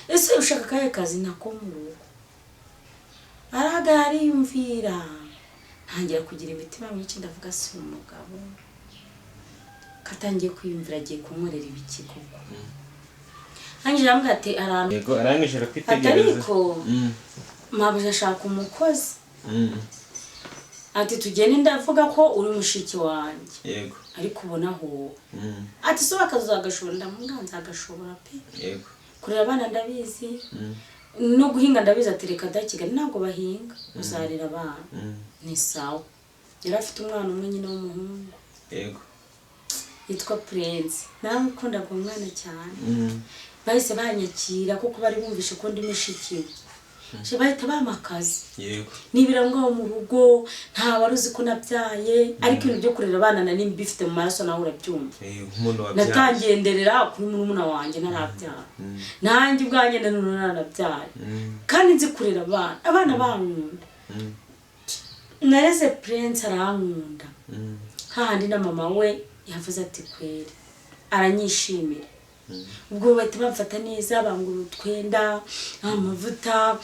Speaker 1: ese ushaka akahe kazi? Nako mu rugo. Arahagarara ariyumvira, ntangira kugira imitima myinshi, ndavuga si umugabo katangiye kwiyumvira, agiye kunkorera ibiki koko? Arangije arambwira ati arantu
Speaker 2: Yego, arangije
Speaker 1: ati
Speaker 2: arakwitegereza.
Speaker 1: Ariko mabuja ashaka umukozi. Ati tugende, ndavuga ko uri mushiki wanjye. Ariko ubona aho ati so akazagashobora? Ndamubwira nzagashobora pe. Kurera abana ndabizi, no guhinga ndabizi. Ati reka da, Kigali ntabwo bahinga, uzarera abana. Ni sawa. Yari afite umwana umwe nyine w'umuhungu yitwa Prince, naramukundaga uwo mwana cyane. Bahise banyakira kuko bari bumvishe ko ndi mushiki we. Je bahita bampa akazi. Nibira ngaho mu rugo, nta wari uzi ko nabyaye, ariko ibintu byo kurera abana nari mbifite mu maraso, nawe urabyumva.
Speaker 2: Nk'umuntu wabyaye.
Speaker 1: Natangiye nderera kuri murumuna wanjye ntarabyara, nanjye ubwanjye nanone naranabyaye. Kandi nzi kurera abana, abana bankunda. Nareze Prince arankunda, hahandi na mama we yavuze ati kweri aranyishimira. Ubwo bahita bamfata neza, bangura utwenda, amavuta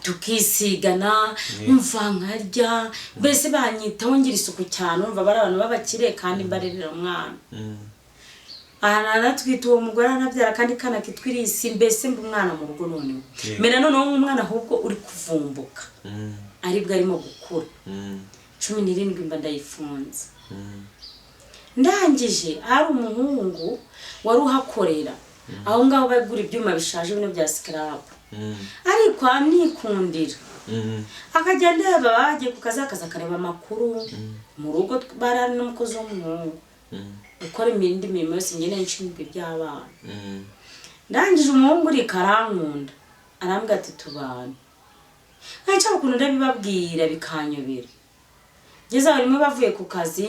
Speaker 1: tukisigana, umva nkarya, mbese banyitaho, ngira isuku cyane. Umva bari abantu b'abakire kandi mbarerera umwana. Aranatwita uwo mugore, aranabyara kandi kana kitwa Irisi. Mbese mba umwana mu rugo noneho, mera noneho nk'umwana ahubwo uri kuvumbuka, aribwo arimo gukura. 17 mba ndayifunze. Ndangije, hari umuhungu wari uhakorera aho ngaho bagura ibyuma bishaje bino bya scrap, ariko anikundira, akajya ndeba bagiye ku kazi, akaza akareba amakuru mu rugo. Bari hari n'umukozi w'umuhungu ukora indi mirimo yose, njye nshinzwe iby'abana. Ndangije, umuhungu uri karankunda, arambwira ati tubane. Nkaca ukuntu ndabibabwira bikanyobera. Ngeze aho rimwe bavuye ku kazi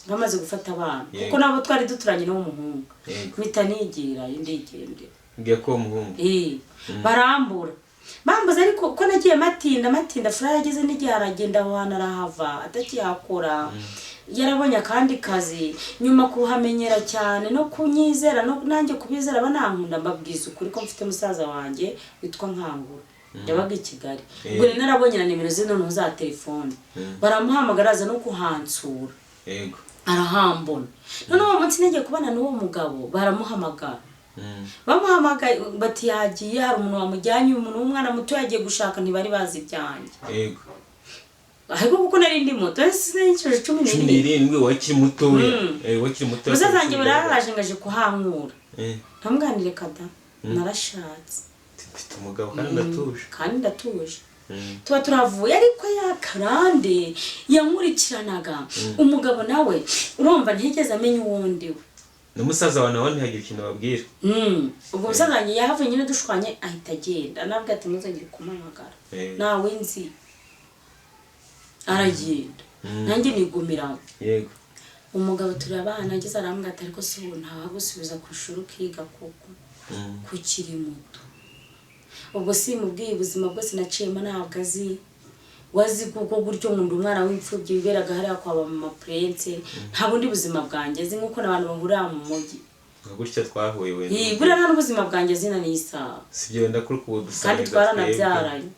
Speaker 1: bamaze gufata abana, kuko nabo twari duturanye n'uwo muhungu, mpita nigira ndigendera.
Speaker 2: Ngiye ko uwo muhungu.
Speaker 1: Barambura, bambuze, ariko ko nagiye matinda matinda, fura yageze n'igihe aragenda, aho hantu arahava atakihakora, yarabonye akandi kazi. Nyuma kuhamenyera cyane no kunyizera no nanjye kubizera banankunda, mbabwiza ukuri ko mfite musaza wanjye witwa Nkangura yabaga i Kigali. Ubwo rero narabonye na nimero ze noneho za telefone, baramuhamagara aza no kuhansura. Arahambona. Noneho uwo munsi nagiye kubana n'uwo mugabo, baramuhamagara. Bamuhamagaye bati yagiye, hari umuntu wamujyanye, umuntu w'umwana muto yagiye gushaka. Ntibari bazi ibyanjye. Ariko kuko nari ndi muto, ese cumi
Speaker 2: cumi
Speaker 1: n'irindwi
Speaker 2: n'irindwi wakiri mutoya. Wakiri mutoya.
Speaker 1: Musaza wanjye bararaje ngaje kuhankura. Ntamwanire kada narashatse.
Speaker 2: Mfite umugabo kandi ndatuje.
Speaker 1: Kandi ndatuje. Tuba turavuye, ariko ya karande yankurikiranaga, umugabo nawe urumva ntiyigeze amenya uwundi we.
Speaker 2: Na musaza wawe nawe ntihagira ikintu babwira.
Speaker 1: Ubwo musaza wanjye yahavuye nyine dushwanye, ahita agenda, nabwo ati ntuzongere kumuhamagara. Nawe nzi aragenda, nanjye nigumira. Umugabo turabana, ageze arambwira ati ariko si ubu ntawagusubiza ku ishuri ukiga koko, kukiri muto? Ubwo simubwiye ubuzima bwose naciyemo, ntabwo azi wazi kuko gutyo nkunda umwana w'imfubyi wiberaga hariya kwa mama Prince, nta bundi buzima bwanjye azi nk'uko n'abantu bahurira mu mujyi.
Speaker 2: Nka gutya twahuye wenda.
Speaker 1: Iyi, buriya nta n'ubuzima bwanjye azi na n'isaha.
Speaker 2: Sibyo, wenda kuri kubudusangiza.
Speaker 1: Kandi twaranabyaranye.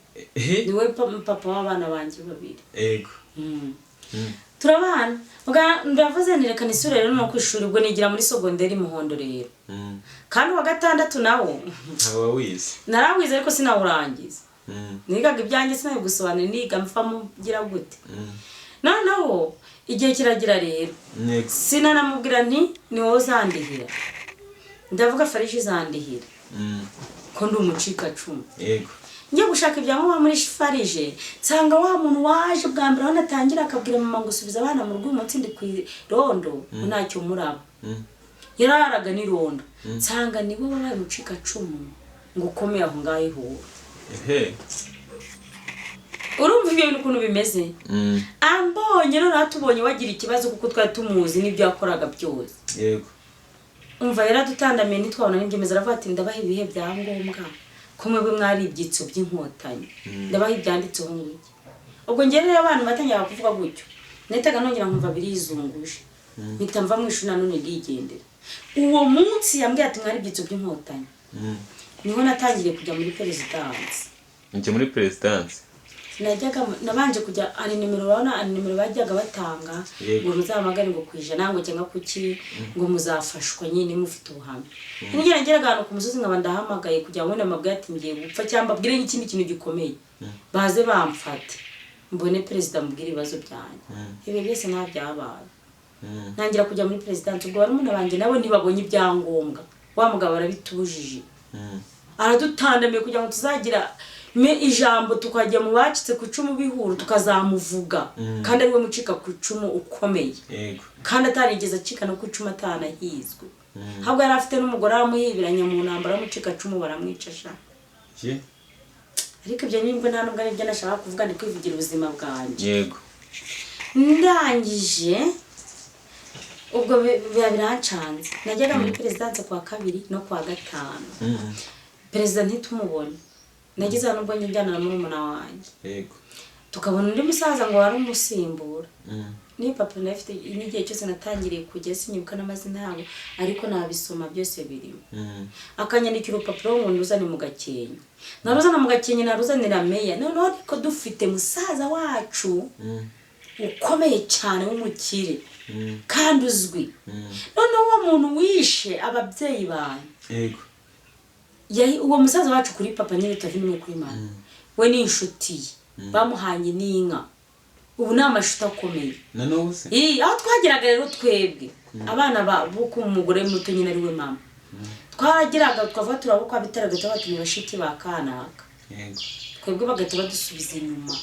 Speaker 1: Niwe papa w'abana banjye babiri. Turabana. Ndavuze nti reka nisubire rero no ku ishuri. Ubwo nigira muri sogonderi Muhondo rero. Kandi uwa gatandatu nawo
Speaker 2: Ntawe wize.
Speaker 1: Narawize ariko sinawurangiza. Nigaga ibyanjye sinabigusobanurira, niga mvamo ngira gute. Noneho igihe kiragira rero, sinanamubwira nti ni wowe uzandihira, ndavuga fariji izandihira, ko ndi umucikacumu. Njye gushaka ibyangombwa muri farije, nsanga wa muntu waje bwa mbere aho natangira, akabwira mama ngo subiza abana mu rugo uyu munsi ndi ku irondo, ngo ntacyo muraba. Yararaga n'irondo, nsanga niwe wabaye umucikacumu ngo ukomeye aho ngaho ihura. Urumva ibyo bintu ukuntu bimeze. Ambonye noneho, tubonye wagira ikibazo kuko twari tumuzi n'ibyo yakoraga byose. Umva, yaradutandamiye ntitwabona n'ibyemezo, aravuga ati ndabaha ibihe byangombwa ko mwebwe mwari ibyitso by'Inkotanyi, ndabaha ibyanditseho ngiki. Ubwo njye rero abantu batangira kuvuga gutyo, nahitaga nongera nkumva birizunguje, mpita mva mu ishuri nanone ndigendera. Uwo munsi yambwiye ati mwari ibyitso by'Inkotanyi, niho natangiriye kujya muri perezidansi.
Speaker 2: Njye muri perezidansi.
Speaker 1: Najyaga nabanje kujya, ari nimero, urabona ari nimero bajyaga batanga, ngo muzahamagare ngo ku 100 ngo cyangwa kuki ngo muzafashwa nyine mufite ubuhamya. Nigera ngeraga ahantu ku musozi nkaba ndahamagaye kugira ngo mbabwire ati ngiye gupfa cyangwa mbabwire n'ikindi kintu gikomeye, baze bamfate mbone perezida mubwire ibibazo byanjye. Ibi byose nta byabaye. Ntangira kujya muri perezidansi. Ubwo barumuna banjye nabo ntibabonye ibyangombwa, wa mugabo arabitubujije, aradutandamiye kugira ngo tuzagira me ijambo, tukajya mu bacitse ku icumu bihuru tukazamuvuga, kandi ariwe mucika ku icumu ukomeye, kandi atarigeze acika no ku icumu, atanahizwe, ahubwo yari afite n'umugore aramuhibiranye mu ntambara y'umucikacumu baramwica sha.
Speaker 2: Ye.
Speaker 1: Ariko ibyo nibwo nta nubwo aribyo nashaka kuvuga, ni kwivugira ubuzima bwanjye. Ndangije ubwo biba birancanze, najyaga muri perezidansi kuwa kabiri no kuwa gatanu. Perezida ntitumubone. Nagize hano ubwo njyana na murumuna wanjye, tukabona undi musaza ngo wari umusimbura. Niyo papa nawe afite n'igihe cyose natangiriye kujya, sinyibuka n'amazina yabo ariko nabisoma byose birimo. Akanyandikira urupapuro ngo nduzane mu Gakenke, naruzana mu Gakenke, naruzanira meya. Noneho ariko dufite musaza wacu ukomeye cyane w'umukire. Kandi uzwi. Noneho uwo muntu wishe ababyeyi banjye, uwo musaza wacu kuri papa nyine tuva imwe kuri mama, we ni inshuti ye, bamuhanye n'inka, ubu ni amashuti akomeye.
Speaker 2: Na n'ubu se?
Speaker 1: Aho twageraga rero twebwe abana bo ku mugore muto nyine ari we mama, twarageraga twava turabukwa bitaraga tuba bashiki ba kanaka. Twebwe bagahita badusubiza inyuma,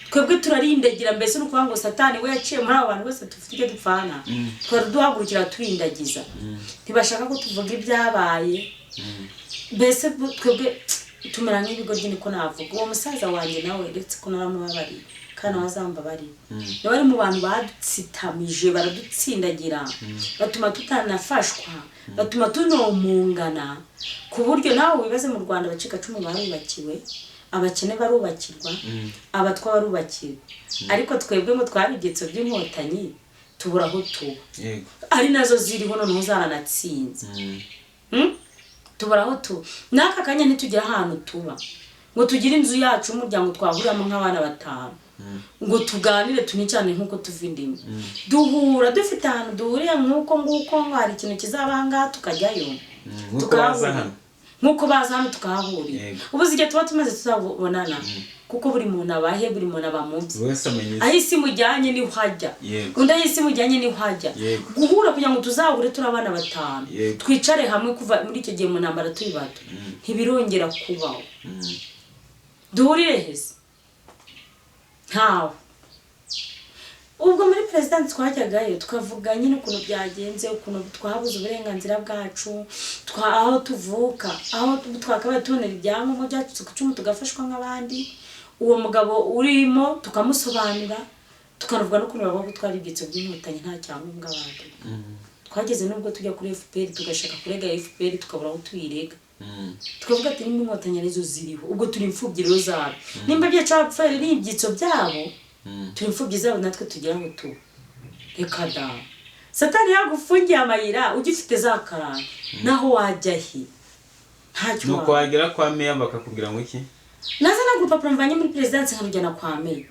Speaker 1: twebwe turarindagira. Mbese ni ukuvuga ngo Satani we yaciye muri abo bantu bose dufite icyo dupfana, twari duhagurukira turindagiza, ntibashaka ko tuvuga ibyabaye. Mbese twebwe tumera nk'ibigoryi, niko navuga. Uwo musaza wanjye nawe, uretse ko naramubabariye kandi nawe azambabarira, nawe ari mu bantu badutsitamije, baradutsindagira, batuma tutanafashwa, batuma tunomungana, ku buryo nawe wibaze, mu Rwanda abacikacumu barubakiwe, abakene barubakirwa, abatwa barubakirwa, ariko twebwe ngo twari ibyitso by'Inkotanyi tubura aho tuba. Ari nazo ziriho noneho zaranatsinze. Tubura aho tuba n'aka kanya, ntitugira ahantu tuba ngo tugire inzu yacu y'umuryango twahuriramo nk'abana batanu ngo tuganire tunicane nk'uko tuva indimi. Duhura dufite ahantu duhuriye nk'uko nguko, ngo hari ikintu kizaba aha ngaha tukajyayo.
Speaker 2: Nk'uko baza hano.
Speaker 1: Nk'uko baza hano tukahahurira. Ubu igihe tuba tumaze tuzabonana, kuko buri muntu abahe, buri muntu aba mu bye.
Speaker 2: Buri wese amenya
Speaker 1: Aho isi mujyanye niho hajya. Undi aho isi mujyanye niho hajya. Guhura kugira ngo tuzahure turi abana batanu, twicare hamwe kuva muri icyo gihe mu ntambara turi bato, ntibirongera kubaho. Duhurire heza ntawe. Ubwo muri perezidansi twajyagayo tukavuga nyine ukuntu byagenze, ukuntu twabuze uburenganzira bwacu, aho tuvuka, aho twakabaye tubonera ibyangombwa byacu ku icumu tugafashwa nk'abandi. Uwo mugabo urimo tukamusobanurira, tukanavuga n'ukuntu bavuga ko twari ibyitso by'Inkotanyi, nta cyangombwa baduha. Twageze n'ubwo tujya kuri FPR tugashaka kurega FPR, tukabura aho tuyirega. Tukavuga ati nimba Inkotanyi arizo ziriho, ubwo turi imfubyi rero zabo, nimba byacu bapfuye ari ibyitso byabo, turi imfubyi zabo, natwe tugira aho tuba. Reka da, Satani yagufungiye amayira ugifite za karande, naho wajya he ntacyo.
Speaker 2: Nuko wagera kwa meya bakakubwira ngo iki?
Speaker 1: Nazanaga urupapuro mvanye muri perezidansi nkarujyana kwa meya.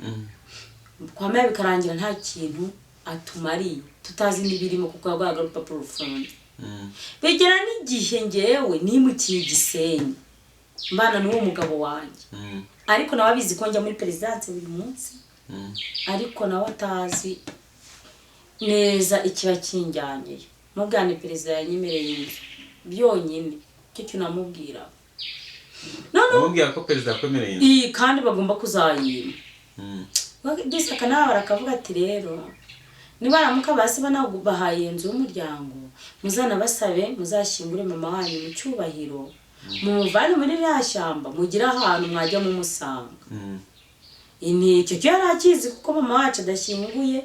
Speaker 1: Kwa meya bikarangira nta kintu atumariye, tutazi n'ibirimo kuko yaguhaga urupapuro rufunze. Bigera n'igihe ngewe nimukiye i Gisenyi mbana n'uwo mugabo wanjye, ariko nawe abizi ko njya muri perezidansi buri munsi, ariko nawe atazi neza ikiba kinjyanyeyo. Mubwira perezida yanyemereye inzu byonyine, icyo kintu namubwira noneho.
Speaker 2: Umubwira ko perezida yakwemereye inzu?
Speaker 1: Iyi kandi bagomba kuzayima. Disi akanababara, akavuga ati rero nibaramuka basi banabahaye inzu y'umuryango, muzanabasabe muzashyingure mama wanyu mu cyubahiro, mumuvane muri ririya shyamba, mugire ahantu mwajya mumusanga. Ni icyo cyo yari akizi, kuko mama wacu adashyinguye,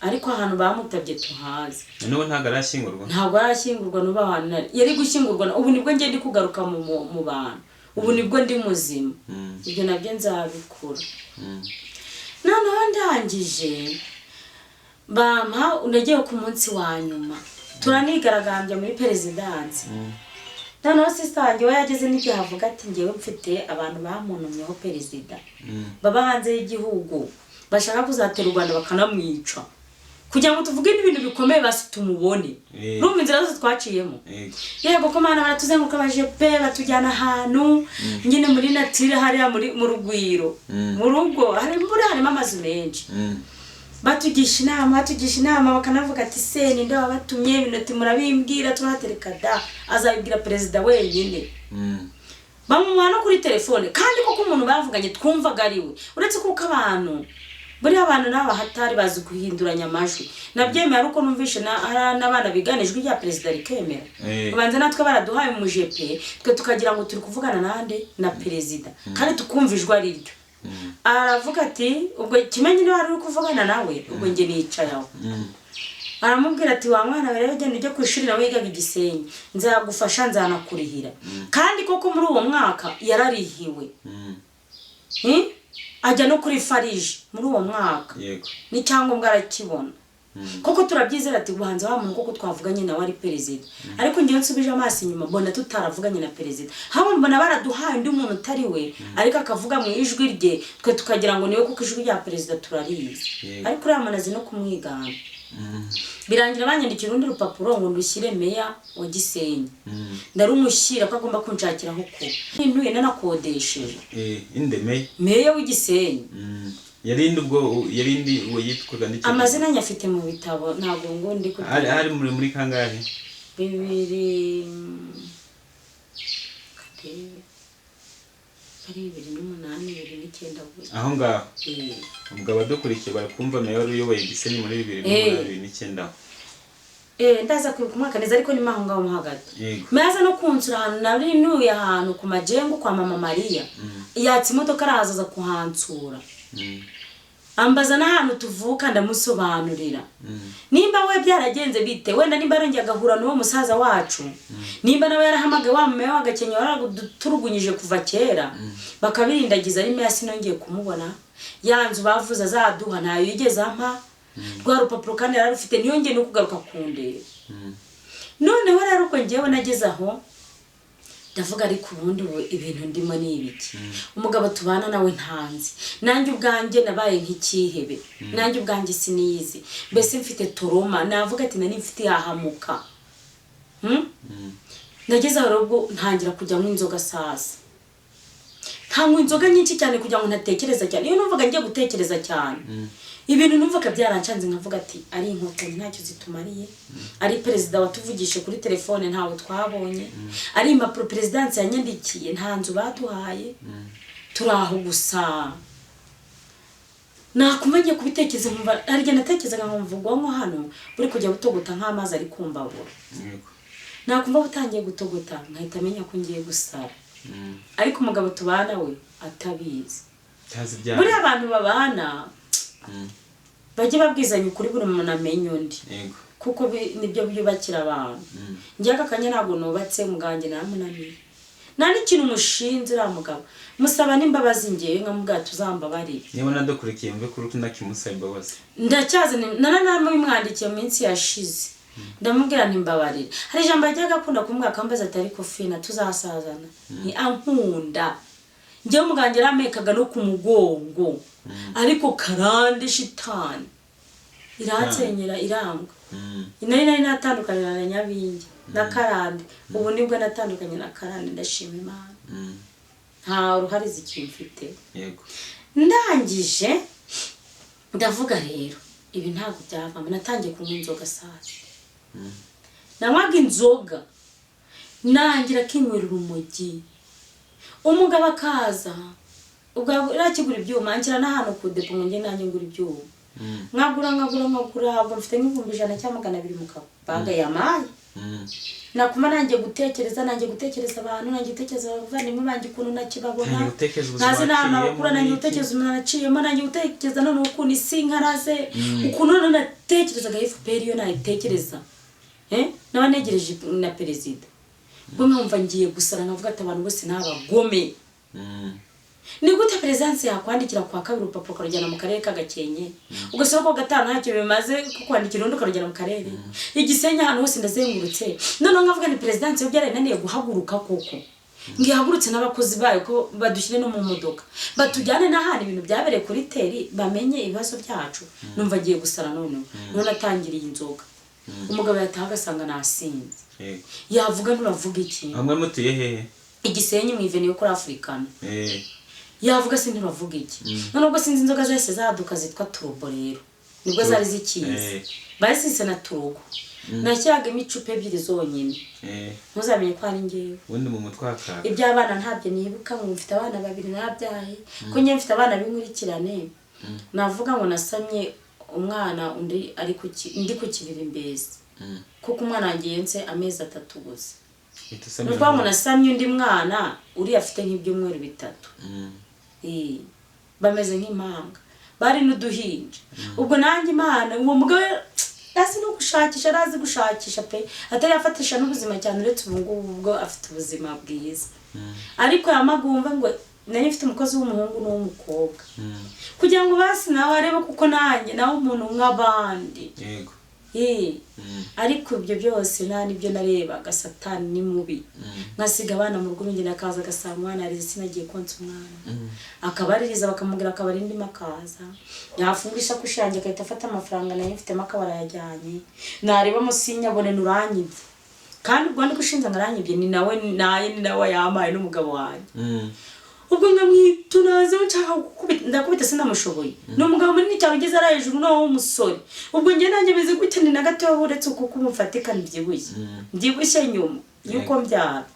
Speaker 1: ariko ahantu bamutabye tuhazi.
Speaker 2: N'ubu ntabwo arashyingurwa?
Speaker 1: Ntabwo arashyingurwa n'ubu. Ahantu yari gushyingurwa ubu nibwo ngenda kugaruka mu bantu, ubu nibwo ndi muzima. Ibyo nabyo nzabikora. Noneho ndangije bampa, nagiye ku munsi wa nyuma turanigaragambya muri perezidansi. Noneho sister wanjye we yageze n'igihe avuga ati ngewe mfite abantu bamuntumyeho perezida, baba hanze y'igihugu, bashaka kuzatera u Rwanda bakanamwica, kugira ngo tuvuge n'ibintu bikomeye basi tumubone. Urumva inzira zose twaciyemo. Yego ko Mana, baratuzenguruka baje pe, batujyana ahantu nyine muri nature hariya muri mu Rugwiro. Mu rugo hari muri harimo amazu menshi. Batugisha inama, bakanavuga ati se ninde wabatumye ibintu? Ati murabimbwira turahatereka da, azabibwira perezida wenyine. Bamuha no kuri telefone, kandi koko umuntu bavuganye twumvaga ari we, uretse kuko abantu buriya abantu n'abahatari bazi guhinduranya amajwi. Nabyemera ariko numvishe hari n'abana bigana ijwi rya perezida rikemera. Ubanza natwe baraduhaye umujepe, twe tukagira ngo turi kuvugana nande, na perezida, kandi tukumva ijwi ari ryo. Aravuga ati ubwo Kimenyi niba wari uri kuvugana nawe, ubwo njye nicaye aho. Aramubwira ati wa mwana we rero, genda ujye ku ishuri, nawe wigaga i Gisenyi, nzagufasha, nzanakurihira. Kandi koko muri uwo mwaka yararihiwe. Ajya no kuri FARG muri uwo mwaka, n'icyangombwa arakibona. Koko turabyizera ati ubanza wa muntu koko twavuganye nawe ari perezida. Ariko ngewe nsubije amaso inyuma mbona tutaravuganye na perezida, hamwe mbona baraduhaye undi muntu utari we, ariko akavuga mu ijwi rye, twe tukagira ngo niwe, kuko ijwi rya perezida turarizi. Ariko uriya muntu azi no kumwigana. Birangira banyandikira urundi rupapuro ngo ndushyire meya wa Gisenyi. Ndarumushyira ko agomba kunshakiraho kuba ntuye nanakodesheje.
Speaker 2: Indeme?
Speaker 1: Meya w'Igisenyi.
Speaker 2: Yarindi ubwo, yarindi uwo yitwaga n'icyo?
Speaker 1: Amazina nyafite mu bitabo, ntabwo ngo ndi
Speaker 2: Hari muri kangahe?
Speaker 1: Bibiri, kadebe, ari 2008, 2009 gutya.
Speaker 2: Aho ngaho?
Speaker 1: Eh.
Speaker 2: Ubwo abadukurikiye bari kumva meya wari uyoboye Gisenyi muri 2008, 2009.
Speaker 1: Eh, ndaza kwibuka umwaka neza, ariko ni aho ngaho mo hagati. Maze no kunsura ahantu nari ntuye, ahantu ku Majengo kwa mama Mariya, yatsa imodoka arahaza aza kuhansura. Ambaza n'ahantu tuvuka, ndamusobanurira. Nimba we byaragenze bite, wenda nimba yarongeye agahura n'uwo musaza wacu, nimba nawe yarahamagaye wa mama wa Gakenke waraduturugunyije kuva kera, bakabirindagiza, ari meya, sinongeye kumubona. Ya nzu bavuze azaduha ntayo yigeze ampa. Rwa rupapuro kandi yararufite, ntiyongeye no kugaruka kundeba. Noneho rero uko ngewe nageze aho ndavuga, ariko ubundi ubu ibintu ndimo ni ibiki? Umugabo tubana nawe ntanzi, nanjye ubwanjye nabaye nk'icyihebe, nanjye ubwanjye siniyizi, mbese mfite trauma, navuga ati nari mfite ihahamuka. Nageze aho rero ubwo ntangira kujya nywa inzoga. Sasa ntanywa inzoga nyinshi cyane kugira ngo ntatekereza cyane. Iyo numvaga ngiye gutekereza cyane ibintu numvaga byarancanze, nkavuga ati ari Inkotanyi ntacyo zitumariye, ari perezida watuvugishije kuri telefone ntawe twabonye, ari impapuro perezidansi yanyandikiye, nta nzu baduhaye, turi aho gusa. Nakumva ngiye kubitekereza, nkumva hari igihe natekerezaga nkumva ubwonko hano buri kujya butogota nk'amazi ari kumbabura. Nakumva butangiye gutogota nkahita menya ko ngiye gusara. Ariko umugabo tubana we atabizi.
Speaker 2: Utazi ibyaha.
Speaker 1: Buriya abantu babana bajye babwizanya ukuri, buri muntu amenya undi. Kuko nibyo byubakira abantu. Njye aka kanya ntabwo nubatse, umugabo naramunaniye, nta n'ikintu umushinze. Uriya mugabo musaba n'imbabazi, ngewe nkamubwira tuzambabarire.
Speaker 2: Niba nadukurikiye mve kuri unakimusaba imbabazi.
Speaker 1: Ndacyazi naranamubimwandikiye mu minsi yashize, ndamubwira nti mbabarire. Hari ijambo yajyaga akunda kumbwira, akambaza ati ariko Fina tuzasazana? Ni ankunda njyewe, umuganga yaramekaga no ku mugongo, ariko karande shitani iransenyera iranga. Nari natandukanye na Nyabingi na karande, ubu nibwo natandukanye na karande, ndashima Imana. Nta ruhare zikimfite. Ndangije ndavuga rero ibi ntabwo byavamo. Natangiye kunywa inzoga. Sasa nanywaga inzoga, nangira kinywera urumogi. Umugabo akaza ubwo yakigura ibyuma, anshyira n'ahantu ku depo ngo njye nanjye ngura ibyuma. Nkagura, nkagura, nkagura, ubwo mfite nk'100,000 cyangwa 200 mu kabaga yamaye. Nakuma nanjye gutekereza, nanjye gutekereza abantu, nanjye gutekereza abavandimwe banjye ukuntu nakibabona.
Speaker 2: Nanjye gutekereza ubuzima
Speaker 1: ntazi n'ahantu
Speaker 2: waciyemo
Speaker 1: abakura, nanjye
Speaker 2: n'iki.
Speaker 1: gutekereza umuntu naciyemo, nanjye gutekereza noneho ukuntu isi nkaraze, ukuntu noneho natekerezaga FPR. Iyo nayitekereza, naba negereje na perezida, ubwo nkumva ngiye gusara, nkavuga ati abantu bose ni abagome. Ni gute perezidansi yakwandikira kwa kabiri urupapuro ukarujyana mu karere ka Gakenke, ugasaba ko gatanu ntacyo bimaze kukwandikira urundi ukarujyana mu karere Igisenyi, ahantu hose ndazengurutse. Noneho nkavuga ni perezidansi yo byarananiye guhaguruka koko, ngo ihagurutse n'abakozi bayo ko badushyire no mu modoka batujyane n'ahantu ibintu byabereye kuri terrain, bamenye ibibazo byacu. Numva agiye gusara. Noneho none atangiriye inzoga, umugabo yataha agasanga nasinze. Yavuga nturavuga iki?
Speaker 2: Hamwe mutuye hehe?
Speaker 1: Igisenyi mu iveni yo kuri Afurikana. Yavuga se nturavuga iki? None ubwo sinzi inzoga zahise zaduka zitwa Turbo, rero nibwo zari zikiza. Bazise na Turbo, nashyiragamo icupa ebyiri zonyine. Ntuzamenye ko ari ngewe.
Speaker 2: Ubundi mu mutwe hakaka.
Speaker 1: Iby'abana ntabyo nibuka, ngo mfite abana babiri nabyaye, ko njye mfite abana b'inkurikirane. Navuga ngo nasamye umwana undi ari ndi ku kibiri mbese, kuko umwana wanjye yonse amezi 3 gusa.
Speaker 2: Uhita
Speaker 1: Ni
Speaker 2: usamira
Speaker 1: ukuvuga ngo
Speaker 2: umwana.
Speaker 1: Nasamye undi mwana uriya afite nk'ibyumweru 3. Bameze nk'impanga, bari n'uduhinja. Ubwo nanjye Imana, uwo mugabo azi no gushakisha, arazi gushakisha pe, atari yafatisha n'ubuzima cyane, uretse ubu ngubu ubwo afite ubuzima bwiza. Ariko yamagumva ngo nari mfite umukozi w'umuhungu n'uw'umukobwa, kugira ngo basi nawe arebe kuko nanjye nawe umuntu nk'abandi. Ariko ibyo byose nta nibyo narebaga, Satani ni mubi. Nkasiga abana mu rugo, ngenda akaza agasanga umwana arize, sinagiye konsa umwana, akabaririza bakamubwira akabari indimo, akaza yafunga isakoshi yanjye agahita afata amafaranga nayo mfitemo akaba arayajyanye, narebamo sinyabone, nuranyibye. Kandi ubwo ndi gushinja ngo aranyibye, ni nawe naye, ni nawe yampaye n'umugabo wanjye. Ubwo nkamwitunaze nshaka gukubita, ndakubita sinamushoboye. Ni umugabo munini cyane ugeze ari hejuru nawe w'umusore. Ubwo njye nanjye meze gutya, ni na gatoya uretse uko umufatika mbyibushye, mbyibushye nyuma y'uko mbyara.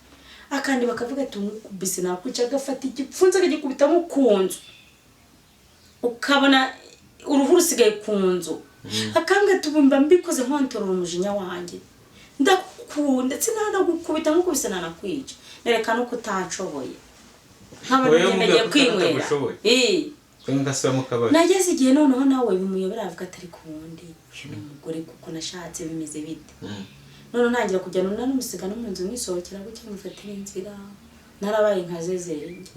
Speaker 1: Akandi bakavuga ati umukubise nakwica, agafata igipfunsi akagikubita nko ku nzu, ukabona uruhu rusigaye ku nzu. Akanga ati ubu mba mbikoze nkontorora umujinya wanjye, ndakukunda, sinanagukubita, nkukubise nanakwica, nereka nuko utanshoboye. Nkaba
Speaker 2: Wowe
Speaker 1: ngiye
Speaker 2: wumva ko
Speaker 1: kwinywera.
Speaker 2: utagushoboye. Cyangwa ugasubira mu kabari.
Speaker 1: Nageze igihe noneho nawe bimuyobera, avuga ati ariko ubundi uyu ni umugore kuko nashatse bimeze bite? None ntangira kujya nanamusiga no mu nzu, mwisohokera gutya mufatira inzira, narabaye nka zezenge.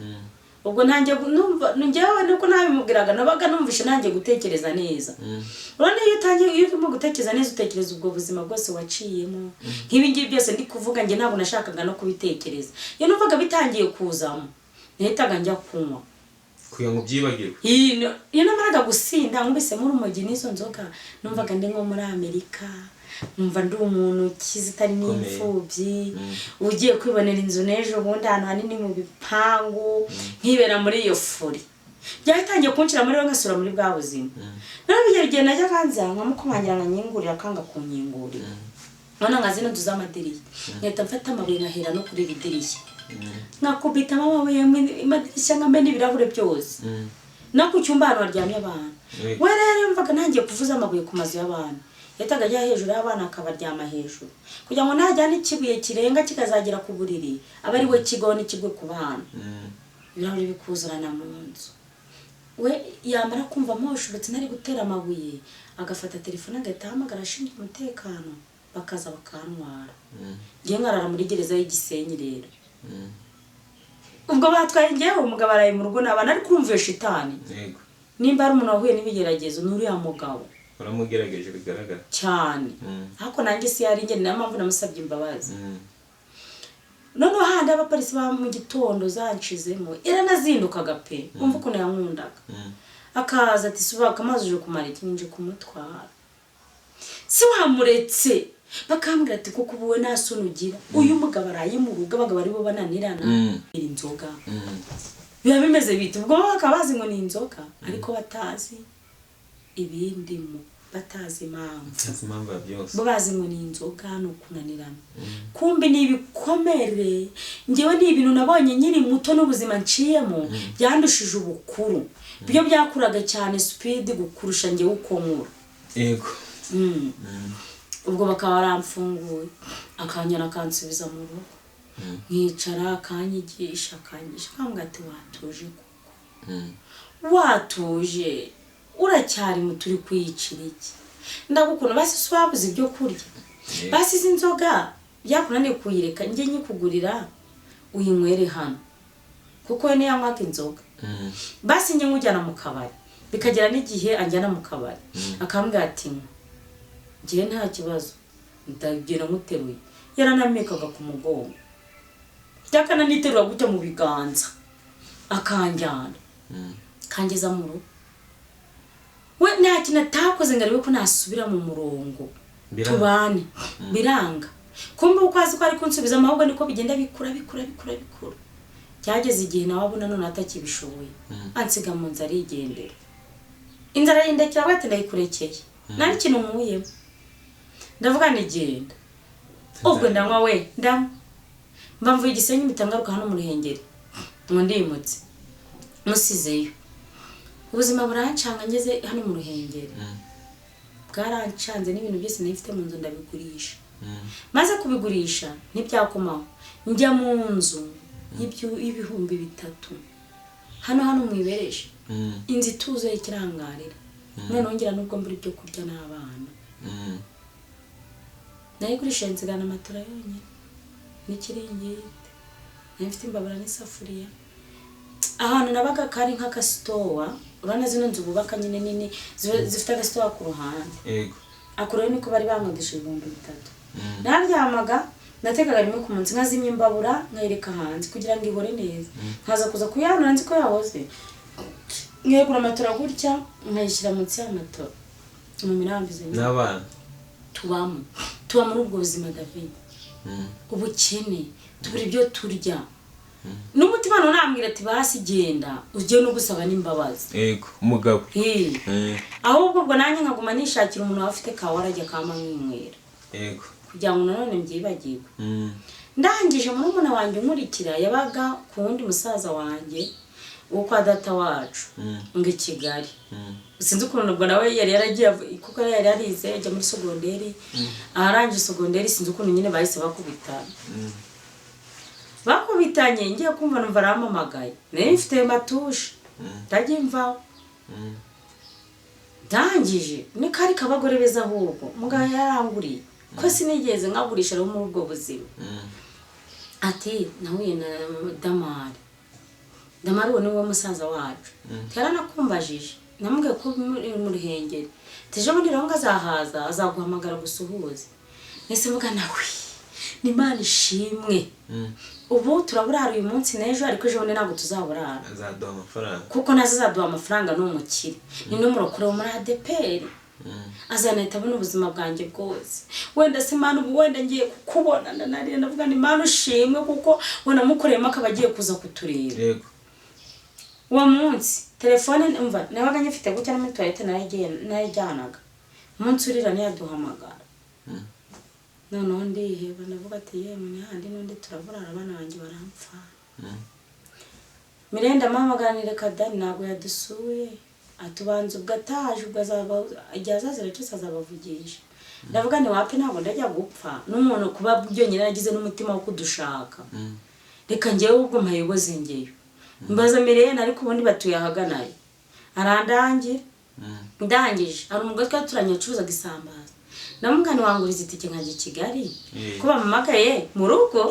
Speaker 1: Ubwo ntangiye numva njyewe nuko nabimubwiraga, nabaga numvishe ntangiye gutekereza neza. Urabona iyo utangiye, iyo urimo gutekereza neza, utekereza ubwo buzima bwose waciyemo. Nk'ibi ngibi byose ndi kuvuga, njye ntabwo nashakaga no kubitekereza. Iyo numvaga bitangiye kuzamo, nahitaga njya kunywa
Speaker 2: kugira ngo ubyibagirwe.
Speaker 1: Iyo namaraga gusinda nkubisemo urumogi n'izo nzoga, numvaga ndi nko muri Amerika, nkumva ndi umuntu ukize utari n'imfubyi, ugiye kwibonera inzu n'ejo bundi ahantu hanini mu bipangu, nkibera muri iyo furi. Byatangiye kunshira muri we, ngasubira muri bwa buzima. Noneho bigera igihe najyaga nza nkamukomangira nkanyingurira, akanga kunyingurira. None nka zino nzu z'amadirishya, nkahita mfata amabuye nkahera no kuri iri dirishya, nkakubitamo amabuye mu imadirishya, nkamena ibirahure byose, no ku cyumba ahantu haryamye abantu. We rero yumvaga ntangiye kuvuza amabuye ku mazu y'abantu, yahitaga ajya hejuru y'abana akabaryama hejuru, kugira ngo najyana ikibuye kirenga kikazagera ku buriri abe ari we kigaho n'ikigwe ku bana. Ibirahuri bikuzurana mu nzu. We yamara kumva amushobotse ntari gutera amabuye, agafata telefone agahita ahamagara ashinzwe umutekano, bakaza bakantwara. Ngewe nkarara muri gereza y'igisenyi. Rero ubwo batwaye ngewe, umugabo araye mu rugo n'abana, ariko urumva iyo shitani. Nimba ari umuntu wahuye n'ibigeragezo, ni uriya mugabo.
Speaker 2: Uramugerageje bigaragara.
Speaker 1: Cyane. Ariko nanjye si yari njye, ni nayo mpamvu namusabye imbabazi. Noneho handi abapolisi ba mu gitondo zanshizemo, yaranazindukaga pe, umva ukuntu yankundaga. Akaza ati subaka amazi, uje kumara iki? Nje kumutwara. Si wamuretse? Bakambwira ati kuko ubu we nta soni ugira, uyu mugabo araye mu rugo, abagabo aribo bananirana. Inzoga biba bimeze bite? Ubwo bo bakaba bazi ngo ni inzoga, ariko batazi ibindimo, batazi impamvu.
Speaker 2: Nzi impamvu ya byose.
Speaker 1: Bo bazi ngo ni inzoga, ni ukunanirana, kumbe ni ibikomere. Ngewe ni ibintu nabonye nkiri muto n'ubuzima nciyemo byandushije ubukuru, byo byakuraga cyane speed gukurusha ngewe uko nkura. Ubwo bakaba baramfunguye, akanyana akansubiza mu rugo, nkicara akanyigisha, akanyigisha, akambwira ati watuje kuko watuje, uracyari muto, uri kwiyicira iki? Ndagukunda. Basi si wabuze ibyo kurya? Basi izi nzoga byakunaniye kuyireka, njye nyikugurira uyinywere hano, kuko we ntiyanywaga inzoga. Basi njye nkujyana mu kabari, bikagera n'igihe anjyana mu kabari, akambwira ati nywa, njyewe nta kibazo, ndagenda nkuteruye. Yaranamekaga ku mugongo, byakananiterura gutya mu biganza, akanjyana, kangeza mu rugo. We nta kintu atakoze ngo arebe ko nasubira mu murongo.
Speaker 2: Biranga.
Speaker 1: Tubane, biranga. Kumbe uko azi ko ari kunsubizamo, ahubwo niko bigenda bikura, bikura, bikura, bikura. Byageze igihe nawe abona none atakibishoboye, ansiga mu nzu arigendera. Inzara yindekera, avuga ati ndayikurekeye, nta n'ikintu nkuyemo. Ndavuga nigenda, ubwo ndanywa we, ndanywa, mba mvuye Igisenyi, mpita ngaruka hano mu Ruhengeri ngo ndimutse, musizeyo. Ubuzima burancanga, ngeze hano mu Ruhengeri bwarancanze, n'ibintu byose nari mfite mu nzu ndabigurisha. Maze kubigurisha ntibyakomaho, njya mu nzu y'ibihumbi 3 hano hano mu Ibereshe, inzu ituzuye ikirangarira. Noneho ngira nubwo mbura ibyo kurya n'abana, nayigurisha nzigana matora yonyine n'ikiringiti nari mfite, imbabura n'isafuriya. Ahantu nabaga kari nk'akasitowa, urabona zino nzu bubaka nyine nini zifite agasitowa ku ruhande. Ako rero niko bari bankodesha 3000. Naryamaga, natekaga rimwe ku munsi, nkazimya imbabura nkayereka hanze kugira ngo ihore neza, nkaza kuza kuyanura nzi ko yahoze, nkegura matora gutya nkayishyira munsi ya matora mu mirambizo nyine.
Speaker 2: N'abana.
Speaker 1: Tubamo, tuba muri ubwo buzima, David, ubukene, tubura ibyo turya, n'umutima ntunambwira ati basi genda ujye no gusaba n'imbabazi.
Speaker 2: Yego, umugabo.
Speaker 1: Hi. Ahubwo ubwo nanjye nkaguma nishakira umuntu waba afite kawa arajya kama nkinywera kugira ngo nanone mbyibagirwe. Ndangije, murumuna wanjye unkurikira yabaga ku wundi musaza wanjye wo kwa data wacu ngo i Kigali. Sinzi ukuntu ubwo nawe yari yaragiye kuko yari yarize ajya muri sogonderi, aharangije sogonderi sinzi ukuntu nyine bahise bakubitana. Bakubitanye, ngiye kumva numva arampamagaye, nari mfite matushe ndajya imvaho. Ndangije ni kari kabagore beza, ahubwo mugabo yaranguriye ko sinigeze nkagurisha rero muri ubwo buzima. Ati nahuye na Damari. Damari uwo ni we musaza wacu. Yaranakumbajije, namubwiye ko muri mu Ruhengeri, ejo bundi rero ngo azahaza azaguhamagara gusuhuza. Nese mvuga nawe ni Imana ishimwe. Ubu turaburara uyu munsi n'ejo, ariko ejo bundi ntabwo tuzaburara.
Speaker 2: Azaduha amafaranga.
Speaker 1: Kuko nazo azaduha amafaranga, ni umukire, ni n'umurokore wo muri ADEPR. Azanahita abona ubuzima bwanjye bwose. Wenda se Imana, ubu wenda ngiye kukubona, ndanarira, ndavuga ni Imana ushimwe kuko wenda mukoreyemo akaba agiye kuza kutureba. Uwo munsi telefone umva nabaga nyifite gutya no muri toilette narayijyanaga. Umunsi urira ntiyaduhamagara. Noneho ndiheba, ndavuga ati yemwe ni handi n'undi turaburara, abana banjye barampfana. Mirenda amuhamaganire kadani ntabwo yadusuye, atubanza ubwo ataje, ubwo azaba igihe azazira cyose azabavugisha. Ndavuga ni wapi, ntabwo ndajya gupfa n'umuntu kuba byonyine yaragize n'umutima wo kudushaka. Reka njyewe ubwo mpayoboze ngeyo mbaza Mirena, ariko ubundi batuye ahaganayo, arandangira. Ndangije hari umugore twari turanye wacuruzaga isambaza, namugani wanguriza itike nkajya i Kigali ko bampamagaye mu rugo.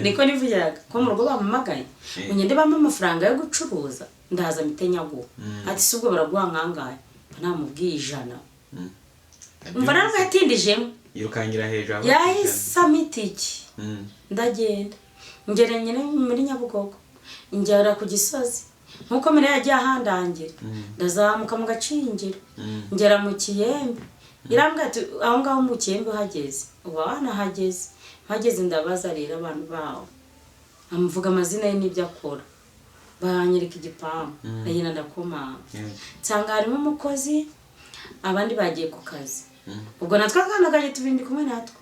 Speaker 1: Niko nivugiraga ko mu rugo bampamagaye ngo ngende bampe amafaranga yo gucuruza, ndaza mpite nyaguha. Ati si ubwo baraguha nkangahe? Mba namubwiye 100. Umva ntabwo yatindijemo.
Speaker 2: Yirukangira hejuru aba
Speaker 1: Yahise ampa itike. Ndagenda ngera nyine muri Nyabugogo, ngera ku Gisozi nkuko mbere yagiye ahandangira, ndazamuka mu Gacingiro, ngera mu Kiyembe. Irambwira ati aho ngaho mu Kiyembe uhageze uba wanahageze. Mpageze ndabaza rero abantu baho, amuvuga amazina ye n'ibyo akora, banyereka igipangu, ndagenda ndakomanga, nsanga harimo umukozi, abandi bagiye ku kazi. Ubwo natwe akana kanjye tubindi kumwe natwo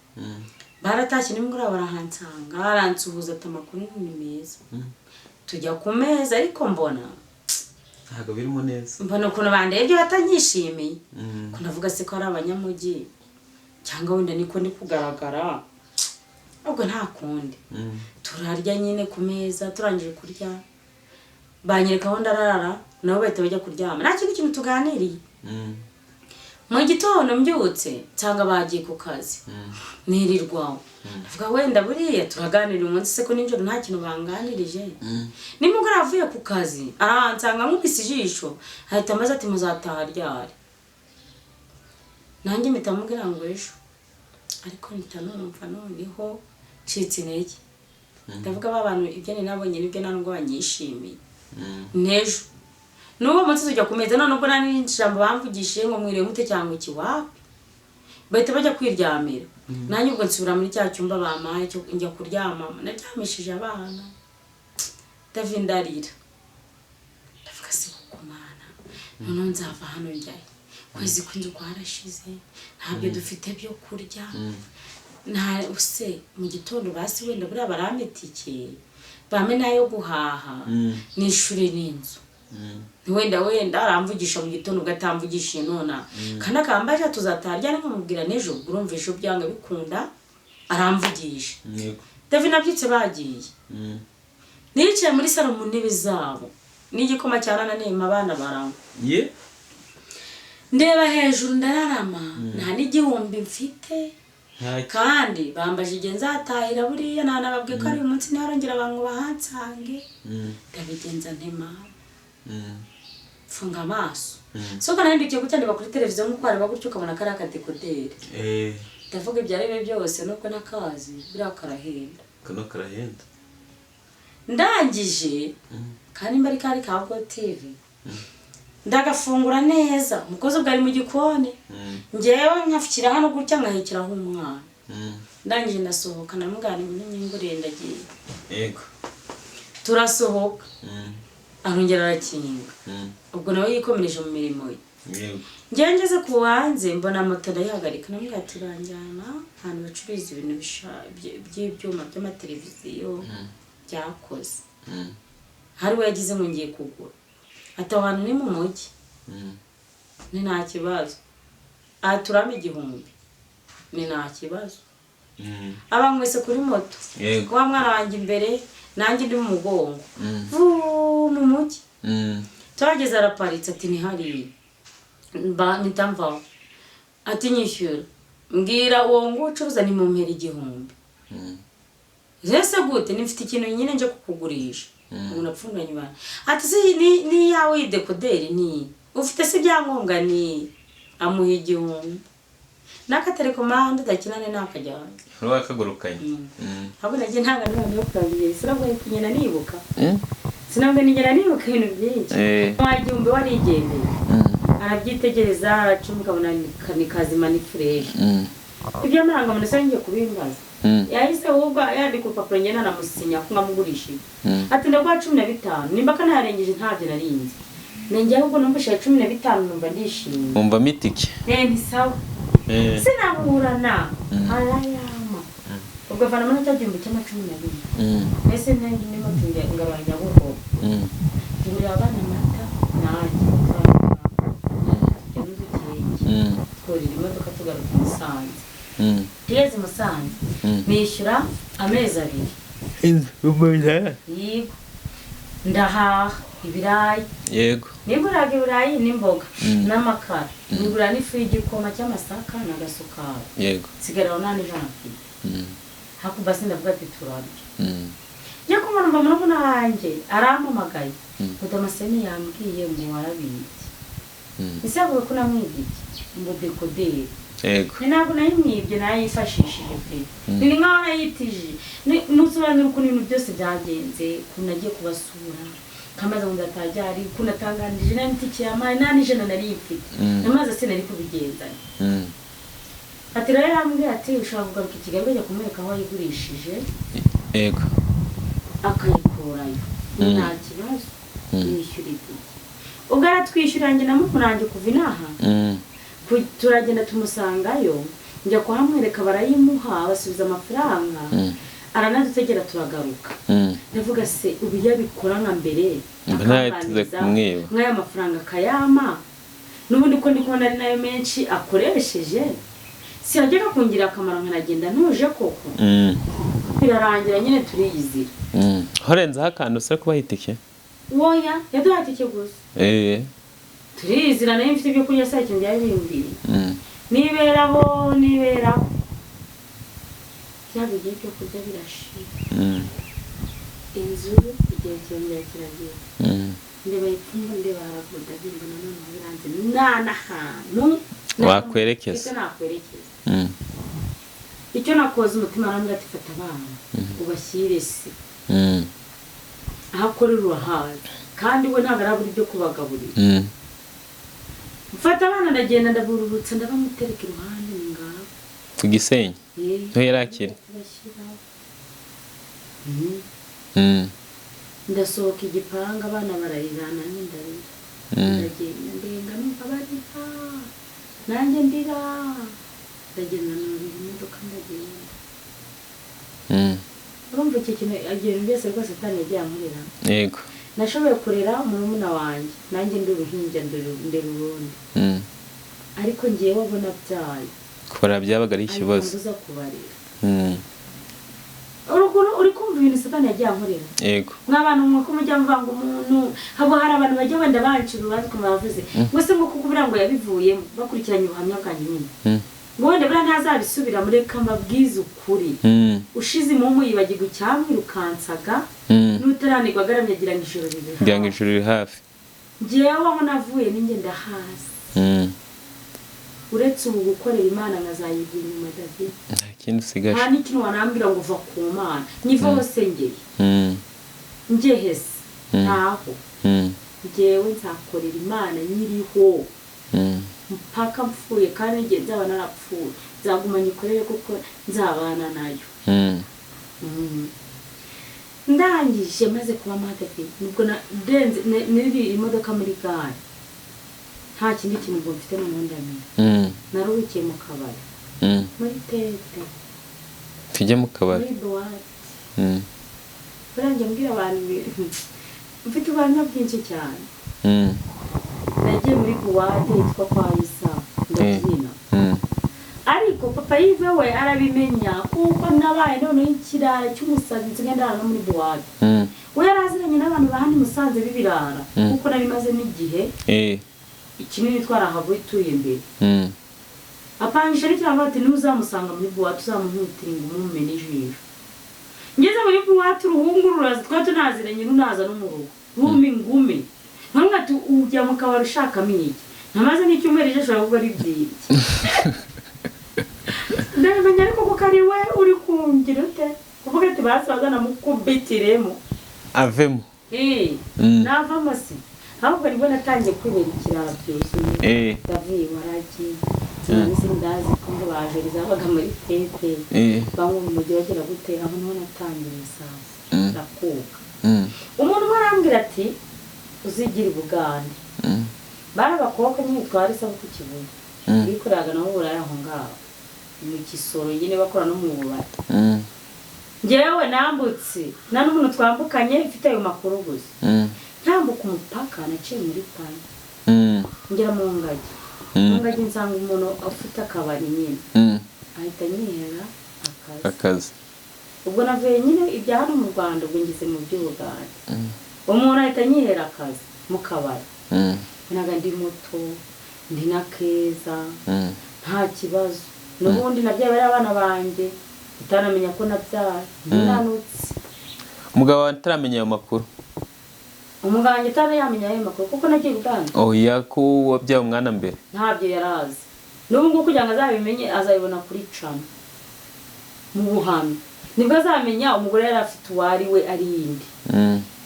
Speaker 1: baratashye nimugoroba, barahansanga, aransuhuza ati amakuru ni meza. Tujya ku meza, ariko mbona
Speaker 2: ntabwo birimo neza.
Speaker 1: Mbona ukuntu bandebye batanyishimiye. Ko ndavuga se ko ari abanyamujyi cyangwa wenda niko ndi kugaragara, ubwo nta kundi. Turarya nyine ku meza, turangije kurya banyereka aho ndarara, nabo bahita bajya kuryama, nta kindi kintu tuganiriye. Mu gitondo mbyutse nsanga bagiye ku kazi. Nirirwaho, ndavuga wenda buriya turaganira umunsi se ko nijoro nta kintu banganirije. Nimugoroba avuye ku kazi aransanga, nkubise ijisho ahita amaze ati muzataha ryari? Nanjye mpita mubwira ngo ejo, ariko mpita numva noneho ncitse intege, ndavuga ba bantu ibyo ni nabonye nibyo, nta nubwo banyishimiye. N'ejo n'uwo munsi tujya ku meza, none ubwo nta n'ijambo bamvugishije ngo mwiriwe mute cyangwa iki, wapi, bahita bajya kwiryamira. Nanjye ubwo nsubira muri cya cyumba bampaye cyo njya kuryama, naryamishije abana. David, ndarira, ndavuga se kuko Mana, noneho nzava hano njyayo, kwezi kw'inzu kwarashize, ntabyo dufite byo kurya, nta use mu gitondo basi wenda buriya barampa itike, bampe n'ayo guhaha n'ishuri n'inzu. Wenda wenda aramvugisha mu gitondo, ubwo atamvugishije nona kandi akambaje tuzataha ryari, nkamubwira n'ejo. Ubwo urumva ejo byanga bikunda aramvugisha. David, nabyutse bagiye. Nicaye muri salo mu ntebe zabo n'igikoma cyarananiye, abana baranywa.
Speaker 2: Ye.
Speaker 1: Ndeba hejuru ndararama, nta n'igihumbi mfite.
Speaker 2: Nta.
Speaker 1: Kandi bambaje igihe nzatahira, buriya nanababwiye ko ari uyu munsi, ntiharongera abantu bahansange. Ndabigenza ntema, mfunga amaso. Soka nahindukiye gutya ndeba kuri televiziyo nk'uko wareba gutyo ukabona kari akadekoderi. Ndavuga ibyo ari byo byose nubwo nakazi biriya karahenda.
Speaker 2: Kano karahenda.
Speaker 1: Ndangije kandi nimba ari kari ka GOtv ndagafungura neza, umukozi ubwo ari mu gikoni, ngewe nkashyira hano gutya nkahekeraho umwana. Ndangije ndasohoka, ndamubwira nti nyinguriye ndagiye.
Speaker 2: Yego.
Speaker 1: Turasohoka, arongera arakinga. Ubwo nawe yikomereje mu mirimo ye.
Speaker 2: Yego.
Speaker 1: Ngewe ngeze ku hanze mbona moto ndayihagarika, ndamubwira ati uranjyana ahantu bacururiza ibintu by'ibyuma by'amateleviziyo byakoze. Hari we yagize ngo ngiye kugura, ati aho hantu ni mu mujyi. Ni nta kibazo, aha turama 1000, ni nta kibazo. Abanywese kuri moto.
Speaker 2: Yego.
Speaker 1: Wa mwana wanjye imbere nanjye ndi mu mugongo. Mu mujyi. Tuhageze araparitse ati ni hariya. Mpita mvaho. Ati nyishyura. Mbwira uwo ngo ucuruza ni mumpera 1000. Ese gute nifite ikintu nyine nje kukugurisha. Umuntu apfundanye ibanga. Ati si ni yawe dekoderi ni ufite se ibyangombwa ni amuha 1000. Naka telekomande dakinane nakajyanye.
Speaker 2: Ruba kagurukanye.
Speaker 1: Ahubwo nagiye ntanga n'abantu yo kurangiye. Sinabwo ngenda nibuka. Sinabwo nigera nibuka ibintu byinshi. Wa 1000 warigendeye. Arabyitegereza aracumuka abona ni kazima ni fresh. Ibyo muranga umuntu se ngiye kubimbaza. Yahise ahubwo yandika urupapuro ngenda namusinya ko nkamugurishije. Ati ndaguha 15 nimba kanayarengeje ntabyo narinzi. Nanjye ahubwo numvise 15 numva ndishimye.
Speaker 2: Umva mitike.
Speaker 1: Ni sawa. Sinaburana. Arayama. Ubwo avana muri cya 1000 cy'ama 12. Mbese nanjye ndimo tujya ngabanya buhoro. Ngurira abana amata nanjye. Tworira imodoka tugaruka i Musanze. Tugeze i Musanze nishyura amezi 2. Yego. Ndahaha ibirayi.
Speaker 2: Yego.
Speaker 1: Niguraga ibirayi n'imboga n'amakara. Nigura n'ifu y'igikoma cy'amasaka n'agasukari.
Speaker 2: Yego.
Speaker 1: Nsigara nta n'ijana mfite. Hakuba sindavuga ati turarya. Njya kumva numva murumuna wanjye arampamagaye. Ngo Damascene yambwiye ngo warabibye. Ese avuga ko namwibye iki? Ngo dekoderi.
Speaker 2: Yego.
Speaker 1: Ni ntabwo nayimwibye nayifashishije pe. Ni nkaho nayitije. Musobanura ukuntu ibintu byose byagenze, ukuntu nagiye kubasura, kamaze ngo ndatajyari, ukuntu natanganije nta n'itike yampaye, nta n'ijana nari mfite. Namaze sinari kubigenzanya. Ati rero yarambwiye ati ushobora kugaruka i Kigali ukajya kumwereka aho wayigurishije.
Speaker 2: Yego.
Speaker 1: Akayikurayo. Nta kibazo. Yishyura itike. Ubwo aratwishyura njye na mukuru kuva inaha. Turagenda tumusangayo, njya kuhamwereka barayimuha basubiza amafaranga. Aranadutegera turagaruka. Ndavuga se ubu yabikora nka mbere nk'aya mafaranga akayama n'ubundi ko ndi kubona ari nayo menshi akoresheje, siyajyaga kungira akamaro nkanagenda ntuje koko. Birarangira nyine turiyizira.
Speaker 2: Horenzaho akantu se kubaha itike?
Speaker 1: Oya, yaduhaye itike gusa. Turizira nayo mfite ibyo kurya saa ikintu byari bimbwiye. Niberaho niberaho. Bya bigiye byo kurya birashira. Inzu igihe kirongera kiragera. Ndeba ipfundo ndeba haraguru ndabimbona none biranze nta n'ahantu
Speaker 2: wakwerekeza.
Speaker 1: Nakwerekeza. Icyo nakoze umutima arambwira ati fata abana ubashyire se. Aho akorera urahazi kandi we ntabwo arabura ibyo kubagaburira. Mfata abana ndagenda ndabururutsa ndabamutereka iruhande ni ngaho.
Speaker 2: Ku Gisenyi? Niho yari akiri?
Speaker 1: Ndasohoka igipanga abana bararira nanjye ndarira. Ndagenda ndenga numva barira nanjye ndira. Ndagenda nurira imodoka ndagenda. Urumva iki kintu ibintu byose rwose Satani yagiye ankorera.
Speaker 2: Yego.
Speaker 1: Nashoboye kurera murumuna wanjye nanjye ndi uruhinja ndera urundi. Ariko ngewe abona byaye.
Speaker 2: Kubara byabaga ari ikibazo.
Speaker 1: Ariko kubarera. Uri kumva ibintu Satani yagiye ankorera.
Speaker 2: Yego.
Speaker 1: Mw'abantu mwe ko mujya mvanga umuntu, habo hari abantu bajya wenda bancira urubanza ko bavuze. Ngo se ngo kuko ngo yabivuyemo bakurikiranye ubuhamya bwanjye nyine. Ngo wenda buriya ntazabisubira mureka mbabwize ukuri. Ushize impumu yibagirwa icyamwirukansaga, n'utaranirwa agaramye agira ngo ijoro riri hafi.
Speaker 2: Ngira ngo ijoro riri hafi.
Speaker 1: Ngewe aho navuye ninjye ndahazi. Uretse ubu gukorera Imana nkazayigira inyuma, David.
Speaker 2: Nta kindi usigaje.
Speaker 1: Nta n'ikintu wanambwira ngo uva ku Mana nyiva hose ngeye njye hese ntaho. Ngewe nzakorera Imana nyiriho mpaka mpfuye, kandi n'igihe nzaba narapfuye nzaguma nyikorere kuko nzabana nayo. Ndangije maze kuba David, nibwo nadenze niri imodoka muri gare, nta kindi kintu ngo mfite noneho ndamenya. Naruhukiye mu kabari, muri tete.
Speaker 2: Tujye mu kabari.
Speaker 1: Muri boîte. Buriya njya mbwira abantu mfite ubuhamya bwinshi cyane. Nagiye muri boîte yitwa kwa Isa, ndabyina. Ariko papa Yive we arabimenya kuko nabaye noneho ikirara cy'umusazi, nsigaye ndara no muri boîte. We yari aziranye n'abantu ba hano i Musanze b'ibirara, kuko nari maze n'igihe kinini twarahavuye tuye mbere. Apangisha n'ikirango ati ntuzamusanga muri boîte, uzamuhutira ngo umumene ijisho. Ngeze muri boîte, uruhungu ruraza, twari tunaziranye, runaza no mu rugo ruma ingume nkamwe ati ujya mu kabari ushakamo iki? Ntamaze n'icyumweru, ijisho ahubwo ari byinshi ndabimenya, ariko kuko ari we uri kungira ute kuvuga ati basi bazanamukubitiremo
Speaker 2: avemo.
Speaker 1: Navamo se ahubwo nibwo natangiye kwibera ikirara byuzuye. David, waragiye sinzi, ndazi ko ngo bajeri zabaga muri tete, bamwe mu mujyi bagera gute, aho niho natangiye umusaza. Ndakuka. Umuntu umwe arambwira ati uzigira i Bugande. Bari abakobwa nyine twari sabo ku Kibuye, bikoreraga nabo uburaya aho ngaho mu Kisoro nyine, bakora no mu bubari. Njyewe nambutse nta n'umuntu twambukanye, mfite ayo makuru gusa. Ntambuka umupaka naciye muri pani, ngera mu Ngagi. Mu Ngagi nsanga umuntu ufite akabari nyine, ahita anyihera akazi.
Speaker 2: Akazi.
Speaker 1: Ubwo navuye nyine ibya hano mu Rwanda, ubwo ngeze mu by'Ubugande, umuntu ahita anyihera akazi mu kabari. Naga ndi muto, ndi na keza, nta kibazo. N'ubundi nabyaye bari abana banjye utanamenya ko nabyaye, ndinanutse.
Speaker 2: Umugabo wawe ataramenya ayo makuru?
Speaker 1: Umugabo wanjye atari yamenya ayo makuru kuko nagiye Uganda.
Speaker 2: Oya, ko wabyaye umwana mbere.
Speaker 1: Ntabyo yarazi. N'ubu ngubu kugira ngo azabimenye, azabibona kuri cana mu buhamya, nibwo azamenya umugore yari afite uwo ari we, ari yindi.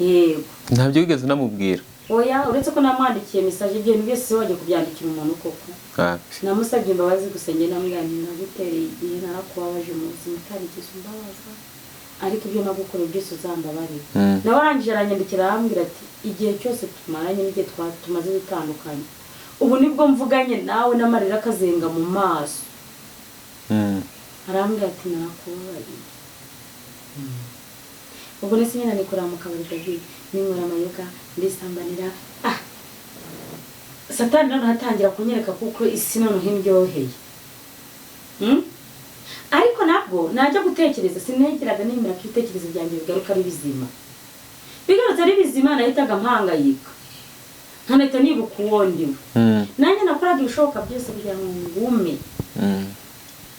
Speaker 1: Yego.
Speaker 2: Ntabyo wigeze unamubwira?
Speaker 1: Oya, uretse ko namwandikiye message. Ibyo bintu byose wajya kubyandikira umuntu koko?
Speaker 2: Wapi.
Speaker 1: Namusabye imbabazi gusa. Njye namubwira nti nagutereye igihe, narakubabaje mu buzima utarigeze umbabaza, ariko ibyo nagukoreye byose uzambabarire. Nawe arangije aranyandikira, arambwira ati igihe cyose tumaranye n'igihe tumaze dutandukanye, ubu nibwo mvuganye nawe n'amarira akazenga mu maso. Arambwira ati nakubabariye. Ubwo nese nyine nikorera mu kabari, David, ninywera amayoga, ndisambanira. Ah, Satani noneho atangira kunyereka kuko isi noneho indyoheye. Ariko nabwo najya gutekereza, sinegeraga nemera ko ibitekerezo byanjye bigaruka ari bizima. Bigarutse ari bizima nahitaga mpangayika, nkanahita nibuka uwo ndiwe. Nanjye nakoraga ibishoboka byose kugira ngo ngume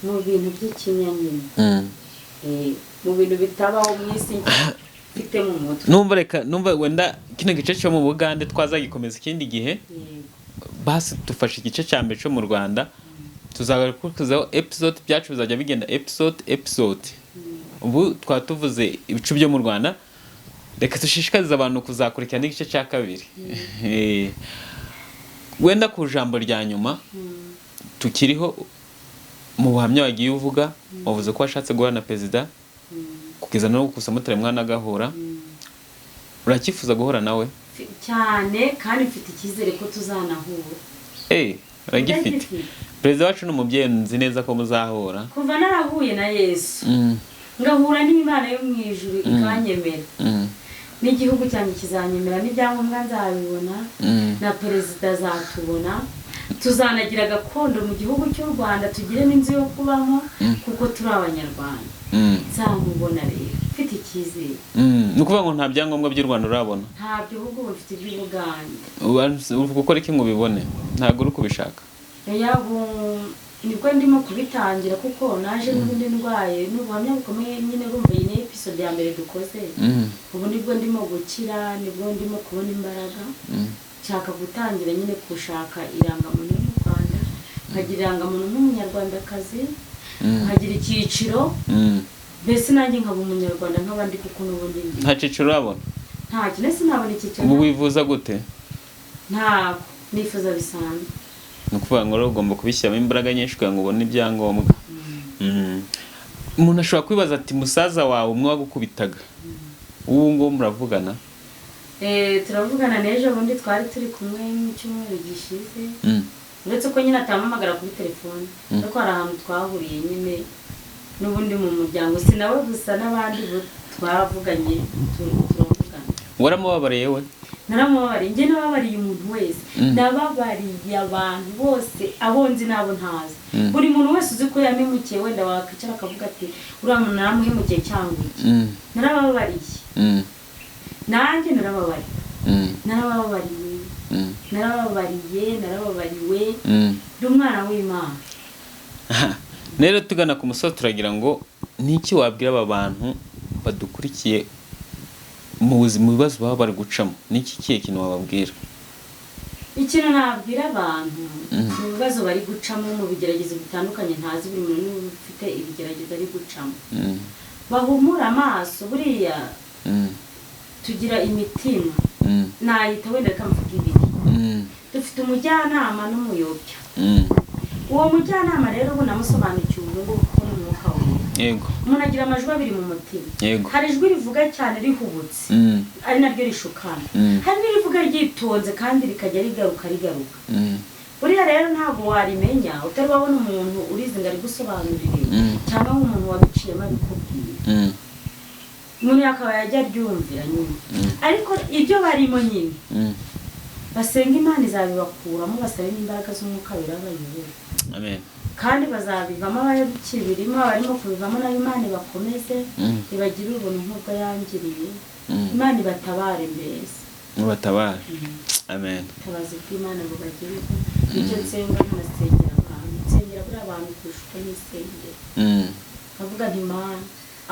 Speaker 1: mu bintu by'ikinyanyine. Mu bintu bitabaho mu isi mfite mu mutwe.
Speaker 2: Numva reka numva wenda kino gice cyo mu Bugande twazagikomeza ikindi gihe.
Speaker 1: Yego.
Speaker 2: Basi dufashe igice cya mbere cyo mu Rwanda, tuzagarukaho episode byacu bizajya bigenda episode episode. Ubu twaba tuvuze ibice byo mu Rwanda, reka dushishikarize abantu kuzakurikirana n'igice cya kabiri. Wenda ku ijambo rya nyuma, tukiriho mu buhamya wagiye uvuga, wavuze ko washatse guhura na perezida, kugeza no gusa mutare mwana agahura. Uracyifuza guhura nawe?
Speaker 1: Cyane, kandi mfite icyizere ko tuzanahura.
Speaker 2: Eh, uragifite?
Speaker 1: Ndagifite.
Speaker 2: Perezida wacu ni umubyeyi, nzi neza ko muzahura.
Speaker 1: Kuva narahuye na Yesu, ngahura n'Imana yo mu ijuru ikanyemera, n'igihugu cyanjye kizanyemera, n'ibyangombwa nzabibona, na perezida azatubona, tuzanagira gakondo mu gihugu cy'u Rwanda, tugire n'inzu yo kubamo kuko turi Abanyarwanda. Nzamubona rero, mfite icyizere.
Speaker 2: Ni ukuvuga ngo nta byangombwa by'u Rwanda urabona?
Speaker 1: Ntabyo, ahubwo ubu mfite iby'Ubugande.
Speaker 2: Uri gukora iki ngo ubibone? Ntabwo uri kubishaka?
Speaker 1: Oya, ubu nibwo ndimo kubitangira kuko naje n'ubundi ndwaye. Ni ubuhamya bukomeye nyine, urumva iyi ni episode ya mbere dukoze. Ubu nibwo ndimo gukira, nibwo ndimo kubona imbaraga. Nshaka gutangira nyine gushaka irangamuntu y'u Rwanda, nkagira irangamuntu nk'umunyarwandakazi, nkagira icyiciro, mbese nanjye nkaba umunyarwanda nk'abandi, kuko n'ubundi ndi.
Speaker 2: Nta cyiciro urabona?
Speaker 1: Ntacyo, nese nabona icyiciro?
Speaker 2: Ubu wivuza gute?
Speaker 1: Ntabwo nifuza bisanzwe.
Speaker 2: Ni ukuvuga ngo rero ugomba kubishyiramo imbaraga nyinshi kugira ngo ubone ibyangombwa. Umuntu ashobora kwibaza ati: "Musaza wawe umwe wagukubitaga, ubu ngubu muravugana?"
Speaker 1: Turavugana. N'ejo bundi twari turi kumwe mu cyumweru gishize, uretse ko nyine atampamagara kuri telefone, ariko hari ahantu twahuriye nyine n'ubundi mu muryango. Si nawe gusa, n'abandi bo twaravuganye, turavugana.
Speaker 2: Waramubabariye we?
Speaker 1: Naramubabariye. Njye nababariye umuntu wese, nababariye abantu bose, abo nzi n'abo ntazi. Buri muntu wese uzi ko yamemukiye, wenda wakwicara akavuga ati: "Uriya muntu naramuhemukiye" cyangwa iki, narababariye. Nanjye narababariye. Narababariye. Narababariye, narababariwe. Ndi umwana w'Imana.
Speaker 2: Aha. Rero tugana ku musozi, turagira ngo ni iki wabwira aba bantu badukurikiye mu buzima, mu bibazo baba bari gucamo? Ni iki kihe kintu wababwira?
Speaker 1: Ikintu nabwira abantu mu bibazo bari gucamo, mu bigeragezo bitandukanye, ntazi buri muntu niba ufite ibigeragezo ari gucamo, bahumure amaso. Buriya tugira imitima, nayita wenda, reka mvuga ibiri. Dufite umujyanama n'umuyobya. Uwo mujyanama rero ubu namusobanukiwe ubu ngubu kuko ni Umwuka Wera. Umuntu agira amajwi abiri mu mutima. Hari ijwi rivuga cyane rihubutse, ari naryo rishukana. Hari n'irivuga ryitonze kandi rikajya rigaruka rigaruka. Buriya rero ntabwo warimenya utari wabona umuntu urizi ngo arigusobanurire, cyangwa nk'umuntu wabiciyemo abikubwira. Umuntu yakabaye ajya aryumvira nyine. Ariko ibyo barimo nyine, basenga Imana izabibakuramo, basabe n'imbaraga z'Umwuka Wera bayobora.
Speaker 2: Amen.
Speaker 1: Kandi bazabivamo. Abakibirimo, abarimo kubivamo nayo Imana ibakomeze, ibagirire ubuntu nk'ubwo yangiriye. Imana ibatabare mbese.
Speaker 2: Mubatabare. Amen.
Speaker 1: Ubutabazi bw'Imana bubagirire. Nicyo nsenga, nkanasengera abantu. Nsengera buriya abantu kurusha uko nisengera. Nkavuga nti: "Mana,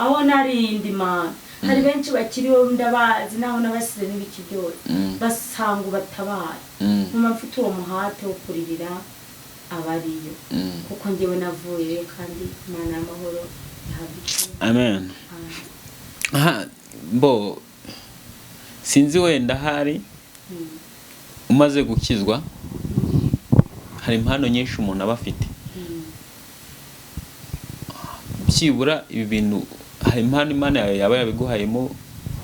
Speaker 1: aho narindi, Mana, hari benshi bakiriho ndabazi, naho nabasize n'ibiki byose, basanga ubatabare." Nkumva mfite uwo muhate wo kuririra abariyo, kuko njyewe navuyeyo, kandi Imana y'amahoro ihabwa icyubahiro.
Speaker 2: Amen. Aha bo sinzi, wenda ahari umaze gukizwa hari impano nyinshi umuntu aba afite. Byibura ibi bintu, hari impano Imana yawe yaba yabiguhayemo,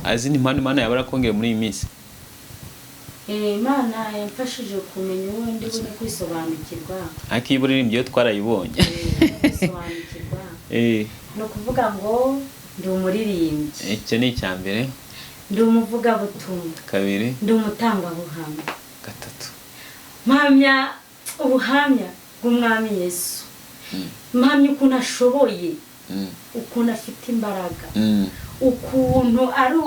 Speaker 2: azi impano Imana yaba yarakongeye muri iyi minsi?
Speaker 1: Imana yamfashije kumenya uwo ndi we no kwisobanukirwa.
Speaker 2: Ariko iyo uririmbye iyo twarayibonye.
Speaker 1: Kwisobanukirwa, ni ukuvuga ngo ndi umuririmbyi.
Speaker 2: Icyo ni icya mbere.
Speaker 1: Ndi umuvugabutumwa.
Speaker 2: Kabiri.
Speaker 1: Ndi umutangabuhamya.
Speaker 2: Gatatu.
Speaker 1: Mpamya ubuhamya bw'Umwami Yesu. Mpamya ukuntu ashoboye, ukuntu afite imbaraga, ukuntu ari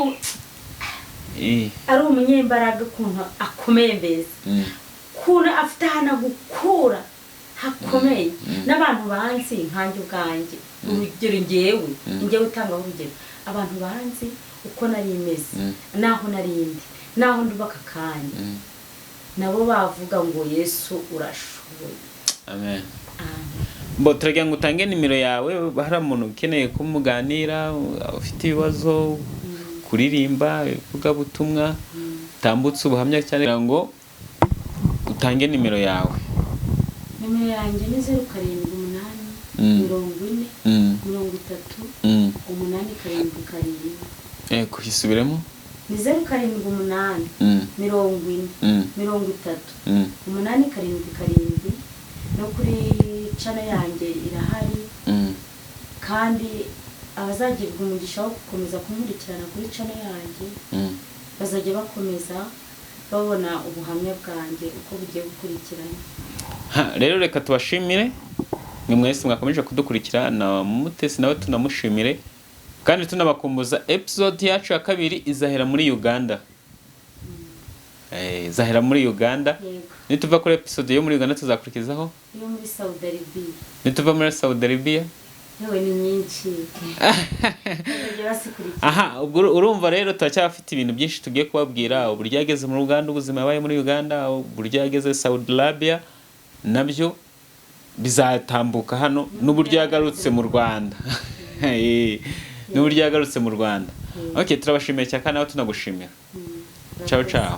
Speaker 1: ari umunyembaraga, ukuntu akomeye mbese, ukuntu afite ahantu agukura hakomeye. N'abantu banzi nkanjye ubwanjye, urugero ngewe, njyewe utangaho urugero, abantu banzi uko nari meze, n'aho nari ndi, n'aho nduba aka kanya, nabo bavuga ngo: "Yesu urashoboye."
Speaker 2: Amen.
Speaker 1: Amen.
Speaker 2: Bo turagira ngo utange nimero yawe, hari umuntu ukeneye ko muganira, ufite ibibazo, kuririmba, ivugabutumwa, utambutse ubuhamya cyane, kugira ngo utange nimero yawe.
Speaker 1: Nimero yanjye ni 078 40 30 877.
Speaker 2: Yego, isubiremo.
Speaker 1: Ni 078 40 30 877. No kuri channel yanjye irahari. Kandi abazagirwa umugisha wo gukomeza kunkurikirana kuri channel yanjye, bazajya bakomeza babona ubuhamya bwanjye uko bugiye gukurikirana.
Speaker 2: Ha, rero reka tubashimire mwe mwese mwakomeje kudukurikira, na Mutesi nawe tunamushimire, kandi tunabakumbuza episode yacu ya kabiri izahera muri Uganda. Izahera muri Uganda. Nituva kuri episode yo muri Uganda tuzakurikizaho
Speaker 1: Iyo muri Saudi Arabia.
Speaker 2: Nituva muri Saudi Arabia
Speaker 1: Yewe, ni nyinshi, bazajya bazikurikira.
Speaker 2: Aha, ubwo urumva rero turacyafite ibintu byinshi tugiye kubabwira: uburyo yageze mu Uganda, ubuzima yabaye muri Uganda, uburyo yageze Saudi Arabia, nabyo bizatambuka hano, n'uburyo yagarutse mu Rwanda. Okay, turabashimiye cyane kandi nawe tunagushimira. Ciao ciao.